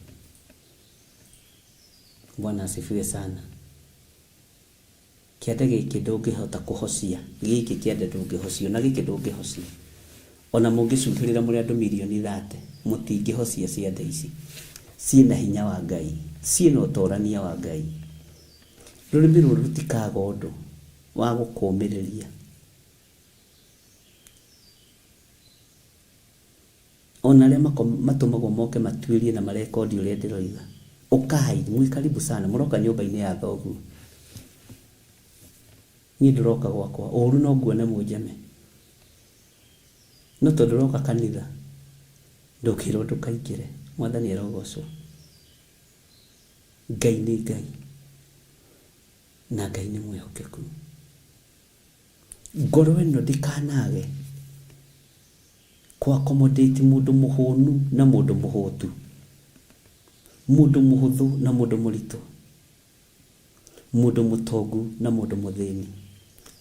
Bwana asifiwe sana. Kĩande gĩkĩ ndũngĩhota kũhocia, gĩkĩ kĩande ndũngĩhocia, ona gĩkĩ ndũngĩhocia. Ona mũngĩcuhĩrĩra mũrĩ andũ mirioni thate, mũtingĩhocia ciande ici. Ciĩna hinya wa Ngai, ciĩna ũtorania wa Ngai. Rũrĩmĩ rũrũ rũtikaga ũndũ wa gũkũmĩrĩria. Ona arĩa matũmagwo moke matuĩrie na marekondi ũrĩa ndĩroiga, ũkai, mwĩ karibu sana, mũroka nyũmba-inĩ ya thoguo. Niĩ ndũroka gwakwa, ũru no nguone mũnjeme. No tondũ ũroka kanitha, ndũkĩrwo ndũkaingĩre. Mwathani arogocwo. Ngai nĩ Ngai, na Ngai nĩ mwĩhokeku. Ngoro ĩno ndĩkanage kũ accommodate mũndũ mũhũnu na mũndũ mũhũtu, mũndũ mũhũthũ na mũndũ mũritũ, mũndũ mũtongu na mũndũ mũthĩni.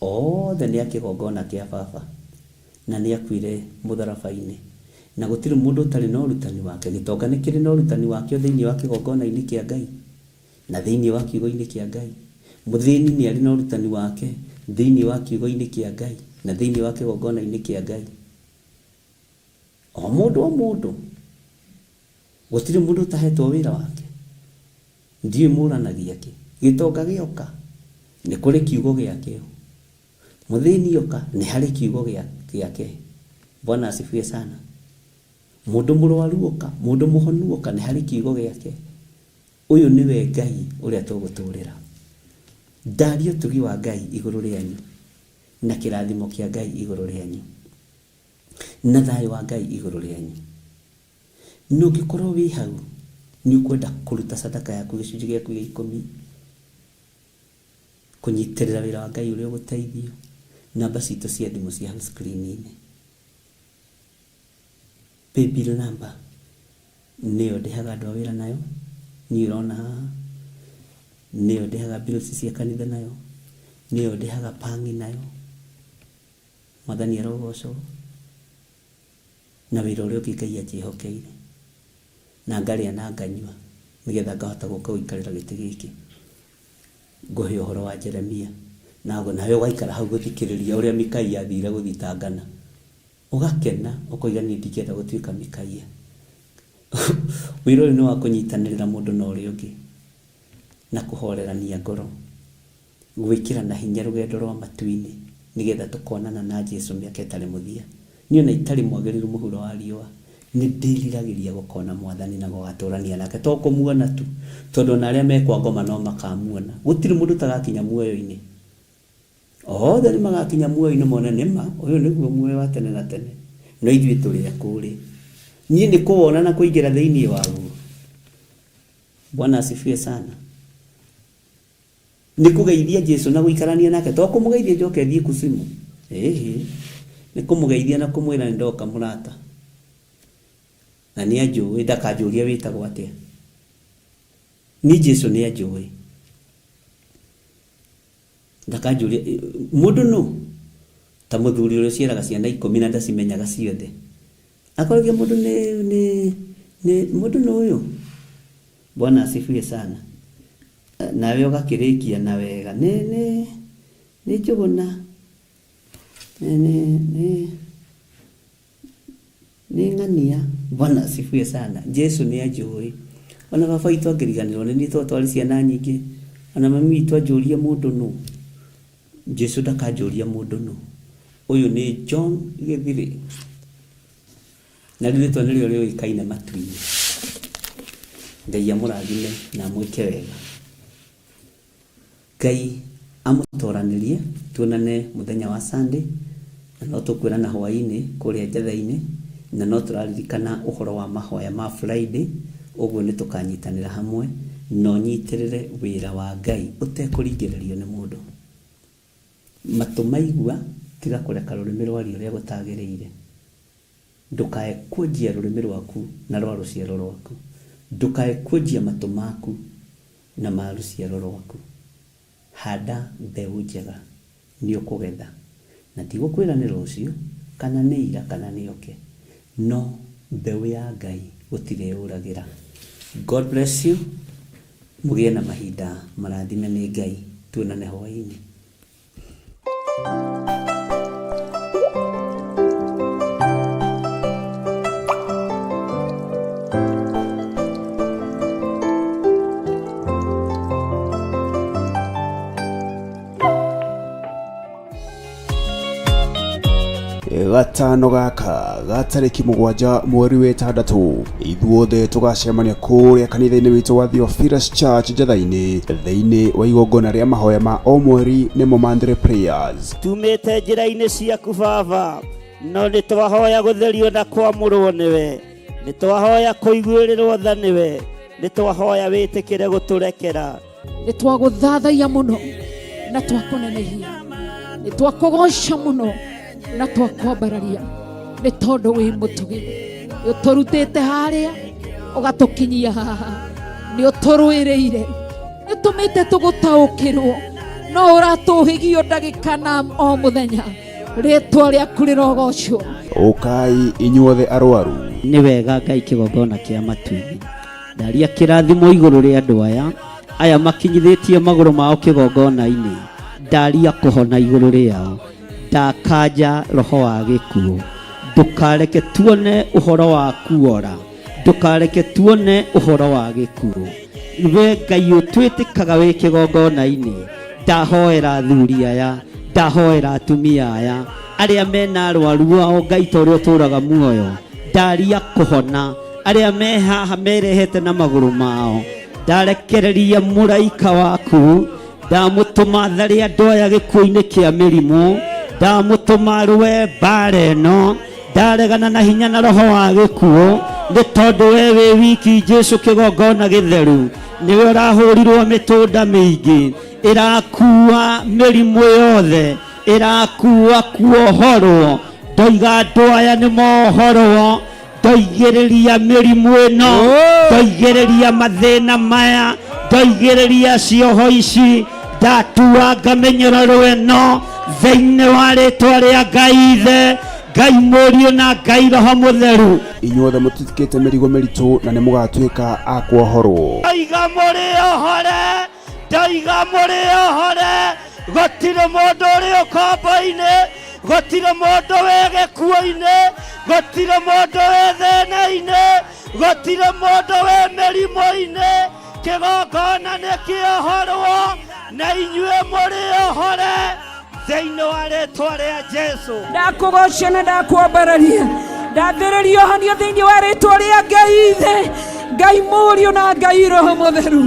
Othe nĩ a kĩgongona kĩa baba, na nĩ akuire mũtharaba-inĩ. Na gũtirĩ mũndũ ũtarĩ na ũrutani wake. Gĩtonga nĩ kĩrĩ na ũrutani wakĩo thĩinĩ wa kĩgongona-inĩ kĩa Ngai, na thĩinĩ wa kiugo-inĩ kĩa Ngai. Mũthĩni nĩ arĩ na ũrutani wake thĩinĩ wa kiugo-inĩ kĩa Ngai, na thĩinĩ wa kĩgongona-inĩ kĩa Ngai. O mũndũ o mũndũ. Gũtirĩ mũndũ ũtahetwo wĩra wake. Ndiũĩ mũranagia kĩ. Gĩtonga gĩoka, nĩ kũrĩ kiugo gĩakĩo. Mũthĩni oka, nĩ harĩ kiugo gĩake. Bwana asifiwe sana. Mũndũ mũrwaru oka, mũndũ mũhonu oka, nĩ harĩ kiugo gĩake. Ũyũ nĩwe Ngai ũrĩa tũgũtũrĩra. Ndaria ũtugi wa Ngai igũrũ rĩanyu, na kĩrathimo kĩa Ngai igũrũ rĩanyu, na thayũ wa Ngai igũrũ rĩanyu. Na ũngĩkorwo wĩ hau, nĩ ũkwenda kũruta sadaka yaku gĩcunjĩ gĩaku gĩa ikũmi, kũnyitĩrĩra wĩra wa Ngai ũrĩa ũgũteithio, namba citũ cia thimũ ciĩ hau screen-inĩ. Paybill number nĩyo ndĩhaga andũ a wĩra nayo, niĩ ũrona haha, nĩyo ndĩhaga bills cia kanitha nayo, nĩyo ndĩhaga pangi nayo. Mwathani arogocwo. Na wĩra ũrĩa ũngĩ Ngai anjĩhokeire, na ngarĩa na nganyua, nĩgetha ngahota gũka gũikarĩra gĩtĩ gĩkĩ ngũhe ũhoro wa Jeremia, nawe ũgaikara hau gũthikĩrĩria ũrĩa Mikaia athire gũthitangana. Ũgakena, ũkoiga niĩ ndingĩenda gũtuĩka Mikaia. Wĩra ũyũ nĩ wa kũnyitanĩrĩra mũndũ na ũrĩa ũngĩ, na kũhorerania ngoro, gwĩkĩrana hinya rũgendo rwa matu-inĩ, nĩgetha tũkonana na Jesu mĩaka ĩtarĩ mũthia. Niĩ ona itarĩ mwagĩrĩru mũhuro wa riũa, nĩ ndĩriragĩria gũkona Mwathani na gũgatũrania nake, to kũmuona tu, tondũ ona arĩa me kwa ngoma no makamuona. Gũtirĩ mũndũ ũtagakinya muoyo-inĩ. Othe nĩ magakinya muoyo-inĩ mone nĩ ma, ũyũ nĩguo muoyo wa tene na tene. No ithuĩ tũrĩ a kũrĩ. Niĩ nĩ kũwona na kũingĩra thĩinĩ waguo. Bwana asifiwe sana. Nĩ kũgeithia Jesu na gũikarania nake, to kũmũgeithia njoke thiĩ kuzimu. Ĩhĩ, nĩ kũmũgeithia na kũmwĩra nĩ ndoka mũrata. Na nĩ anjũĩ, ndakanjũria wĩtagwo atĩa. Niĩ Jesu nĩ anjũĩ. Ndakanjũria, mũndũ nũ? Ta mũthuri ũrĩa ũciaraga ciana ikũmi na ndacimenyaga ciothe. Akoragia mũndũ nĩ, nĩ, nĩ, mũndũ nũ ũyũ? Bwana asifiwe sana. Nawe ũgakĩrĩkia na wega. Nĩ, nĩ, nĩ Njũgũna. Nĩ, nĩ, nĩ, Nĩ ng'ania. Bwana asifiwe sana. Jesu nĩ anjũĩ. Ona baba witũ angĩriganĩrwo nĩ niĩ tondũ twarĩ ciana nyingĩ, ona mami witũ anjũrie mũndũ nũ, Jesu ndakanjũria mũndũ nũ. Ũyũ nĩ John Gĩthirĩ. Na rĩu rĩtwa nĩrĩo rĩũĩkaine matu-inĩ. Ngai amũrathime na amwĩke wega. Ngai amũtoranĩrie, tuonane mũthenya wa Sunday, na no tũkwĩrana hwaĩ-inĩ kũrĩa Njatha-inĩ, na no tũraririkana ũhoro wa mahoya ma Friday, ũguo nĩ tũkanyitanĩra hamwe, na ũnyitĩrĩre wĩra wa Ngai ũtekũringĩrĩrio nĩ mũndũ. Matũ maigua, tiga kũreka rũrĩmĩ rwarie ũrĩa gũtagĩrĩire. Ndũkae kuonjia rũrĩmĩ rwaku na rwa rũciaro rwaku, ndũkae kuonjia matũ maku na ma rũciaro rwaku. Handa mbeũ njega, nĩũkũgetha. Na ndigũkwĩra nĩ rũciũ, kana nĩ ira, kana nĩ oke, no mbeũ ya Ngai gũtirĩ yũragĩra. God bless you. Mũgĩe na mahinda marathime nĩ Ngai. Tuonane hwaĩ-inĩ. Gatano gaka ga tarĩki 7 mweri wa 6 ithuothe tũgacemania kũrĩa kanitha-inĩ witũ wa Theophilus Church Njatha-inĩ thĩinĩ wa igongona rĩa mahoya ma o mweri nĩmo Monthly Prayers. Tumĩte njĩra-inĩ ciaku Baba, no nĩ twahoya gũtherio na kwamũrwo nĩwe, nĩ twahoya kũiguĩrĩrwo tha nĩwe, nĩ twahoya wĩtĩkĩre gũtũrekera. Nĩ twagũthathaiya mũno na twakũnenehia, nĩ twakũgoca mũno na twakwambararia, nĩ tondũ wĩ mũtugi, nĩ ũtũrutĩte harĩa ũgatũkinyia haha, nĩ ũtũrũĩrĩire, nĩ ũtũmĩte tũgũtaũkĩrwo, no ũratũhĩgio ndagĩka na o mũthenya, rĩtwa rĩaku rĩrogocwo. Ũkai inyuothe arwaru. Nĩ wega Ngai kĩgongona kĩa matu-inĩ. Ndaria kĩrathimo igũrũ rĩa andũ aya, aya makinyithĩtie magũrũ mao kĩgongona-inĩ. Ndaria kũhona igũrũ rĩao. Ndakanja roho wa gĩkuũ. Ndũkareke tuone ũhoro wa kuora. Ndũkareke tuone ũhoro wa gĩkuũ. We Ngai ũtwĩtĩkaga wĩ kĩgongona-inĩ. Ndahoera athuri aya, ndahoera atumia aya, arĩa mena arwaru ao Ngai ta ũrĩa ũtũũraga muoyo. Ndaria kũhona arĩa me haha merehete na magũrũ mao. Ndarekereria mũraika waku, ndamũtũma tharĩ andũ aya gĩkuũ-inĩ kĩa mĩrimũ, ndamũtũma rũe mbara ĩno, ndaregana na hinya na roho wa gĩkuũ, nĩ tondũ we wĩ wiki Jesu kĩgongona gĩtheru, nĩwe ũrahũrirwo mĩtũnda mĩingĩ, ĩrakua mĩrimũ yothe, ĩrakua kuohorwo, ndoiga andũ aya nĩ mohorwo, ndoigĩrĩria mĩrimũ ĩno, ndoigĩrĩria mathĩna maya, ndoigĩrĩria cioho ici, ndatuanga mĩnyororo ĩno thĩinĩ wa rĩtwa rĩa Ngai Ithe, Ngai Mũriũ na Ngai Roho Mũtheru. Inyuothe mũtitikĩte mĩrigo mĩritũ na nĩ mũgatuĩka a kuohorwo. Ndoiga mũrĩ ohore, ndoiga mũrĩ ohore, gũtirĩ mũndũ ũrĩ ũkombo-inĩ, gũtirĩ mũndũ wĩ gĩkuũ-inĩ, gũtirĩ mũndũ wĩ thĩna-inĩ, gũtirĩ mũndũ wĩ mĩrimũ-inĩ. Kĩgongona nĩ kĩohorwo na inyuĩ mũrĩ ohore thĩinĩ wa rĩtwa rĩa Jesu. Ndakũgoca na ndakwambararia, ndathĩrĩria ũhonio thĩinĩ wa rĩtwa rĩa Ngai Ithe, Ngai Mũriũ na Ngai Roho Mũtheru.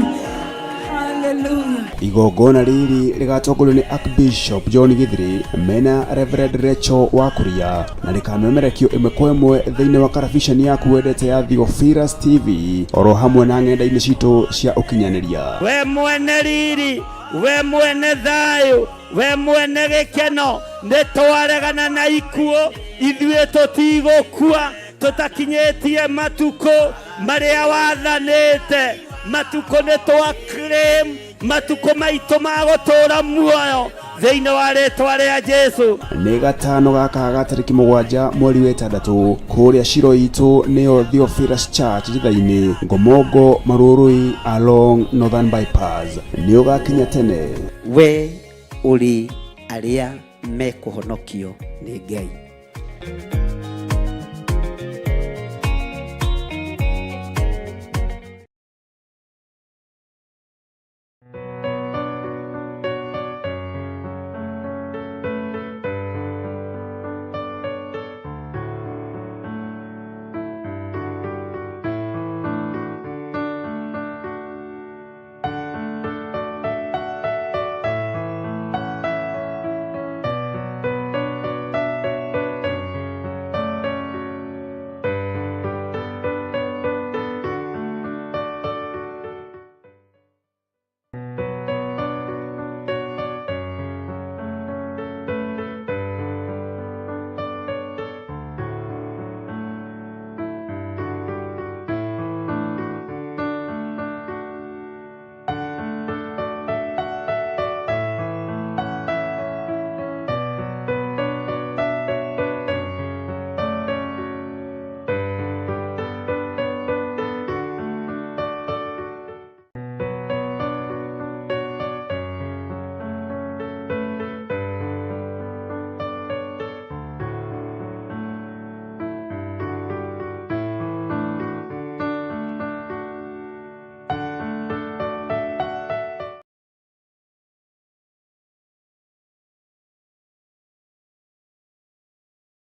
Hallelujah. Igongona rĩrĩ rĩgatongorio nĩ Archbishop John Githiri mena Reverend Rachel Wakuria na rĩkamemerekio ĩmwe kwa ĩmwe thĩinĩ wa karabiceni yaku wendete ya Theophilus TV oro hamwe na ng'enda-inĩ citũ cia ũkinyanĩria. We mwene riri, we mwene thayũ, we mwene gĩkeno, nĩ twaregana na ikuũ, ithuĩ tũtigũkua tũtakinyĩtie matukũ marĩa wathanĩte. Matukũ nĩ twa claim matukũ maitũ ma gũtũũra muoyo thĩinĩ wa rĩtwa rĩa Jesu. Nĩ gatano gaka ga tarĩki 7 mweri wa 6 kũrĩa Shilo itũ nĩyo Theophilus Church Njatha-inĩ, Ngomongo Marurui along Northern Bypass. Nĩ ũgakinya tene. We ũrĩ arĩa mekũhonokio nĩ Ngai.